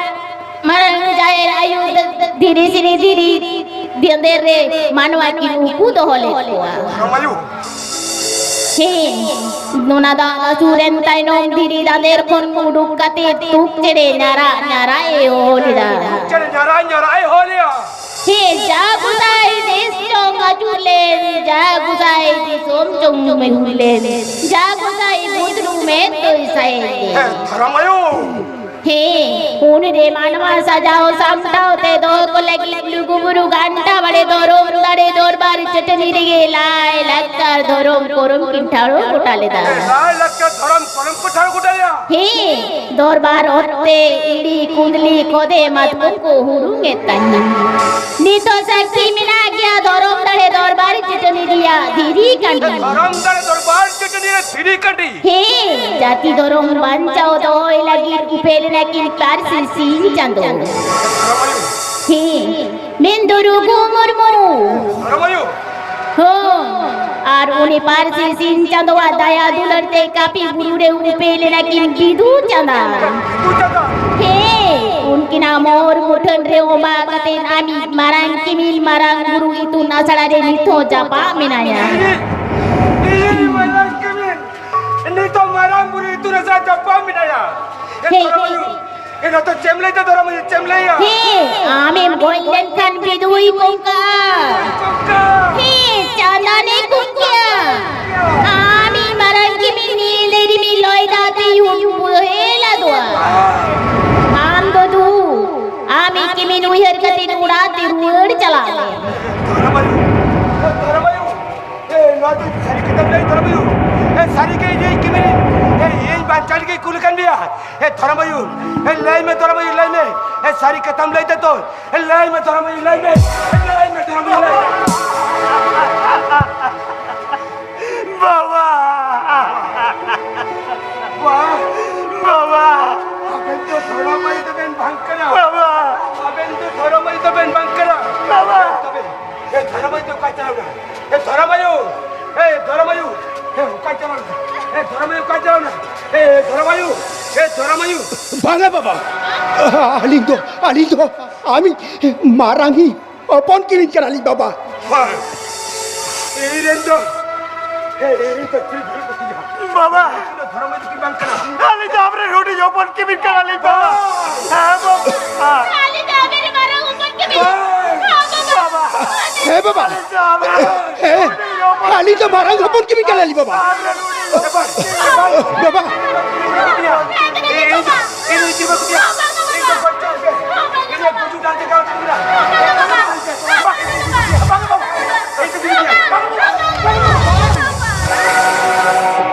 ᱢᱟᱨᱟᱝ ᱡᱟᱦᱮᱨ ᱟᱭᱳ ᱫᱷᱤᱨᱤ ᱥᱤᱨᱤ ᱫᱷᱤᱨᱤ ᱫᱟᱸᱫᱮᱨ ᱨᱮ ᱢᱟᱱᱣᱟ ᱠᱤᱱ ᱩᱠᱩ ᱫᱚᱦᱚ ᱞᱮᱫ ᱠᱚᱣᱟ᱾ ᱫᱷᱚᱨᱚᱢ ᱟᱭᱳ᱾ ᱦᱮᱸ, ᱚᱱᱟ ᱫᱟᱜ ᱟᱹᱥᱩᱨᱮᱱ ᱛᱟᱭᱱᱚᱢ ᱫᱷᱤᱨᱤ ᱫᱟᱸᱫᱮᱨ ᱠᱷᱚᱱ ᱩᱰᱩᱠ ᱠᱟᱛᱮ ᱛᱩᱠ ᱪᱮᱬᱮ ᱧᱟᱨᱟᱜ ᱧᱟᱨᱟᱜ ᱮ ᱦᱚᱦᱚ ᱞᱮᱫᱟ᱾ ᱪᱮᱬᱮ ᱧᱟᱨᱟᱜ ᱧᱟᱨᱟᱜ ᱮ ᱦᱚᱦᱚ ᱞᱮᱫᱟ᱾ ᱦᱮᱸ, ᱡᱟ ᱜᱚᱸᱥᱟᱭ ᱫᱮᱥ ᱪᱚᱝ ᱟᱹᱪᱩᱨ ᱞᱮᱱ, ᱡᱟ ᱜᱚᱸᱥᱟᱭ ᱫᱤᱥᱚᱢ ᱪᱚᱝ ᱢᱮ ᱦᱩᱭ ᱞᱮᱱ᱾ ᱡᱟ ᱜᱚᱸᱥᱟᱭ ᱵᱩᱫᱽᱨᱩ ᱢᱮᱱ ᱫᱚᱭ ᱥᱟᱭᱮᱱ ᱜᱮ᱾ ᱦᱮᱸ, ᱫᱷᱚᱨᱚᱢ ᱟᱭᱳ᱾ ᱦᱮᱸ, ᱩᱱᱨᱮ ᱢᱟᱱᱣᱟ ᱥᱟᱡᱟᱣ ᱥᱟᱢᱴᱟᱣ ᱛᱮ ᱫᱚᱦᱚ ᱠᱚ ᱞᱟᱹᱜᱤᱫ ᱞᱩᱜᱩᱵᱩᱨᱩ ᱜᱷᱟᱱᱴᱟ ᱵᱟᱲᱮ ᱫᱷᱚᱨᱚᱢ ᱫᱟᱲᱮ ᱫᱚᱨᱵᱟᱨ ᱪᱟᱹᱴᱟᱹᱱᱤ ᱨᱮᱜᱮ ᱞᱟᱭ ᱞᱟᱠᱪᱟᱨ ᱫᱷᱚᱨᱚᱢ ᱠᱚᱨᱚᱢ ᱠᱤᱱ ᱴᱷᱟᱲᱚ ᱜᱚᱴᱟ ᱞᱮᱫᱟ᱾ ᱦᱮᱸ, ᱞᱟᱭ ᱞᱟᱠᱪᱟᱨ ᱫᱷᱚᱨᱚᱢ ᱠᱚᱨᱚᱢ ᱠᱚ ᱴᱷᱟᱲᱚ ᱜᱚᱴᱟ ᱞᱮᱫᱟ᱾ ᱦᱮᱸ, ᱫᱚᱨᱵᱟᱨ ᱚᱛᱛᱮ ᱤᱲᱤ ᱠᱩᱫᱽᱞᱤ ᱠᱚᱫᱮ ᱢᱟᱛᱠᱚᱢ ᱠᱚ ᱦᱩᱲᱩᱝ ᱮᱫ ᱛᱟᱦᱮᱸ᱾ ᱱᱤᱛ ᱦᱚᱸ ᱥᱟᱹᱠᱷᱤ ᱢᱮᱱᱟᱜ ᱜᱮᱭᱟ ᱫᱷᱚᱨᱚᱢ ᱫᱟᱲᱮ ᱫᱚᱨᱵᱟᱨ ᱪᱟᱹᱴᱟᱹᱱᱤ ᱨᱮᱭᱟᱜ ᱫᱷᱤᱨᱤ ᱠᱟᱹᱴᱷᱤ᱾ ᱫᱷᱚᱨᱚᱢ ᱫᱟᱲᱮ ᱫᱚᱨᱵᱟᱨ ᱪᱟᱹᱴᱟᱹᱱᱤ ᱨᱮ ᱫᱷᱤᱨᱤ ᱠᱟᱹᱴᱷᱤ᱾ ᱦᱮᱸ, ᱡᱟᱹᱛᱤ ᱫᱷᱚᱨᱚᱢ ᱵᱟᱧᱪᱟᱣ ᱫᱚᱦᱚᱭ ᱞᱟᱹᱜᱤᱫ ᱩᱯᱮᱞ ᱱᱟᱹᱠᱤᱱ ᱯᱟᱹᱨᱥᱤ ᱥᱤᱧ ᱪᱟᱸᱫᱚ᱾ ᱫᱷᱚᱨᱚᱢ ᱟᱭᱳ᱾ ᱦᱮᱸ, ᱢᱮᱱᱫᱚ ᱨᱩᱜᱷᱩ ᱢᱩᱨᱢᱩ᱾ ᱫᱷᱚᱨᱚᱢ ᱟᱭᱳ᱾ ᱦᱚᱸ, ᱟᱨ ᱩᱱᱤ ᱯᱟᱹᱨᱥᱤ ᱥᱤᱧ ᱪᱟᱸᱫᱚᱣᱟᱜ ᱫᱟᱭᱟ ᱫᱩᱞᱟᱹᱲ ᱛᱮ ᱠᱟᱹᱯᱤ ᱵᱩᱨᱩ ᱨᱮ ᱩᱯᱮᱞ ᱮᱱᱟ ᱠᱤᱱ ᱵᱤᱫᱩ ᱪᱟᱸᱫᱟ᱾ ᱵᱤᱫᱩ ᱪᱟᱸᱫᱟ᱾ ᱦᱮᱸ, ᱩᱱᱠᱤᱱᱟᱜ ᱢᱚᱨ ᱢᱩᱴᱷᱟᱹᱱ ᱨᱮ ᱚᱵᱟ ᱠᱟᱛᱮ ᱟᱢᱤᱡ ᱢᱟᱨᱟᱝ ᱠᱤᱢᱤᱱ ᱢᱟᱨᱟᱝ ᱵᱩᱨᱩ ᱤᱛᱩᱱ ᱟᱥᱲᱟ ᱨᱮ ᱱᱤᱛ ᱦᱚᱸ ᱡᱟᱯᱟᱜ ᱢᱮᱱᱟᱭᱟ᱾ ᱤᱧ, ᱤᱧ ᱢᱟᱨᱟᱝ ᱠᱤᱢᱤᱱ, ᱱᱤᱛ ᱦᱚᱸ ᱢᱟᱨᱟᱝ ᱵᱩᱨᱩ ᱤᱛᱩᱱ ᱟᱥᱲᱟ ᱡᱟᱯᱟᱜ ᱢᱮᱱᱟᱭᱟ᱾ ᱦᱮᱸ, ᱦᱮᱸ, ᱫᱷᱚᱨᱚᱢ ᱟᱭᱳ᱾ ᱦᱮᱸ᱾ ᱮ ᱱᱚᱛᱮ ᱪᱮᱫ ᱮᱢ ᱞᱟᱹᱭ ᱫᱟ ᱫᱷᱚᱨᱚᱢ ᱟᱭᱳ, ᱪᱮᱫ ᱮᱢ ᱞᱟᱹᱭᱟ? ᱦᱮᱸ, ᱟᱢᱮᱢ ᱜᱚᱡ ᱞᱮᱱᱠᱷᱟᱱ ᱵᱤᱫᱩᱭ ᱠᱚᱝᱠᱟ᱾ ᱠᱚᱝᱠᱟ᱾ ᱦᱮᱸ, ᱪᱟᱸᱫᱟᱱᱮ ᱠᱚᱝᱠᱟ᱾ ᱟᱢᱤᱡ ᱢᱟᱨᱟᱝ ᱠᱤᱢᱤᱱ ᱧᱮᱞ ᱨᱤᱢᱤᱞ ᱞᱚᱭ ᱫᱟᱜ ᱛᱮ ᱭᱩᱢ ᱵᱚᱦᱮᱞ ᱟᱫᱚᱜᱼᱟ᱾ ᱟᱢ ᱫᱚ ᱫᱩ, ᱟᱢᱤᱡ ᱠᱤᱢᱤᱱ ᱩᱭᱦᱟᱹᱨ ᱠᱟᱛᱮ ᱚᱲᱟᱜ ᱛᱮ ᱨᱩᱣᱟᱹᱲ ᱪᱟᱞᱟᱜ ᱢᱮ᱾ ᱫᱷᱚᱨᱚᱢ ᱟᱭᱳ, ᱫᱷᱚᱨᱚᱢ ᱟᱭᱳ᱾ ᱮ, ᱱᱚᱣᱟ ᱫᱚ ᱥᱟᱹᱨᱤ ᱠᱟᱛᱷᱟᱢ ᱞᱟᱹᱭ ᱫᱷᱚᱨᱚᱢ ᱟᱭᱳ᱾ ᱮ, ᱥᱟᱹᱨᱤ ᱜᱮ ᱤᱧ ᱠᱤᱢᱤᱱ, ᱮ, ᱤᱧ ᱵᱟᱧᱪᱟᱣ ᱞᱟᱹᱜᱤᱫ ᱠᱩᱞ ᱟᱠᱟᱱ ᱢᱮᱭᱟ᱾ ᱮ, ᱫᱷᱚᱨᱚᱢ ᱟᱭᱳ, ᱮ, ᱞᱟᱹᱭ ᱢᱮ ᱫᱷᱚᱨᱚᱢ ᱟᱭᱳ, ᱞᱟᱹᱭ ᱢᱮ᱾ ᱮ, ᱥᱟᱹᱨᱤ ᱠᱟᱛᱷᱟᱢ ᱞᱟᱹᱭ ᱫᱟ ᱛᱚ? ᱮ, ᱞᱟᱹᱭ ᱢᱮ ᱫᱷᱚᱨᱚᱢ ᱟᱭᱳ, ᱞᱟᱹᱭ ᱢᱮ᱾ ᱮ, ᱞᱟᱹᱭ ᱢᱮ ᱫᱷᱚᱨᱚᱢ ᱟᱭᱳ, ᱞᱟᱹᱭ ᱢᱮ᱾ ᱵᱟᱵᱟ! ᱵᱟ! ᱵᱟᱵᱟ! ᱟᱵᱮᱱ ᱫᱚ ᱫᱷᱚᱨᱚᱢ ᱟᱭᱳ ᱫᱚᱵᱮᱱ ᱵᱟᱝ ᱠᱟᱱᱟ᱾ ᱵᱟᱵᱟ! ᱟᱵᱮᱱ ᱫᱚ ᱫᱷᱚᱨᱚᱢ ᱟᱭᱳ ᱫᱚᱵᱮᱱ ᱵᱟᱝ ᱠᱟᱱᱟ᱾ ᱵᱟᱵᱟ! ᱛᱚᱵᱮ, ᱮ, ᱫᱷᱚᱨᱚᱢ ᱟᱭᱳ ᱫᱚ ᱚᱠᱟ ᱪᱟᱞᱟᱣ ᱮᱱᱟ? ᱮ, ᱫᱷᱚᱨᱚᱢ ᱟᱭᱳ! ᱮ, ᱫᱷᱚᱨᱚᱢ ᱟᱭᱳ! ᱮ, ᱚᱠᱟ ᱪᱟᱞᱟᱣ ᱮᱱᱟ? ᱮ, ᱫᱷᱚᱨᱚᱢ ᱟᱭᱳ ᱚᱠᱟ ᱪᱟᱞᱟᱣ ᱮᱱᱟ? ᱮ, ᱫᱷᱚᱨᱚᱢ ᱟᱭᱳ! ᱮ, ᱫᱷᱚᱨᱚᱢ ᱟᱭᱳ! ᱵᱟᱝᱟ ᱵᱟᱵᱟ, ᱟᱹᱞᱤᱧ ᱫᱚ, ᱟᱹᱞᱤᱧ ᱫᱚ ᱟᱢᱤᱡ ᱢᱟᱨᱟᱝᱤᱡ ᱦᱚᱯᱚᱱ ᱠᱤᱢᱤᱱ ᱠᱟᱱᱟᱞᱤᱧ ᱵᱟᱵᱟ᱾ ᱵᱟᱝ᱾ ᱤᱧ ᱨᱮᱱ ᱫᱚ, ᱮ, ᱤᱧ ᱨᱮᱱ ᱫᱚ ᱪᱤᱞᱤ ᱵᱟᱹᱱᱩᱜ ᱠᱚᱛᱤᱧᱟ᱾ ᱵᱟᱵᱟ! ᱤᱧ ᱫᱚ ᱫᱷᱚᱨᱚᱢ ᱟᱭᱳ ᱫᱚ ᱵᱟᱝ ᱠᱟᱱᱟ᱾ ᱟᱹᱞᱤᱧ ᱫᱚ ᱟᱢᱨᱮᱱ ᱦᱩᱰᱤᱧ ᱦᱚᱯᱚᱱ ᱠᱤᱢᱤᱱ ᱠᱟᱱᱟᱞᱤᱧ ᱵᱟᱵᱟ᱾ ᱵᱟᱝ᱾ ᱦᱮᱸ ᱵᱟᱵᱟ᱾ ᱟᱹᱞᱤᱧ ᱫᱚ ᱟᱵᱮᱱ ᱨᱮᱱ ᱢᱟᱨᱟᱝ ᱦᱚᱯᱚᱱ ᱠᱤᱢᱤᱱ᱾ ᱵᱟᱝ᱾ ᱦᱮᱸ ᱵᱟᱵᱟ᱾ ᱦᱮᱸ ᱵᱟᱵᱟ᱾ ᱟᱹᱞᱤᱧ ᱫᱚ ᱟᱵᱮᱱ ᱨᱮᱱ ᱦᱮᱸ᱾ ᱟᱹᱞᱤᱧ ᱫᱚ ᱢᱟᱨᱟᱝ ᱦᱚᱯᱚᱱ ᱠᱤᱱ ᱠᱟᱱᱟᱞᱤᱧ ᱵᱟᱵᱟ᱾ ᱵᱟᱵᱟ᱾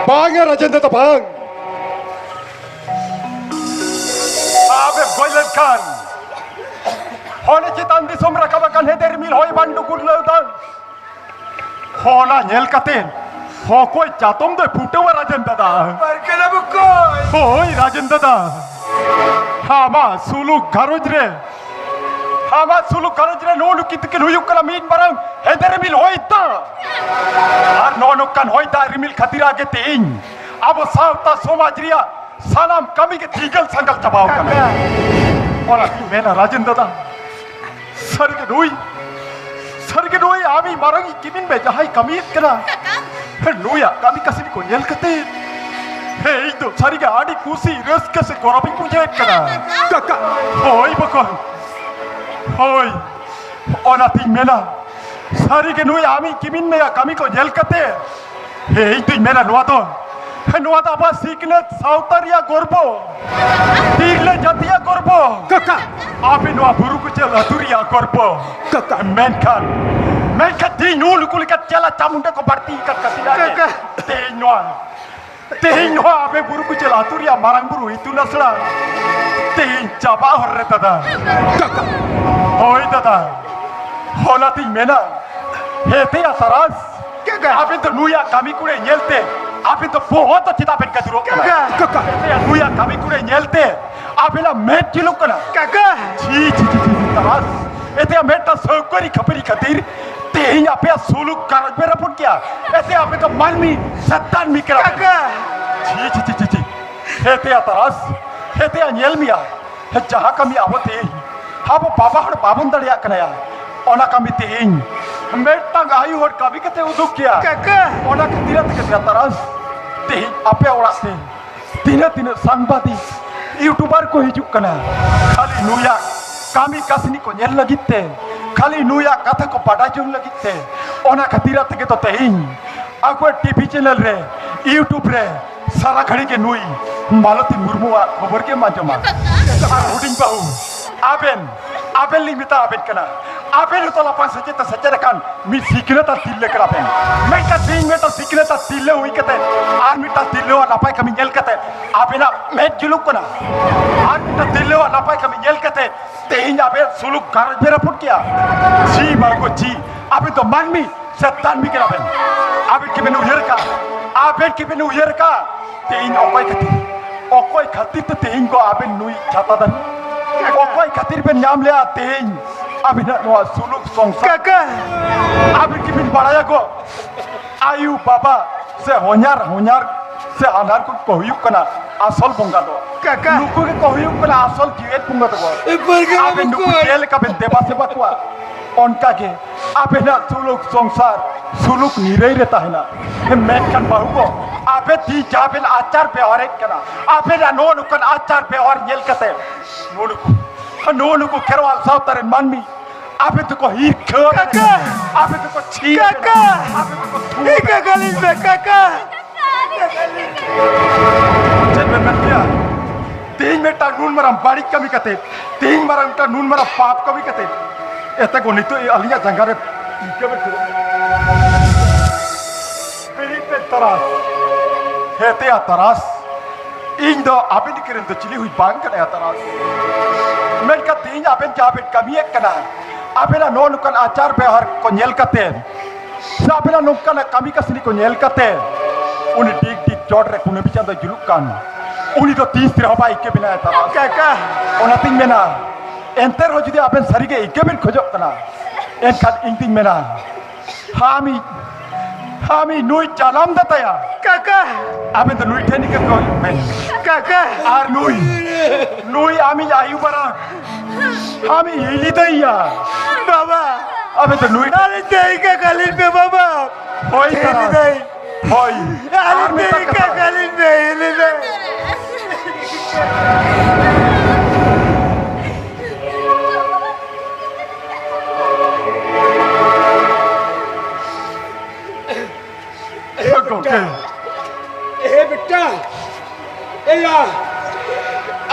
ᱵᱟᱝᱟ ᱨᱟᱡᱮᱱ ᱫᱟᱫᱟ, ᱵᱟᱝ᱾ ᱟᱢᱮᱢ ᱜᱚᱡ ᱞᱮᱱᱠᱷᱟᱱ ᱦᱚᱱᱮ ᱪᱮᱛᱟᱱ ᱫᱤᱥᱚᱢ ᱨᱟᱠᱟᱵ ᱟᱠᱟᱱ ᱦᱮᱸᱫᱮ ᱨᱤᱢᱤᱞ ᱦᱚᱭ ᱵᱟᱱᱰᱩ ᱜᱩᱨᱞᱟᱹᱣ ᱫᱟᱭ᱾ ᱦᱚᱱᱟ ᱧᱮᱞ ᱠᱟᱛᱮ ᱦᱚᱠᱚᱭ ᱪᱟᱛᱚᱢ ᱫᱚᱭ ᱯᱷᱩᱴᱟᱹᱣᱟ ᱨᱟᱡᱮᱱ ᱫᱟᱫᱟ᱾ ᱯᱟᱨᱠᱟᱱᱟ ᱵᱚᱠᱚᱧ᱾ ᱦᱳᱭ ᱨᱟᱡᱮᱱ ᱫᱟᱫᱟ, ᱟᱢᱟᱜ ᱥᱩᱞᱩᱠ ᱜᱷᱟᱨᱚᱸᱡᱽ ᱨᱮ, ᱟᱢᱟᱜ ᱥᱩᱞᱩᱠ ᱜᱷᱟᱨᱚᱸᱡᱽ ᱨᱮ ᱱᱚᱜᱼᱚ ᱱᱩᱠᱤᱱ ᱛᱟᱹᱠᱤᱱ ᱦᱩᱭᱩᱜ ᱠᱟᱱᱟ ᱢᱤᱫ ᱢᱟᱨᱟᱝ ᱦᱮᱸᱫᱮ ᱨᱤᱢᱤᱞ ᱦᱚᱭ ᱫᱟᱜ᱾ ᱟᱨ ᱱᱚᱜᱼᱚ ᱱᱚᱝᱠᱟᱱ ᱦᱚᱭ ᱫᱟᱜ ᱨᱤᱢᱤᱞ ᱠᱷᱟᱹᱛᱤᱨᱟᱜ ᱜᱮ ᱛᱮᱦᱮᱧ ᱟᱵᱚ ᱥᱟᱶᱛᱟ ᱥᱚᱢᱟᱡᱽ ᱨᱮᱭᱟᱜ ᱥᱟᱱᱟᱢ ᱠᱟᱹᱢᱤ ᱜᱮ ᱴᱷᱤᱠᱟᱹᱞ ᱥᱟᱸᱜᱟᱞ ᱪᱟᱵᱟᱣ ᱠᱟᱱᱟ᱾ ᱚᱱᱟᱛᱤᱧ ᱢᱮᱱᱟ ᱨᱟᱡᱮᱱ ᱫᱟᱫᱟ, ᱥᱟᱹᱨᱤᱜᱮ ᱱᱩᱭ, ᱥᱟᱹᱨᱤᱜᱮ ᱱᱩᱭ ᱟᱢᱤᱡ ᱢᱟᱨᱟᱝᱤᱡ ᱠᱤᱢᱤᱱ ᱢᱮ ᱡᱟᱦᱟᱸᱭ ᱠᱟᱹᱢᱤᱭᱮᱫ ᱠᱟᱱᱟ, ᱱᱩᱭᱟᱜ ᱠᱟᱹᱢᱤ ᱠᱟᱹᱥᱱᱤ ᱠᱚ ᱧᱮᱞ ᱠᱟᱛᱮ, ᱦᱮᱸ, ᱤᱧ ᱫᱚ ᱥᱟᱹᱨᱤᱜᱮ ᱟᱹᱰᱤ ᱠᱩᱥᱤ, ᱨᱟᱹᱥᱠᱟᱹ ᱥᱮ ᱜᱚᱨᱚᱵᱤᱧ ᱵᱩᱡᱷᱟᱹᱣᱮᱫ ᱠᱟᱱᱟ᱾ ᱠᱟᱠᱟ᱾ ᱦᱳᱭ ᱵᱚᱠᱚᱧ, ᱦᱳᱭ, ᱚᱱᱟᱛᱤᱧ ᱢᱮᱱᱟ, ᱥᱟᱹᱨᱤᱜᱮ ᱱᱩᱭ ᱟᱢᱤᱡ ᱠᱤᱢᱤᱱ ᱢᱮᱭᱟ ᱠᱟᱹᱢᱤ ᱠᱚ ᱧᱮᱞ ᱠᱟᱛᱮ, ᱦᱮᱸ, ᱤᱧ ᱫᱩᱧ ᱢᱮᱱᱟ ᱱᱚᱣᱟ ᱫᱚ, ᱱᱚᱣᱟ ᱫᱚ ᱟᱵᱚᱣᱟᱜ ᱥᱤᱠᱷᱱᱟᱹᱛ ᱥᱟᱶᱛᱟ ᱨᱮᱭᱟᱜ ᱜᱚᱨᱵᱚ, ᱛᱤᱨᱞᱟᱹ ᱡᱟᱹᱛᱤᱭᱟᱜ ᱜᱚᱨᱵᱚ᱾ ᱠᱟᱠᱟ᱾ ᱟᱯᱮ ᱱᱚᱣᱟ ᱵᱩᱨᱩ ᱠᱚᱪᱮ ᱟᱹᱛᱩ ᱨᱮᱭᱟᱜ ᱜᱚᱨᱵᱚ᱾ ᱠᱟᱠᱟ᱾ ᱢᱮᱱᱠᱷᱟᱱ, ᱢᱮᱱᱠᱷᱟᱱ ᱛᱮᱦᱮᱧ ᱱᱩᱜᱼᱩ ᱱᱩᱠᱩ ᱞᱮᱠᱟ ᱪᱮᱞᱟ ᱪᱟᱢᱩᱱᱰᱟ ᱠᱚ ᱵᱟᱹᱲᱛᱤ ᱟᱠᱟᱫ ᱠᱷᱟᱹᱛᱤᱨ ᱛᱮ ᱠᱟᱠᱟ᱾ ᱛᱮᱦᱮᱧ ᱱᱚᱣᱟ, ᱛᱮᱦᱮᱧ ᱱᱚᱣᱟ ᱟᱯᱮ ᱵᱩᱨᱩ ᱠᱚᱪᱮ ᱟᱹᱛᱩ ᱨᱮᱭᱟᱜ ᱢᱟᱨᱟᱝ ᱵᱩᱨᱩ ᱤᱛᱩᱱ ᱟᱥᱲᱟ ᱛᱮᱦᱮᱧ ᱪᱟᱵᱟ ᱦᱚᱨ ᱨᱮ ᱫᱟᱫᱟ᱾ ᱠᱟᱠᱟ᱾ ᱦᱳᱭ ᱫᱟᱫᱟ, ᱚᱱᱟᱛᱤᱧ ᱢᱮᱱᱟ, ᱦᱮᱸ ᱛᱮᱭᱟ ᱥᱟᱨᱟᱥ, ᱠᱟᱠᱟ᱾ ᱟᱵᱮᱱ ᱫᱚ ᱱᱩᱭᱟᱜ ᱠᱟᱹᱢᱤ ᱠᱚᱨᱮ ᱧᱮᱞᱛᱮ ᱟᱵᱮᱱ ᱫᱚ ᱵᱚᱦᱚᱜ ᱫᱚ ᱪᱮᱫᱟᱜ ᱵᱮᱱ ᱜᱟᱹᱫᱩᱨᱚᱜ ᱠᱟᱱᱟ? ᱠᱟᱠᱟ᱾ ᱮᱛᱮᱭᱟ ᱱᱩᱭᱟᱜ ᱠᱟᱹᱢᱤ ᱠᱚᱨᱮ ᱧᱮᱞᱛᱮ ᱟᱵᱮᱱᱟᱜ ᱢᱮᱫ ᱪᱤᱞᱩᱜ ᱠᱟᱱᱟ᱾ ᱠᱟᱠᱟ᱾ ᱪᱷᱤ, ᱪᱷᱤ, ᱪᱷᱤ, ᱪᱷᱤ, ᱛᱟᱨᱟᱥ᱾ ᱮᱛᱮᱭᱟ ᱢᱤᱫᱴᱟᱝ ᱥᱟᱹᱣᱠᱟᱹᱨᱤ ᱠᱷᱟᱹᱯᱟᱹᱨᱤ ᱠᱷᱟᱹᱛᱤᱨ ᱛᱮᱦᱮᱧ ᱟᱯᱮᱭᱟᱜ ᱥᱩᱞᱩᱠ ᱜᱷᱟᱨᱚᱸᱡᱽ ᱯᱮ ᱨᱟᱹᱯᱩᱫ ᱠᱮᱜᱼᱟ᱾ ᱮᱛᱮ ᱟᱯᱮ ᱫᱚ ᱢᱟᱹᱱᱢᱤ ᱥᱟᱛᱟᱱ ᱢᱤᱠᱨᱟ᱾ ᱠᱟᱠᱟ᱾ ᱪᱷᱤ, ᱪᱷᱤ, ᱪᱷᱤ, ᱪᱷᱤ, ᱪᱷᱤ᱾ ᱮᱛᱮᱭᱟ ᱛᱟᱨᱟᱥ᱾ ᱮᱛᱮᱭᱟ ᱧᱮᱞ ᱢᱮᱭᱟ᱾ ᱦᱮᱸ, ᱡᱟᱦᱟᱸ ᱠᱟᱹᱢᱤ ᱟᱵᱚ ᱛᱮᱦᱮᱧ, ᱟᱵᱚ ᱵᱟᱵᱟ ᱦᱚᱲ ᱵᱟᱵᱚᱱ ᱫᱟᱲᱮᱭᱟᱜ ᱠᱟᱱᱟ ᱭᱟ, ᱚᱱᱟ ᱠᱟᱹᱢᱤ ᱛᱮᱦᱮᱧ ᱢᱤᱫᱴᱟᱝ ᱟᱭᱳ ᱦᱚᱲ ᱠᱟᱹᱢᱤ ᱠᱟᱛᱮ ᱩᱫᱩᱜ ᱠᱮᱭᱟ᱾ ᱠᱟᱠᱟ᱾ ᱚᱱᱟ ᱠᱷᱟᱹᱛᱤᱨ ᱛᱮᱜᱮ ᱛᱮᱭᱟ ᱛᱟᱨᱟᱥ ᱛᱮᱦᱮᱧ ᱟᱯᱮ ᱚᱲᱟᱜ ᱛᱮ ᱛᱤᱱᱟᱹᱜ ᱛᱤᱱᱟᱹᱜ ᱥᱟᱝᱵᱟᱫᱤᱠ, ᱤᱭᱩᱴᱩᱵᱟᱨ ᱠᱚ ᱦᱤᱡᱩᱜ ᱠᱟᱱᱟ, ᱠᱷᱟᱹᱞᱤ ᱱᱩᱭᱟᱜ ᱠᱟᱹᱢᱤ ᱠᱟᱹᱥᱱᱤ ᱠᱚ ᱧᱮᱞ ᱞᱟᱹᱜᱤᱫ ᱛᱮ, ᱠᱷᱟᱹᱞᱤ ᱱᱩᱭᱟᱜ ᱠᱟᱛᱷᱟ ᱠᱚ ᱵᱟᱰᱟᱭ ᱡᱚᱝ ᱞᱟᱹᱜᱤᱫ ᱛᱮ᱾ ᱚᱱᱟ ᱠᱷᱟᱹᱛᱤᱨᱟᱜ ᱛᱮᱜᱮ ᱛᱚ ᱛᱮᱦᱮᱧ ᱟᱠᱚᱣᱟᱜ ᱴᱤᱵᱷᱤ ᱪᱮᱱᱮᱞ ᱨᱮ, YouTube ᱨᱮ ᱥᱟᱨᱟ ᱜᱷᱟᱹᱲᱤ ᱜᱮ ᱱᱩᱭ ᱢᱟᱞᱚᱛᱤ ᱢᱩᱨᱢᱩᱣᱟᱜ ᱠᱷᱚᱵᱚᱨ ᱜᱮᱢ ᱟᱸᱡᱚᱢᱟ᱾ ᱟᱨ ᱦᱩᱰᱤᱧ ᱵᱟᱹᱦᱩ, ᱟᱵᱮᱱ, ᱟᱵᱮᱱ ᱞᱤᱧ ᱢᱮᱛᱟ ᱟᱵᱮᱱ ᱠᱟᱱᱟ, ᱟᱵᱮᱱ ᱦᱚᱸᱛᱚ ᱞᱟᱯᱷᱟᱝ ᱥᱮᱪᱮᱫ ᱛᱮ ᱥᱮᱪᱮᱫ ᱟᱠᱟᱱ ᱢᱤᱫ ᱥᱤᱠᱷᱱᱟᱹᱛ ᱟᱱ ᱛᱤᱨᱞᱟᱹ ᱠᱟᱱᱟ ᱵᱮᱱ᱾ ᱢᱤᱫᱴᱟᱝ ᱛᱮᱦᱮᱧ ᱢᱤᱫᱴᱟᱝ ᱥᱤᱠᱷᱱᱟᱹᱛ ᱟᱱ ᱛᱤᱨᱞᱟᱹ ᱦᱩᱭ ᱠᱟᱛᱮ ᱟᱨ ᱢᱤᱫᱴᱟᱝ ᱛᱤᱨᱞᱟᱹᱣᱟᱜ ᱱᱟᱯᱟᱭ ᱠᱟᱹᱢᱤ ᱧᱮᱞ ᱠᱟᱛᱮ ᱟᱵᱮᱱᱟᱜ ᱢᱮᱫ ᱡᱩᱞᱩᱜ ᱠᱟᱱᱟ᱾ ᱟᱨ ᱢᱤᱫᱴᱟᱝ ᱛᱤᱨᱞᱟᱹᱣᱟᱜ ᱱᱟᱯᱟᱭ ᱠᱟᱹᱢᱤ ᱧᱮᱞ ᱠᱟᱛᱮ ᱛᱮᱦᱮᱧ ᱟᱵᱮᱱ ᱥᱩᱞᱩᱠ ᱜᱷᱟᱨᱚᱸᱡᱽ ᱵᱮᱱ ᱨᱟᱹᱯᱩᱫ ᱠᱮᱜᱼᱟ᱾ ᱪᱷᱤ ᱵᱟᱹᱵᱩ ᱪᱷᱤ, ᱟᱵᱮᱱ ᱫᱚ ᱢᱟᱹᱱᱢᱤ ᱥᱮ ᱫᱟᱹᱱᱢᱤ ᱠᱟᱱᱟ ᱵᱮᱱ? ᱟᱵᱮᱱ ᱠᱤ ᱵᱮᱱ ᱩᱭᱦᱟᱹᱨ ᱠᱟᱜᱼᱟ? ᱟᱵᱮᱱ ᱠᱤ ᱵᱮᱱ ᱩᱭᱦᱟᱹᱨ ᱠᱟᱜᱼᱟ? ᱛᱮᱦᱮᱧ ᱚᱠᱚᱭ ᱠᱷᱟᱹᱛᱤᱨ, ᱚᱠᱚᱭ ᱠᱷᱟᱹᱛᱤᱨ ᱛᱮ ᱛᱮᱦᱮᱧ ᱠᱚ ᱟᱵᱮᱱ ᱱᱩᱭ ᱪᱷᱟᱛᱟ ᱫᱟᱹᱱᱢᱤ? ᱚᱠᱚᱭ ᱠᱷᱟᱹᱛᱤᱨ ᱵᱮᱱ ᱧᱟᱢ ᱞᱮᱜᱼᱟ ᱛᱮᱦᱮᱧ ᱟᱵᱮᱱᱟᱜ ᱱᱚᱣᱟ ᱥᱩᱞᱩᱠ ᱥᱚᱝᱥᱟᱨ? ᱠᱟᱠᱟ! ᱟᱵᱮᱱ ᱠᱤ ᱵᱮᱱ ᱵᱟᱲᱟᱭᱟ ᱜᱚ? ᱟᱭᱩ ᱵᱟᱵᱟ ᱥᱮ ᱦᱚᱧᱦᱟᱨ ᱦᱚᱧᱦᱟᱨ ᱥᱮ ᱦᱟᱱᱦᱟᱨ ᱠᱚ ᱠᱚ ᱦᱩᱭᱩᱜ ᱠᱟᱱᱟ ᱟᱥᱚᱞ ᱵᱚᱸᱜᱟ ᱫᱚ᱾ ᱠᱟᱠᱟ᱾ ᱱᱩᱠᱩ ᱜᱮ ᱠᱚ ᱦᱩᱭᱩᱜ ᱠᱟᱱᱟ ᱟᱥᱚᱞ ᱡᱤᱣᱮᱫ ᱵᱚᱸᱜᱟ ᱫᱚ᱾ ᱮ, ᱯᱟᱹᱨᱜᱟᱹᱱ ᱟᱵᱮᱱ ᱱᱩᱠᱩ ᱵᱚᱠᱚᱧ᱾ ᱪᱮᱫ ᱞᱮᱠᱟ ᱵᱮᱱ ᱫᱮᱵᱟ ᱥᱮᱵᱟ ᱠᱚᱣᱟ, ᱚᱱᱠᱟ ᱜᱮ ᱟᱵᱮᱱᱟᱜ ᱥᱩᱞᱩᱠ ᱥᱚᱝᱥᱟᱨ ᱥᱩᱞᱩᱠ ᱱᱤᱨᱟᱹᱭ ᱨᱮ ᱛᱟᱦᱮᱱᱟ᱾ ᱢᱮᱱᱠᱷᱟᱱ ᱵᱟᱹᱦᱩ ᱠᱚ, ᱟᱵᱮ ᱛᱤ ᱡᱟᱦᱟᱸ ᱵᱮᱱ ᱟᱪᱟᱨ ᱵᱮᱣᱦᱟᱨᱮᱫ ᱠᱟᱱᱟ, ᱟᱵᱮᱱᱟᱜ ᱱᱚᱜᱼᱚ ᱱᱚᱝᱠᱟᱱ ᱟᱪᱟᱨ ᱵᱮᱣᱦᱟᱨ ᱧᱮᱞ ᱠᱟᱛᱮ ᱱᱩᱜᱼᱩ ᱱᱩᱠᱩ, ᱱᱩᱜᱼᱩ ᱱᱩᱠᱩ ᱠᱷᱮᱨᱣᱟᱞ ᱥᱟᱶᱛᱟ ᱨᱮᱱ ᱢᱟᱹᱱᱢᱤ ᱟᱯᱮ ᱫᱚᱠᱚ ᱦᱤᱨᱠᱷᱟᱹ᱾ ᱠᱟᱠᱟ! ᱟᱯᱮ ᱫᱚᱠᱚ ᱪᱷᱤ᱾ ᱠᱟᱠᱟ! ᱟᱯᱮ ᱫᱚᱠᱚ ᱛᱷᱩ᱾ ᱤᱧ ᱠᱟᱠᱟ ᱞᱤᱧ ᱢᱮ, ᱠᱟᱠᱟ! ᱪᱮᱫ ᱯᱮ ᱢᱮᱱ ᱠᱮᱭᱟ? ᱛᱮᱦᱮᱧ ᱢᱤᱫᱴᱟᱝ ᱱᱩᱱ ᱢᱟᱨᱟᱝ ᱵᱟᱹᱲᱤᱡ ᱠᱟᱹᱢᱤ ᱠᱟᱛᱮ, ᱛᱮᱦᱮᱧ ᱢᱟᱨᱟᱝ ᱢᱤᱫᱴᱟᱝ ᱱᱩᱱ ᱢᱟᱨᱟᱝ ᱯᱟᱯ ᱠᱟᱹᱢᱤ ᱠᱟᱛᱮ, ᱮᱛᱮ ᱠᱚ ᱱᱤᱛᱚᱜ ᱟᱹᱞᱤᱧᱟᱜ ᱡᱟᱸᱜᱟ ᱨᱮ ᱤᱱᱠᱟᱹ ᱵᱮᱱ ᱫᱩᱲᱩᱵ᱾ ᱵᱤᱨᱤᱫ ᱯᱮ ᱛᱟᱨᱟᱥ᱾ ᱦᱮᱸ ᱛᱮᱭᱟ ᱛᱟᱨᱟᱥ᱾ ᱤᱧ ᱫᱚ ᱟᱵᱮᱱ ᱠᱤᱨᱤᱧ ᱫᱚ ᱪᱤᱞᱤ ᱦᱩᱭ ᱵᱟᱝ ᱠᱟᱱᱟ ᱛᱟᱨᱟᱥ᱾ ᱢᱮᱱᱠᱷᱟᱱ ᱛᱮᱦᱮᱧ ᱟᱵᱮᱱ ᱡᱟᱦᱟᱸ ᱵᱮᱱ ᱠᱟᱹᱢᱤᱭᱮᱫ ᱠᱟᱱᱟ, ᱟᱵᱮᱱᱟᱜ ᱱᱚᱜᱼᱚ ᱱᱚᱝᱠᱟᱱ ᱟᱪᱟᱨ ᱵᱮᱣᱦᱟᱨ ᱠᱚ ᱧᱮᱞ ᱠᱟᱛᱮ, ᱥᱮ ᱟᱵᱮᱱᱟᱜ ᱱᱚᱝᱠᱟᱱᱟᱜ ᱠᱟᱹᱢᱤ ᱠᱟᱹᱥᱱᱤ ᱠᱚ ᱧᱮᱞ ᱠᱟᱛᱮ, ᱩᱱᱤ ᱰᱤᱜᱽ ᱰᱤᱜᱽ ᱪᱚᱴ ᱨᱮ ᱠᱩᱱᱟᱹᱢᱤ ᱪᱟᱸᱫᱚᱭ ᱡᱩᱞᱩᱜ ᱠᱟᱱ, ᱩᱱᱤ ᱫᱚ ᱛᱤᱥ ᱨᱮᱦᱚᱸ ᱵᱟᱭ ᱤᱠᱟᱹ ᱵᱮᱱᱟ ᱛᱟᱨᱟᱥ᱾ ᱠᱟᱠᱟ᱾ ᱚᱱᱟᱛᱤᱧ ᱢᱮᱱᱟ, ᱮᱱᱛᱮ ᱨᱮᱦᱚᱸ ᱡᱩᱫᱤ ᱟᱵᱮᱱ ᱥᱟᱹᱨᱤᱜᱮ ᱤᱠᱟᱹ ᱵᱮᱱ ᱠᱷᱚᱡᱚᱜ ᱠᱟᱱᱟ, ᱮᱱᱠᱷᱟᱱ ᱤᱧ ᱫᱩᱧ ᱢᱮᱱᱟ, ᱦᱟᱢᱤ, ᱦᱟᱢᱤ ᱱᱩᱭ ᱡᱟᱱᱟᱢ ᱫᱟᱛᱟᱭᱟ᱾ ᱠᱟᱠᱟ᱾ ᱟᱵᱮᱱ ᱫᱚ ᱱᱩᱭ ᱴᱷᱮᱱ ᱜᱮ ᱠᱚᱭ ᱵᱮᱱ᱾ ᱠᱟᱠᱟ᱾ ᱟᱨ ᱱᱩᱭ, ᱱᱩᱭ ᱟᱢᱤᱡ ᱟᱭᱩ ᱵᱟᱨᱟ᱾ ᱦᱟᱢᱤ ᱦᱤᱞᱤ ᱫᱟᱹᱭᱟ᱾ ᱵᱟᱵᱟ᱾ ᱟᱵᱮᱱ ᱫᱚ ᱱᱩᱭ ᱟᱞᱮ ᱛᱮ ᱠᱟᱠᱟ ᱞᱤᱧ ᱯᱮ ᱵᱟᱵᱟ᱾ ᱦᱳᱭ ᱦᱤᱞᱤ ᱛᱟᱨᱟ᱾ ᱫᱟᱹᱭ᱾ ᱦᱳᱭ᱾ ᱟᱞᱮ ᱟᱨ ᱢᱤᱫᱴᱟᱝ ᱛᱮ ᱠᱟᱛᱷᱟ᱾ ᱠᱟᱠᱟ ᱞᱤᱧ ᱯᱮ ᱦᱤᱞᱤ ᱫᱟᱹᱭ᱾ ᱜᱚᱢᱠᱮ᱾ ᱮ ᱵᱮᱴᱟ, ᱮᱭᱟ,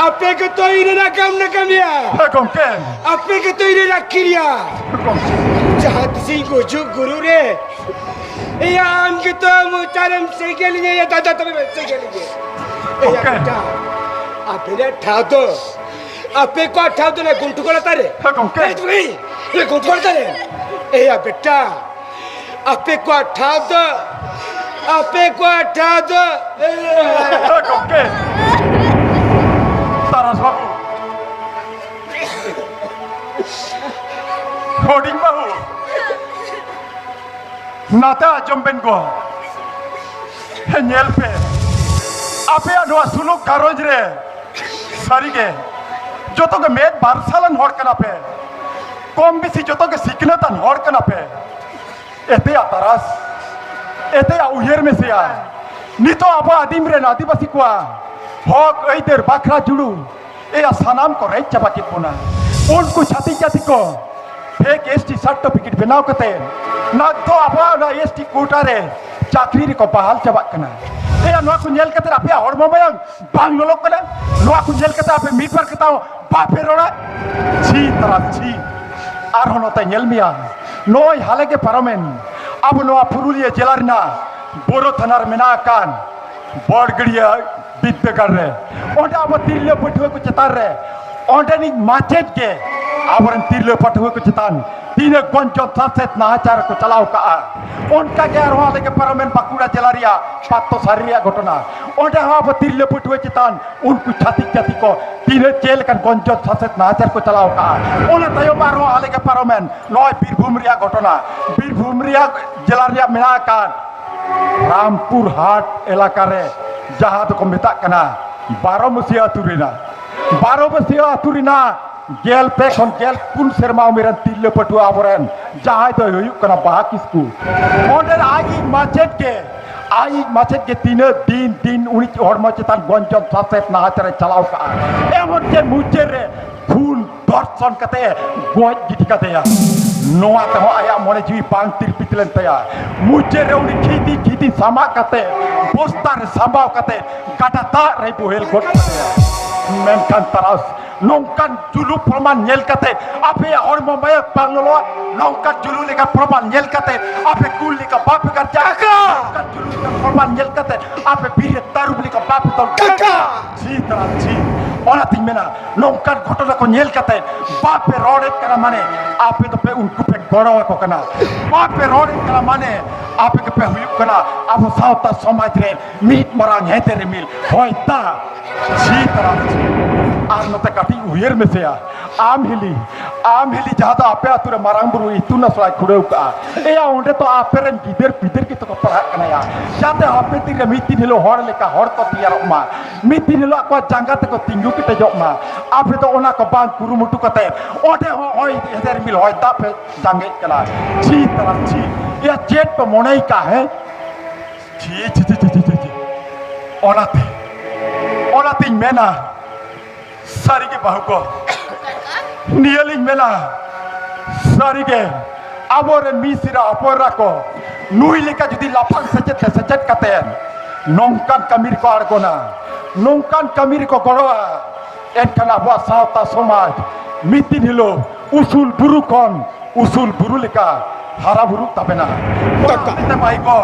ᱟᱯᱮ ᱜᱮᱛᱚ ᱤᱧ ᱨᱮᱱᱟᱜ ᱠᱟᱢ ᱱᱟ ᱠᱟᱹᱢᱤᱭᱟ᱾ ᱦᱮᱸ ᱜᱚᱢᱠᱮ᱾ ᱟᱯᱮ ᱜᱮᱛᱚ ᱤᱧ ᱨᱮᱱᱟᱜ ᱠᱤᱨᱤᱭᱟ᱾ ᱜᱚᱢᱠᱮ᱾ ᱡᱟᱦᱟᱸ ᱛᱤᱥᱤᱧ ᱜᱩᱡᱩᱜ ᱜᱩᱨᱩ ᱨᱮ, ᱮᱭᱟ, ᱟᱢ ᱜᱮᱛᱚ ᱢᱚᱪᱟᱨᱮᱢ ᱥᱮᱸᱜᱮᱞᱤᱧᱟ, ᱮᱭᱟ, ᱫᱟᱫᱟ ᱛᱚᱵᱮ ᱥᱮᱸᱜᱮᱞᱤᱧᱟ᱾ ᱮᱭᱟ ᱜᱚᱢᱠᱮ᱾ ᱵᱮᱴᱟ, ᱟᱯᱮ ᱨᱮᱱᱟᱜ ᱴᱷᱟᱶ ᱫᱚ, ᱟᱯᱮ ᱠᱚᱣᱟᱜ ᱴᱷᱟᱶ ᱫᱚ ᱚᱱᱟ ᱜᱩᱱᱴᱩ ᱠᱚᱲᱟ ᱛᱟᱨᱮ᱾ ᱦᱮᱸ ᱜᱚᱢᱠᱮ᱾ ᱮᱭ, ᱛᱚᱵᱮ, ᱚᱱᱟ ᱜᱩᱱᱴᱩ ᱠᱚᱲᱟ ᱛᱟᱨᱮ᱾ ᱮᱭᱟ ᱵᱮᱴᱟ, ᱟᱯᱮ ᱠᱚᱣᱟᱜ ᱴᱷᱟᱶ ᱫᱚ, ᱟᱯᱮ ᱠᱚᱣᱟᱜ ᱴᱷᱟᱶ ᱫᱚ᱾ ᱜᱚᱢᱠᱮ, ᱛᱟᱨᱟᱥ ᱵᱟᱹᱵᱩ, ᱦᱩᱰᱤᱧ ᱵᱟᱹᱵᱩ, ᱱᱟᱛᱮ ᱟᱸᱡᱚᱢ ᱵᱮᱱ ᱜᱚ᱾ ᱧᱮᱞ ᱯᱮ, ᱟᱯᱮᱭᱟᱜ ᱱᱚᱣᱟ ᱥᱩᱞᱩᱠ ᱜᱷᱟᱨᱚᱸᱡᱽ ᱨᱮ ᱥᱟᱹᱨᱤᱜᱮ ᱡᱚᱛᱚ ᱜᱮ ᱢᱮᱫ ᱢᱟᱨᱥᱟᱞᱟᱱ ᱦᱚᱲ ᱠᱟᱱᱟ ᱯᱮ, ᱠᱚᱢ ᱵᱮᱥᱤ ᱡᱚᱛᱚ ᱜᱮ ᱥᱤᱠᱷᱱᱟᱹᱛᱟᱱ ᱦᱚᱲ ᱠᱟᱱᱟ ᱯᱮ᱾ ᱮᱛᱮᱭᱟᱜ ᱛᱟᱨᱟᱥ, ᱮᱛᱮᱭᱟᱜ ᱩᱭᱦᱟᱹᱨ ᱢᱮᱥᱮᱭᱟ, ᱱᱤᱛᱚᱜ ᱟᱵᱚ ᱟᱹᱫᱤᱢ ᱨᱮᱱ ᱟᱹᱫᱤᱵᱟᱹᱥᱤ ᱠᱚᱣᱟᱜ ᱦᱚᱠ ᱟᱹᱭᱫᱟᱹᱨ ᱵᱟᱠᱷᱨᱟ ᱡᱩᱲᱩ ᱮᱭᱟ ᱥᱟᱱᱟᱢ ᱠᱚ ᱨᱮᱡ ᱪᱟᱵᱟ ᱠᱮᱫ ᱵᱚᱱᱟ᱾ ᱩᱱᱠᱩ ᱪᱷᱟᱹᱛᱤᱠ ᱡᱟᱹᱛᱤ ᱠᱚ ᱯᱷᱮᱠ ᱮᱥ ᱴᱤ ᱥᱟᱨᱴᱤᱯᱷᱤᱠᱮᱴ ᱵᱮᱱᱟᱣ ᱠᱟᱛᱮ ᱱᱟᱜ ᱫᱚ ᱟᱵᱚᱣᱟᱜ ᱚᱱᱟ ᱮᱥ ᱴᱤ ᱠᱳᱴᱟ ᱨᱮ ᱪᱟᱹᱠᱨᱤ ᱨᱮᱠᱚ ᱵᱟᱦᱟᱞ ᱪᱟᱵᱟᱜ ᱠᱟᱱᱟ᱾ ᱮᱭᱟ, ᱱᱚᱣᱟ ᱠᱚ ᱧᱮᱞ ᱠᱟᱛᱮ ᱟᱯᱮᱭᱟᱜ ᱦᱚᱲᱢᱚ ᱢᱟᱭᱟᱝ ᱵᱟᱝ ᱞᱚᱞᱚᱜ ᱠᱟᱱᱟ? ᱱᱚᱣᱟ ᱠᱚ ᱧᱮᱞ ᱠᱟᱛᱮ ᱟᱯᱮ ᱢᱤᱫ ᱵᱟᱨ ᱠᱟᱛᱷᱟ ᱦᱚᱸ ᱵᱟᱯᱮ ᱨᱚᱲᱟ? ᱪᱷᱤ ᱛᱟᱨᱟ ᱪᱷᱤ᱾ ᱟᱨᱦᱚᱸ ᱱᱚᱛᱮ ᱧᱮᱞ ᱢᱮᱭᱟ, ᱱᱚᱜᱼᱚᱭ ᱦᱟᱞᱮ ᱜᱮ ᱯᱟᱨᱚᱢᱮᱱ ᱟᱵᱚ ᱱᱚᱣᱟ ᱯᱩᱨᱩᱞᱤᱭᱟᱹ ᱡᱮᱞᱟ ᱨᱮᱱᱟᱜ ᱵᱳᱨᱳ ᱛᱷᱟᱱᱟ ᱨᱮ ᱢᱮᱱᱟᱜ ᱟᱠᱟᱱ ᱵᱚᱲᱜᱟᱹᱲᱤᱭᱟᱹ ᱵᱤᱫᱽᱫᱟᱹᱜᱟᱲ ᱨᱮ, ᱚᱸᱰᱮ ᱟᱵᱚ ᱛᱤᱨᱞᱟᱹ ᱯᱟᱹᱴᱷᱩᱣᱟᱹ ᱠᱚ ᱪᱮᱛᱟᱱ ᱨᱮ ᱚᱸᱰᱮᱱᱤᱡ ᱢᱟᱪᱮᱫ ᱜᱮ ᱟᱵᱚᱨᱮᱱ ᱛᱤᱨᱞᱟᱹ ᱯᱟᱹᱴᱷᱩᱣᱟᱹ ᱠᱚ ᱪᱮᱛᱟᱱ ᱛᱤᱱᱟᱹᱜ ᱜᱚᱧᱡᱚᱱ ᱥᱟᱥᱮᱛ ᱱᱟᱦᱟᱪᱟᱨ ᱠᱚ ᱪᱟᱞᱟᱣ ᱠᱟᱜᱼᱟ᱾ ᱚᱱᱠᱟ ᱜᱮ ᱟᱨᱦᱚᱸ ᱟᱞᱮ ᱜᱮ ᱯᱟᱨᱚᱢᱮᱱ ᱵᱟᱸᱠᱩᱲᱟ ᱡᱮᱞᱟ ᱨᱮᱭᱟᱜ ᱯᱟᱛᱛᱚ ᱥᱟᱹᱨᱤ ᱨᱮᱭᱟᱜ ᱜᱷᱚᱴᱚᱱᱟ, ᱚᱸᱰᱮ ᱦᱚᱸ ᱟᱵᱚ ᱛᱤᱨᱞᱟᱹ ᱯᱟᱹᱴᱷᱩᱣᱟᱹ ᱪᱮᱛᱟᱱ ᱩᱱᱠᱩ ᱪᱷᱟᱹᱛᱤᱠ ᱡᱟᱹᱛᱤ ᱠᱚ ᱛᱤᱱᱟᱹᱜ ᱪᱮᱫ ᱞᱮᱠᱟᱱ ᱜᱚᱧᱡᱚᱱ ᱥᱟᱥᱮᱛ ᱱᱟᱦᱟᱪᱟᱨ ᱠᱚ ᱪᱟᱞᱟᱣ ᱠᱟᱜᱼᱟ᱾ ᱚᱱᱟ ᱛᱟᱭᱚᱢ ᱟᱨᱦᱚᱸ ᱟᱞᱮ ᱜᱮ ᱯᱟᱨᱚᱢᱮᱱ ᱱᱚᱜᱼᱚᱭ ᱵᱤᱨᱵᱷᱩᱢ ᱨᱮᱭᱟᱜ ᱜᱷᱚᱴᱚᱱᱟ, ᱵᱤᱨᱵᱷᱩᱢ ᱨᱮᱭᱟᱜ ᱡᱮᱞᱟ ᱨᱮᱭᱟᱜ ᱢᱮᱱᱟᱜ ᱟᱠᱟᱫ ᱨᱟᱢᱯᱩᱨ ᱦᱟᱴ ᱮᱞᱟᱠᱟ ᱨᱮ ᱡᱟᱦᱟᱸ ᱫᱚᱠᱚ ᱢᱮᱛᱟᱜ ᱠᱟᱱᱟ ᱵᱟᱨᱚ ᱢᱟᱹᱥᱤᱭᱟᱹ ᱟᱹᱛᱩ ᱨᱮᱱᱟᱜ, ᱵᱟᱨᱚ ᱢᱟᱹᱥᱤᱭᱟᱹ ᱟᱹᱛᱩ ᱨᱮᱱᱟᱜ ᱜᱮᱞ ᱯᱮ ᱠᱷᱚᱱ ᱜᱮᱞ ᱯᱩᱱ ᱥᱮᱨᱢᱟ ᱩᱢᱮᱨᱟᱱ ᱛᱤᱨᱞᱟᱹ ᱯᱟᱹᱴᱷᱩᱣᱟᱹ ᱟᱵᱚᱨᱮᱱ ᱡᱟᱦᱟᱸᱭ ᱫᱚᱭ ᱦᱩᱭᱩᱜ ᱠᱟᱱᱟ ᱵᱟᱦᱟ ᱠᱤᱥᱠᱩ᱾ ᱚᱸᱰᱮ ᱟᱡᱤᱡ ᱢᱟᱪᱮᱫ ᱜᱮ, ᱟᱡᱤᱡ ᱢᱟᱪᱮᱫ ᱜᱮ ᱛᱤᱱᱟᱹᱜ ᱫᱤᱱ ᱫᱤᱱ ᱩᱱᱤ ᱦᱚᱲᱢᱚ ᱪᱮᱛᱟᱱ ᱜᱚᱧᱡᱚᱱ ᱥᱟᱥᱮᱛ ᱱᱟᱦᱟᱪᱟᱨᱮ ᱪᱟᱞᱟᱣ ᱠᱟᱜᱼᱟ᱾ ᱮᱢᱚᱱ ᱪᱮ ᱢᱩᱪᱟᱹᱫ ᱨᱮ ᱠᱷᱩᱱ ᱫᱷᱚᱨᱥᱚᱱ ᱠᱟᱛᱮ ᱜᱚᱡ ᱜᱤᱰᱤ ᱠᱟᱫᱮᱭᱟ᱾ ᱱᱚᱣᱟ ᱛᱮᱦᱚᱸ ᱟᱭᱟᱜ ᱢᱚᱱᱮ ᱡᱤᱣᱤ ᱵᱟᱝ ᱛᱤᱨᱯᱤᱛ ᱞᱮᱱ ᱛᱟᱭᱟ᱾ ᱢᱩᱪᱟᱹᱫ ᱨᱮ ᱩᱱᱤ ᱠᱷᱤᱫᱤ ᱠᱷᱤᱫᱤ ᱥᱟᱢᱟᱜ ᱠᱟᱛᱮ, ᱵᱚᱥᱛᱟ ᱨᱮ ᱥᱟᱢᱵᱟᱣ ᱠᱟᱛᱮ ᱜᱟᱰᱟ ᱫᱟᱜ ᱨᱮ ᱵᱚᱦᱮᱞ ᱜᱚᱫ ᱠᱟᱫᱮᱭᱟ᱾ ᱢᱮᱱᱠᱷᱟᱱ ᱛᱟᱨᱟᱥ ᱱᱚᱝᱠᱟᱱ ᱡᱩᱞᱩ ᱯᱨᱚᱢᱟᱱ ᱧᱮᱞ ᱠᱟᱛᱮ ᱟᱯᱮᱭᱟᱜ ᱦᱚᱲᱢᱚ ᱢᱟᱭᱟ ᱵᱟᱝ ᱞᱚᱞᱚᱜᱼᱟ? ᱱᱚᱝᱠᱟᱱ ᱡᱩᱞᱩ ᱞᱮᱠᱟ ᱯᱨᱚᱢᱟᱱ ᱧᱮᱞ ᱠᱟᱛᱮ ᱟᱯᱮ ᱠᱩᱞ ᱞᱮᱠᱟ ᱵᱟᱯᱮ ᱜᱟᱨᱡᱟᱜᱼᱟ? ᱠᱟᱠᱟ! ᱱᱚᱝᱠᱟᱱ ᱡᱩᱞᱩ ᱞᱮᱠᱟ ᱯᱨᱚᱢᱟᱱ ᱧᱮᱞ ᱠᱟᱛᱮ ᱟᱯᱮ ᱵᱤᱨ ᱨᱮ ᱛᱟᱹᱨᱩᱵ ᱞᱮᱠᱟ ᱵᱟᱯᱮ ᱛᱚᱞ ᱠᱟᱠᱟ! ᱪᱷᱤ ᱛᱟᱨᱟᱢ ᱪᱷᱤ! ᱚᱱᱟᱛᱤᱧ ᱢᱮᱱᱟ, ᱱᱚᱝᱠᱟᱱ ᱜᱷᱚᱴᱚᱱᱟ ᱠᱚ ᱧᱮᱞ ᱠᱟᱛᱮ ᱵᱟᱯᱮ ᱨᱚᱲᱮᱫ ᱠᱟᱱᱟ, ᱢᱟᱱᱮ ᱟᱯᱮ ᱫᱚᱯᱮ ᱩᱱᱠᱩ ᱯᱮ ᱜᱚᱲᱚ ᱟᱠᱚ ᱠᱟᱱᱟ᱾ ᱵᱟᱯᱮ ᱨᱚᱲᱮᱫ ᱠᱟᱱᱟ, ᱢᱟᱱᱮ ᱟᱯᱮ ᱜᱮᱯᱮ ᱦᱩᱭᱩᱜ ᱠᱟᱱᱟ ᱟᱵᱚ ᱥᱟᱶᱛᱟ ᱥᱚᱢᱟᱡᱽ ᱨᱮ ᱢᱤᱫ ᱢᱟᱨᱟᱝ ᱦᱮᱸᱫᱮ ᱨᱤᱢᱤᱞ ᱦᱚᱭ ᱫᱟᱜ᱾ ᱪᱷᱤ ᱛᱟᱨᱟᱢ ᱪᱷᱤ! ᱟᱨ ᱱᱚᱛᱮ ᱠᱟᱹᱴᱤᱡ ᱩᱭᱦᱟᱹᱨ ᱢᱮᱥᱮᱭᱟ, ᱟᱢ ᱦᱤᱞᱤ, ᱟᱢ ᱦᱤᱞᱤ ᱡᱟᱦᱟᱸ ᱫᱚ ᱟᱯᱮ ᱟᱹᱛᱩ ᱨᱮ ᱢᱟᱨᱟᱝ ᱵᱩᱨᱩ ᱤᱛᱩᱱ ᱟᱥᱲᱟᱭ ᱠᱷᱩᱞᱟᱹᱣ ᱠᱟᱜᱼᱟ, ᱮᱭᱟ, ᱚᱸᱰᱮ ᱛᱚ ᱟᱯᱮ ᱨᱮᱱ ᱜᱤᱫᱟᱹᱨ ᱯᱤᱫᱟᱹᱨ ᱜᱮᱛᱚ ᱠᱚ ᱯᱟᱲᱦᱟᱜ ᱠᱟᱱᱟ ᱭᱟ, ᱡᱟᱛᱮ ᱦᱟᱯᱮ ᱫᱤᱱ ᱨᱮ ᱢᱤᱫ ᱫᱤᱱ ᱦᱤᱞᱳᱜ ᱦᱚᱲ ᱞᱮᱠᱟ ᱦᱚᱲ ᱠᱚ ᱛᱮᱭᱟᱨᱚᱜ ᱢᱟ, ᱢᱤᱫ ᱫᱤᱱ ᱦᱤᱞᱳᱜ ᱟᱠᱚᱣᱟᱜ ᱡᱟᱸᱜᱟ ᱛᱮᱠᱚ ᱛᱤᱸᱜᱩ ᱠᱮᱴᱮᱡᱚᱜ ᱢᱟ᱾ ᱟᱯᱮ ᱫᱚ ᱚᱱᱟ ᱠᱚ ᱵᱟᱝ ᱠᱩᱨᱩᱢᱩᱴᱩ ᱠᱟᱛᱮ ᱚᱸᱰᱮ ᱦᱚᱸ ᱦᱚᱭ ᱦᱮᱸᱫᱮ ᱨᱤᱢᱤᱞ ᱦᱚᱭ ᱫᱟᱜ ᱯᱮ ᱡᱟᱸᱜᱮᱜ ᱠᱟᱱᱟ᱾ ᱪᱷᱤ ᱛᱟᱨᱟᱢ ᱪᱷᱤ! ᱮᱭᱟ, ᱪᱮᱫ ᱯᱮ ᱢᱚᱱᱮᱭ ᱠᱟᱜ, ᱦᱮᱸ? ᱪᱷᱤ, ᱪᱷᱤ, ᱪᱷᱤ, ᱪᱷᱤ, ᱪᱷᱤ, ᱪᱷᱤ, ᱪᱷᱤ᱾ ᱚᱱᱟᱛᱮ, ᱚᱱᱟᱛᱤᱧ ᱢᱮᱱᱟ, ᱥᱟᱹᱨᱤᱜᱮ ᱵᱟᱹᱦᱩ ᱠᱚ, ᱱᱤᱭᱟᱹᱞᱤᱧ ᱢᱮᱱᱟ, ᱥᱟᱹᱨᱤᱜᱮ ᱟᱵᱚᱨᱮᱱ ᱢᱤᱥᱨᱟ ᱦᱚᱯᱚᱱᱨᱟ ᱠᱚ ᱱᱩᱭ ᱞᱮᱠᱟ ᱡᱩᱫᱤ ᱞᱟᱯᱷᱟᱝ ᱥᱮᱪᱮᱫ ᱛᱮ ᱥᱮᱪᱮᱫ ᱠᱟᱛᱮ ᱱᱚᱝᱠᱟᱱ ᱠᱟᱹᱢᱤ ᱨᱮᱠᱚ ᱟᱬᱜᱚᱱᱟ, ᱱᱚᱝᱠᱟᱱ ᱠᱟᱹᱢᱤ ᱨᱮᱠᱚ ᱜᱚᱲᱚᱣᱟ, ᱮᱱᱠᱷᱟᱱ ᱟᱵᱚᱣᱟᱜ ᱥᱟᱶᱛᱟ ᱥᱚᱢᱟᱡᱽ ᱢᱤᱫ ᱫᱤᱱ ᱦᱤᱞᱳᱜ ᱩᱥᱩᱞ ᱵᱩᱨᱩ ᱠᱷᱚᱱ ᱩᱥᱩᱞ ᱵᱩᱨᱩ ᱞᱮᱠᱟ ᱦᱟᱨᱟ ᱵᱩᱨᱩᱜ ᱛᱟᱵᱮᱱᱟ᱾ ᱚᱱᱟ ᱠᱟᱠᱟ᱾ ᱦᱚᱛᱮᱡ ᱛᱮ ᱵᱷᱟᱭ ᱠᱚ,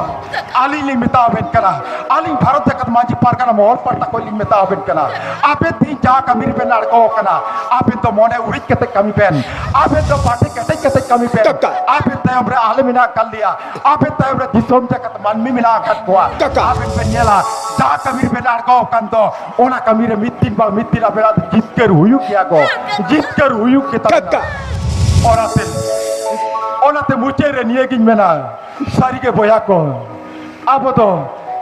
ᱟᱹᱞᱤᱧ ᱞᱤᱧ ᱢᱮᱛᱟ ᱟᱵᱮᱱ ᱠᱟᱱᱟ, ᱟᱹᱞᱤᱧ ᱵᱷᱟᱨᱚᱛ ᱡᱟᱠᱟᱛ ᱢᱟᱹᱡᱷᱤ ᱯᱟᱨᱜᱟᱱᱟ ᱢᱚᱦᱚᱞ ᱯᱟᱦᱴᱟ ᱠᱷᱚᱱ ᱞᱤᱧ ᱢᱮᱛᱟ ᱟᱵᱮᱱ ᱠᱟᱱᱟ, ᱟᱵᱮᱱ ᱛᱮᱦᱮᱧ ᱡᱟᱦᱟᱸ ᱠᱟᱹᱢᱤ ᱨᱮᱵᱮᱱ ᱟᱬᱜᱚ ᱟᱠᱟᱱᱟ, ᱟᱵᱮᱱ ᱫᱚ ᱢᱚᱱᱮ ᱩᱨᱤᱡ ᱠᱟᱛᱮ ᱠᱟᱹᱢᱤ ᱵᱮᱱ, ᱟᱵᱮᱱ ᱫᱚ ᱵᱟᱴᱮ ᱠᱮᱴᱮᱡ ᱠᱟᱛᱮ ᱠᱟᱹᱢᱤ ᱵᱮᱱ᱾ ᱠᱟᱠᱟ᱾ ᱟᱵᱮᱱ ᱛᱟᱭᱚᱢ ᱨᱮ ᱟᱞᱮ ᱢᱮᱱᱟᱜ ᱟᱠᱟᱫ ᱞᱮᱭᱟ, ᱟᱵᱮᱱ ᱛᱟᱭᱚᱢ ᱨᱮ ᱫᱤᱥᱚᱢ ᱡᱟᱠᱟᱛ ᱢᱟᱹᱱᱢᱤ ᱢᱮᱱᱟᱜ ᱟᱠᱟᱫ ᱠᱚᱣᱟ᱾ ᱠᱟᱠᱟ᱾ ᱟᱵᱮᱱ ᱵᱮᱱ ᱧᱮᱞᱟ, ᱡᱟᱦᱟᱸ ᱠᱟᱹᱢᱤ ᱨᱮᱵᱮᱱ ᱟᱬᱜᱚ ᱟᱠᱟᱱ ᱫᱚ, ᱚᱱᱟ ᱠᱟᱹᱢᱤ ᱨᱮ ᱢᱤᱫ ᱫᱤᱱ ᱵᱟᱝ ᱢᱤᱫ ᱫᱤᱱ ᱟᱵᱮᱱᱟᱜ ᱫᱚ ᱡᱤᱛᱠᱟᱹᱨ ᱦᱩᱭᱩᱜ ᱜᱮᱭᱟ ᱜᱚ, ᱡᱤᱛᱠᱟᱹᱨ ᱦᱩᱭᱩᱜ ᱜᱮ ᱛᱟᱵᱮᱱᱟ᱾ ᱠᱟᱠᱟ᱾ ᱚᱱᱟᱛᱮ, ᱚᱱᱟᱛᱮ ᱢᱩᱪᱟᱹᱫ ᱨᱮ ᱱᱤᱭᱟᱹ ᱜᱤᱧ ᱢᱮᱱᱟ, ᱥᱟᱹᱨᱤ ᱜᱮ ᱵᱚᱭᱦᱟ ᱠᱚ, ᱟᱵᱚ ᱫᱚ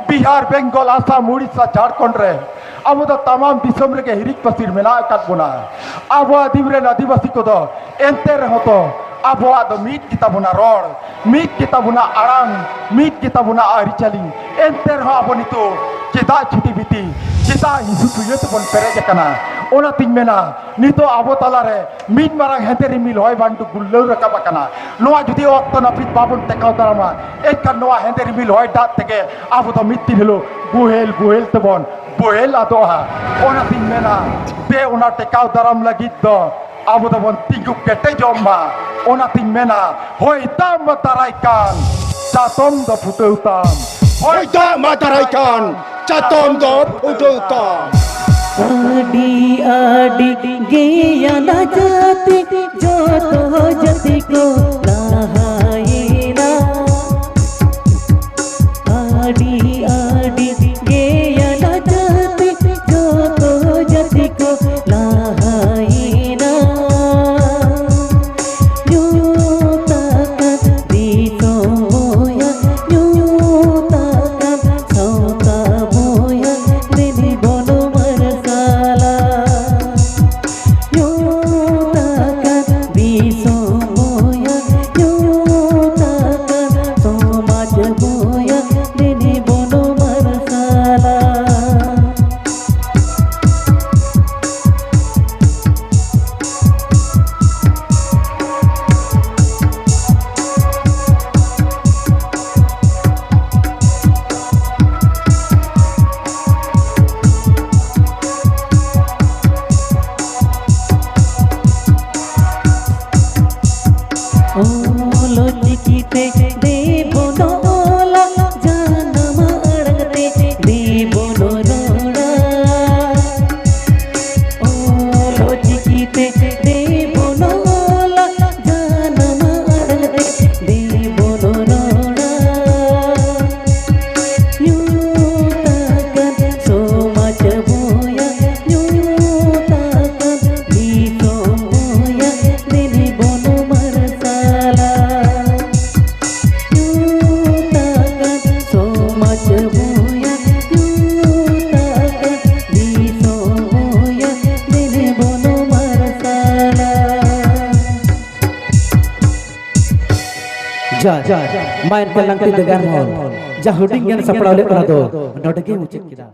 ᱵᱤᱦᱟᱨ, ᱵᱮᱝᱜᱚᱞ, ᱟᱥᱟᱢ, ᱩᱲᱤᱥᱥᱟ, ᱡᱷᱟᱲᱠᱷᱚᱸᱰ ᱨᱮ ᱟᱵᱚ ᱫᱚ ᱛᱟᱢᱟᱢ ᱫᱤᱥᱚᱢ ᱨᱮᱜᱮ ᱦᱤᱨᱤᱡ ᱯᱟᱹᱥᱤᱨ ᱢᱮᱱᱟᱜ ᱟᱠᱟᱫ ᱵᱚᱱᱟ᱾ ᱟᱵᱚ ᱟᱹᱫᱤᱢ ᱨᱮᱱ ᱟᱹᱫᱤᱵᱟᱹᱥᱤ ᱠᱚᱫᱚ ᱮᱱᱛᱮ ᱨᱮᱦᱚᱸ ᱛᱚ ᱟᱵᱚᱣᱟᱜ ᱫᱚ ᱢᱤᱫ ᱜᱮᱛᱟ ᱵᱚᱱᱟ ᱨᱚᱲ, ᱢᱤᱫ ᱜᱮᱛᱟ ᱵᱚᱱᱟ ᱟᱲᱟᱝ, ᱢᱤᱫ ᱜᱮᱛᱟ ᱵᱚᱱᱟ ᱟᱹᱨᱤᱪᱟᱹᱞᱤ᱾ ᱮᱱᱛᱮ ᱨᱮᱦᱚᱸ ᱟᱵᱚ ᱱᱤᱛᱚᱜ ᱪᱮᱫᱟᱜ ᱪᱷᱤᱛᱤ ᱵᱤᱛᱤ, ᱪᱮᱫᱟᱜ ᱦᱤᱸᱥᱩ ᱥᱩᱭᱟᱹ ᱛᱮᱵᱚᱱ ᱯᱮᱨᱮᱡ ᱟᱠᱟᱱᱟ? ᱚᱱᱟᱛᱤᱧ ᱢᱮᱱᱟ, ᱱᱤᱛᱚᱜ ᱟᱵᱚ ᱛᱟᱞᱟᱨᱮ ᱢᱤᱫ ᱢᱟᱨᱟᱝ ᱦᱮᱸᱫᱮ ᱨᱤᱢᱤᱞ ᱦᱚᱭ ᱵᱷᱟᱱᱰᱩ ᱜᱩᱨᱞᱟᱹᱣ ᱨᱟᱠᱟᱵ ᱟᱠᱟᱱᱟ᱾ ᱱᱚᱣᱟ ᱡᱩᱫᱤ ᱚᱠᱛᱚ ᱱᱟᱹᱯᱤᱛ ᱵᱟᱵᱚᱱ ᱴᱮᱠᱟᱣ ᱫᱟᱨᱟᱢᱟ, ᱮᱱᱠᱷᱟᱱ ᱱᱚᱣᱟ ᱦᱮᱸᱫᱮ ᱨᱤᱢᱤᱞ ᱦᱚᱭ ᱫᱟᱜ ᱛᱮᱜᱮ ᱟᱵᱚ ᱫᱚ ᱢᱤᱫ ᱫᱤᱱ ᱦᱤᱞᱳᱜ ᱵᱳᱦᱮᱞ ᱵᱳᱦᱮᱞ ᱛᱮᱵᱚᱱ ᱵᱳᱦᱮᱞ ᱟᱫᱚᱜᱼᱟ᱾ ᱚᱱᱟᱛᱤᱧ ᱢᱮᱱᱟ, ᱫᱮ ᱚᱱᱟ ᱴᱮᱠᱟᱣ ᱫᱟᱨᱟᱢ ᱞᱟᱹᱜᱤᱫ ᱫᱚ ᱟᱵᱚ ᱫᱚᱵᱚᱱ ᱛᱤᱸᱜᱩ ᱠᱮᱴᱮᱡᱚᱜ ᱢᱟ᱾ ᱚᱱᱟᱛᱤᱧ ᱢᱮᱱᱟ, ᱦᱚᱭ ᱫᱟᱜ ᱢᱟ ᱫᱟᱨᱟᱭ ᱠᱟᱱ, ᱪᱟᱛᱚᱢ ᱫᱚ ᱯᱷᱩᱴᱟᱹᱣ ᱛᱟᱢ᱾ ᱦᱚᱭ ᱫᱟᱜ ᱢᱟ ᱫᱟᱨᱟᱭ ᱠᱟᱱ, ᱪᱟᱛᱚᱢ ᱫᱚ ᱯᱷᱩᱴᱟᱹᱣ ᱛᱟᱢ᱾ ᱟᱹᱰᱤ ᱟᱹᱰᱤ ᱜᱮ ᱟᱱᱟ ᱡᱟᱹᱛᱤ, ᱡᱚᱛᱚ ᱡᱟᱹᱛᱤ ᱠᱚ ᱞᱟᱦᱟᱭᱮᱱᱟ᱾ ᱟᱹᱰᱤ ᱟᱹᱰᱤ ᱜᱮ ᱟᱱᱟ ᱡᱟᱹᱛᱤ, ᱡᱚᱛᱚ ᱡᱟᱹᱛᱤ ᱠᱚ ᱞᱟᱦᱟᱭᱮᱱᱟ᱾ ᱧᱩᱛ ᱟᱠᱟᱱ ᱫᱤᱥᱚᱢ ᱵᱚᱭᱦᱟ, ᱧᱩᱛ ᱟᱠᱟᱱ ᱥᱟᱶᱛᱟ ᱵᱚᱭᱦᱟ, ᱫᱮᱱ ᱵᱚᱱ ᱢᱟᱨᱥᱟᱞᱟ᱾ ᱧᱩᱛ ᱟᱠᱟᱱ ᱫᱤᱥᱚᱢ ᱵᱚᱭᱦᱟ, ᱧᱩᱛ ᱟᱠᱟᱱ ᱥᱚᱢᱟᱡᱽ ᱵᱚᱭᱦᱟ, ᱫᱮᱱ ᱵᱚᱱ ᱢᱟᱨᱥᱟᱞᱟ᱾ ᱚᱞ ᱪᱤᱠᱤ ᱛᱮ ᱫᱮᱵᱚᱱ ᱚᱞᱟ, ᱡᱟᱱᱟᱢ ᱟᱲᱟᱝ ᱛᱮ ᱫᱮᱵᱚᱱ ᱨᱚᱲᱟ᱾ ᱚᱞ ᱪᱤᱠᱤ ᱛᱮ ᱫᱮᱵᱚᱱ ᱚᱞᱟ, ᱡᱟᱱᱟᱢ ᱟᱲᱟᱝ ᱛᱮ ᱫᱮᱵᱚᱱ ᱨᱚᱲᱟ᱾ ᱧᱩᱛ ᱟᱠᱟᱱ ᱥᱚᱢᱟᱡᱽ ᱵᱚᱭᱦᱟ, ᱧᱩᱛ ᱟᱠᱟᱱ ᱫᱤᱥᱚᱢ ᱵᱚᱭᱦᱟ, ᱫᱮᱱ ᱵᱚᱱ ᱢᱟᱨᱥᱟᱞᱟ᱾ ᱧᱩᱛ ᱟᱠᱟᱱ ᱥᱚᱢᱟᱡᱽ ᱵᱚᱭᱦᱟ, ᱧᱩᱛ ᱟᱠᱟᱱ ᱫᱤᱥᱚᱢ ᱵᱚᱭᱦᱟ, ᱫᱮᱱ ᱵᱚᱱ ᱢᱟᱨᱥᱟᱞᱟ᱾ ᱡᱟ, ᱢᱟ ᱮᱱᱠᱷᱟᱱ ᱞᱟᱝᱛᱤ ᱰᱮᱜᱟᱨ ᱢᱚᱦᱚᱞ, ᱡᱟ ᱦᱩᱰᱤᱧ ᱜᱟᱱ ᱥᱟᱯᱲᱟᱣ ᱞᱮᱫ ᱚᱱᱟ ᱫᱚ ᱱᱚᱰᱮ ᱜᱮ ᱢᱩᱪᱟᱹᱫ ᱠᱮᱫᱟ᱾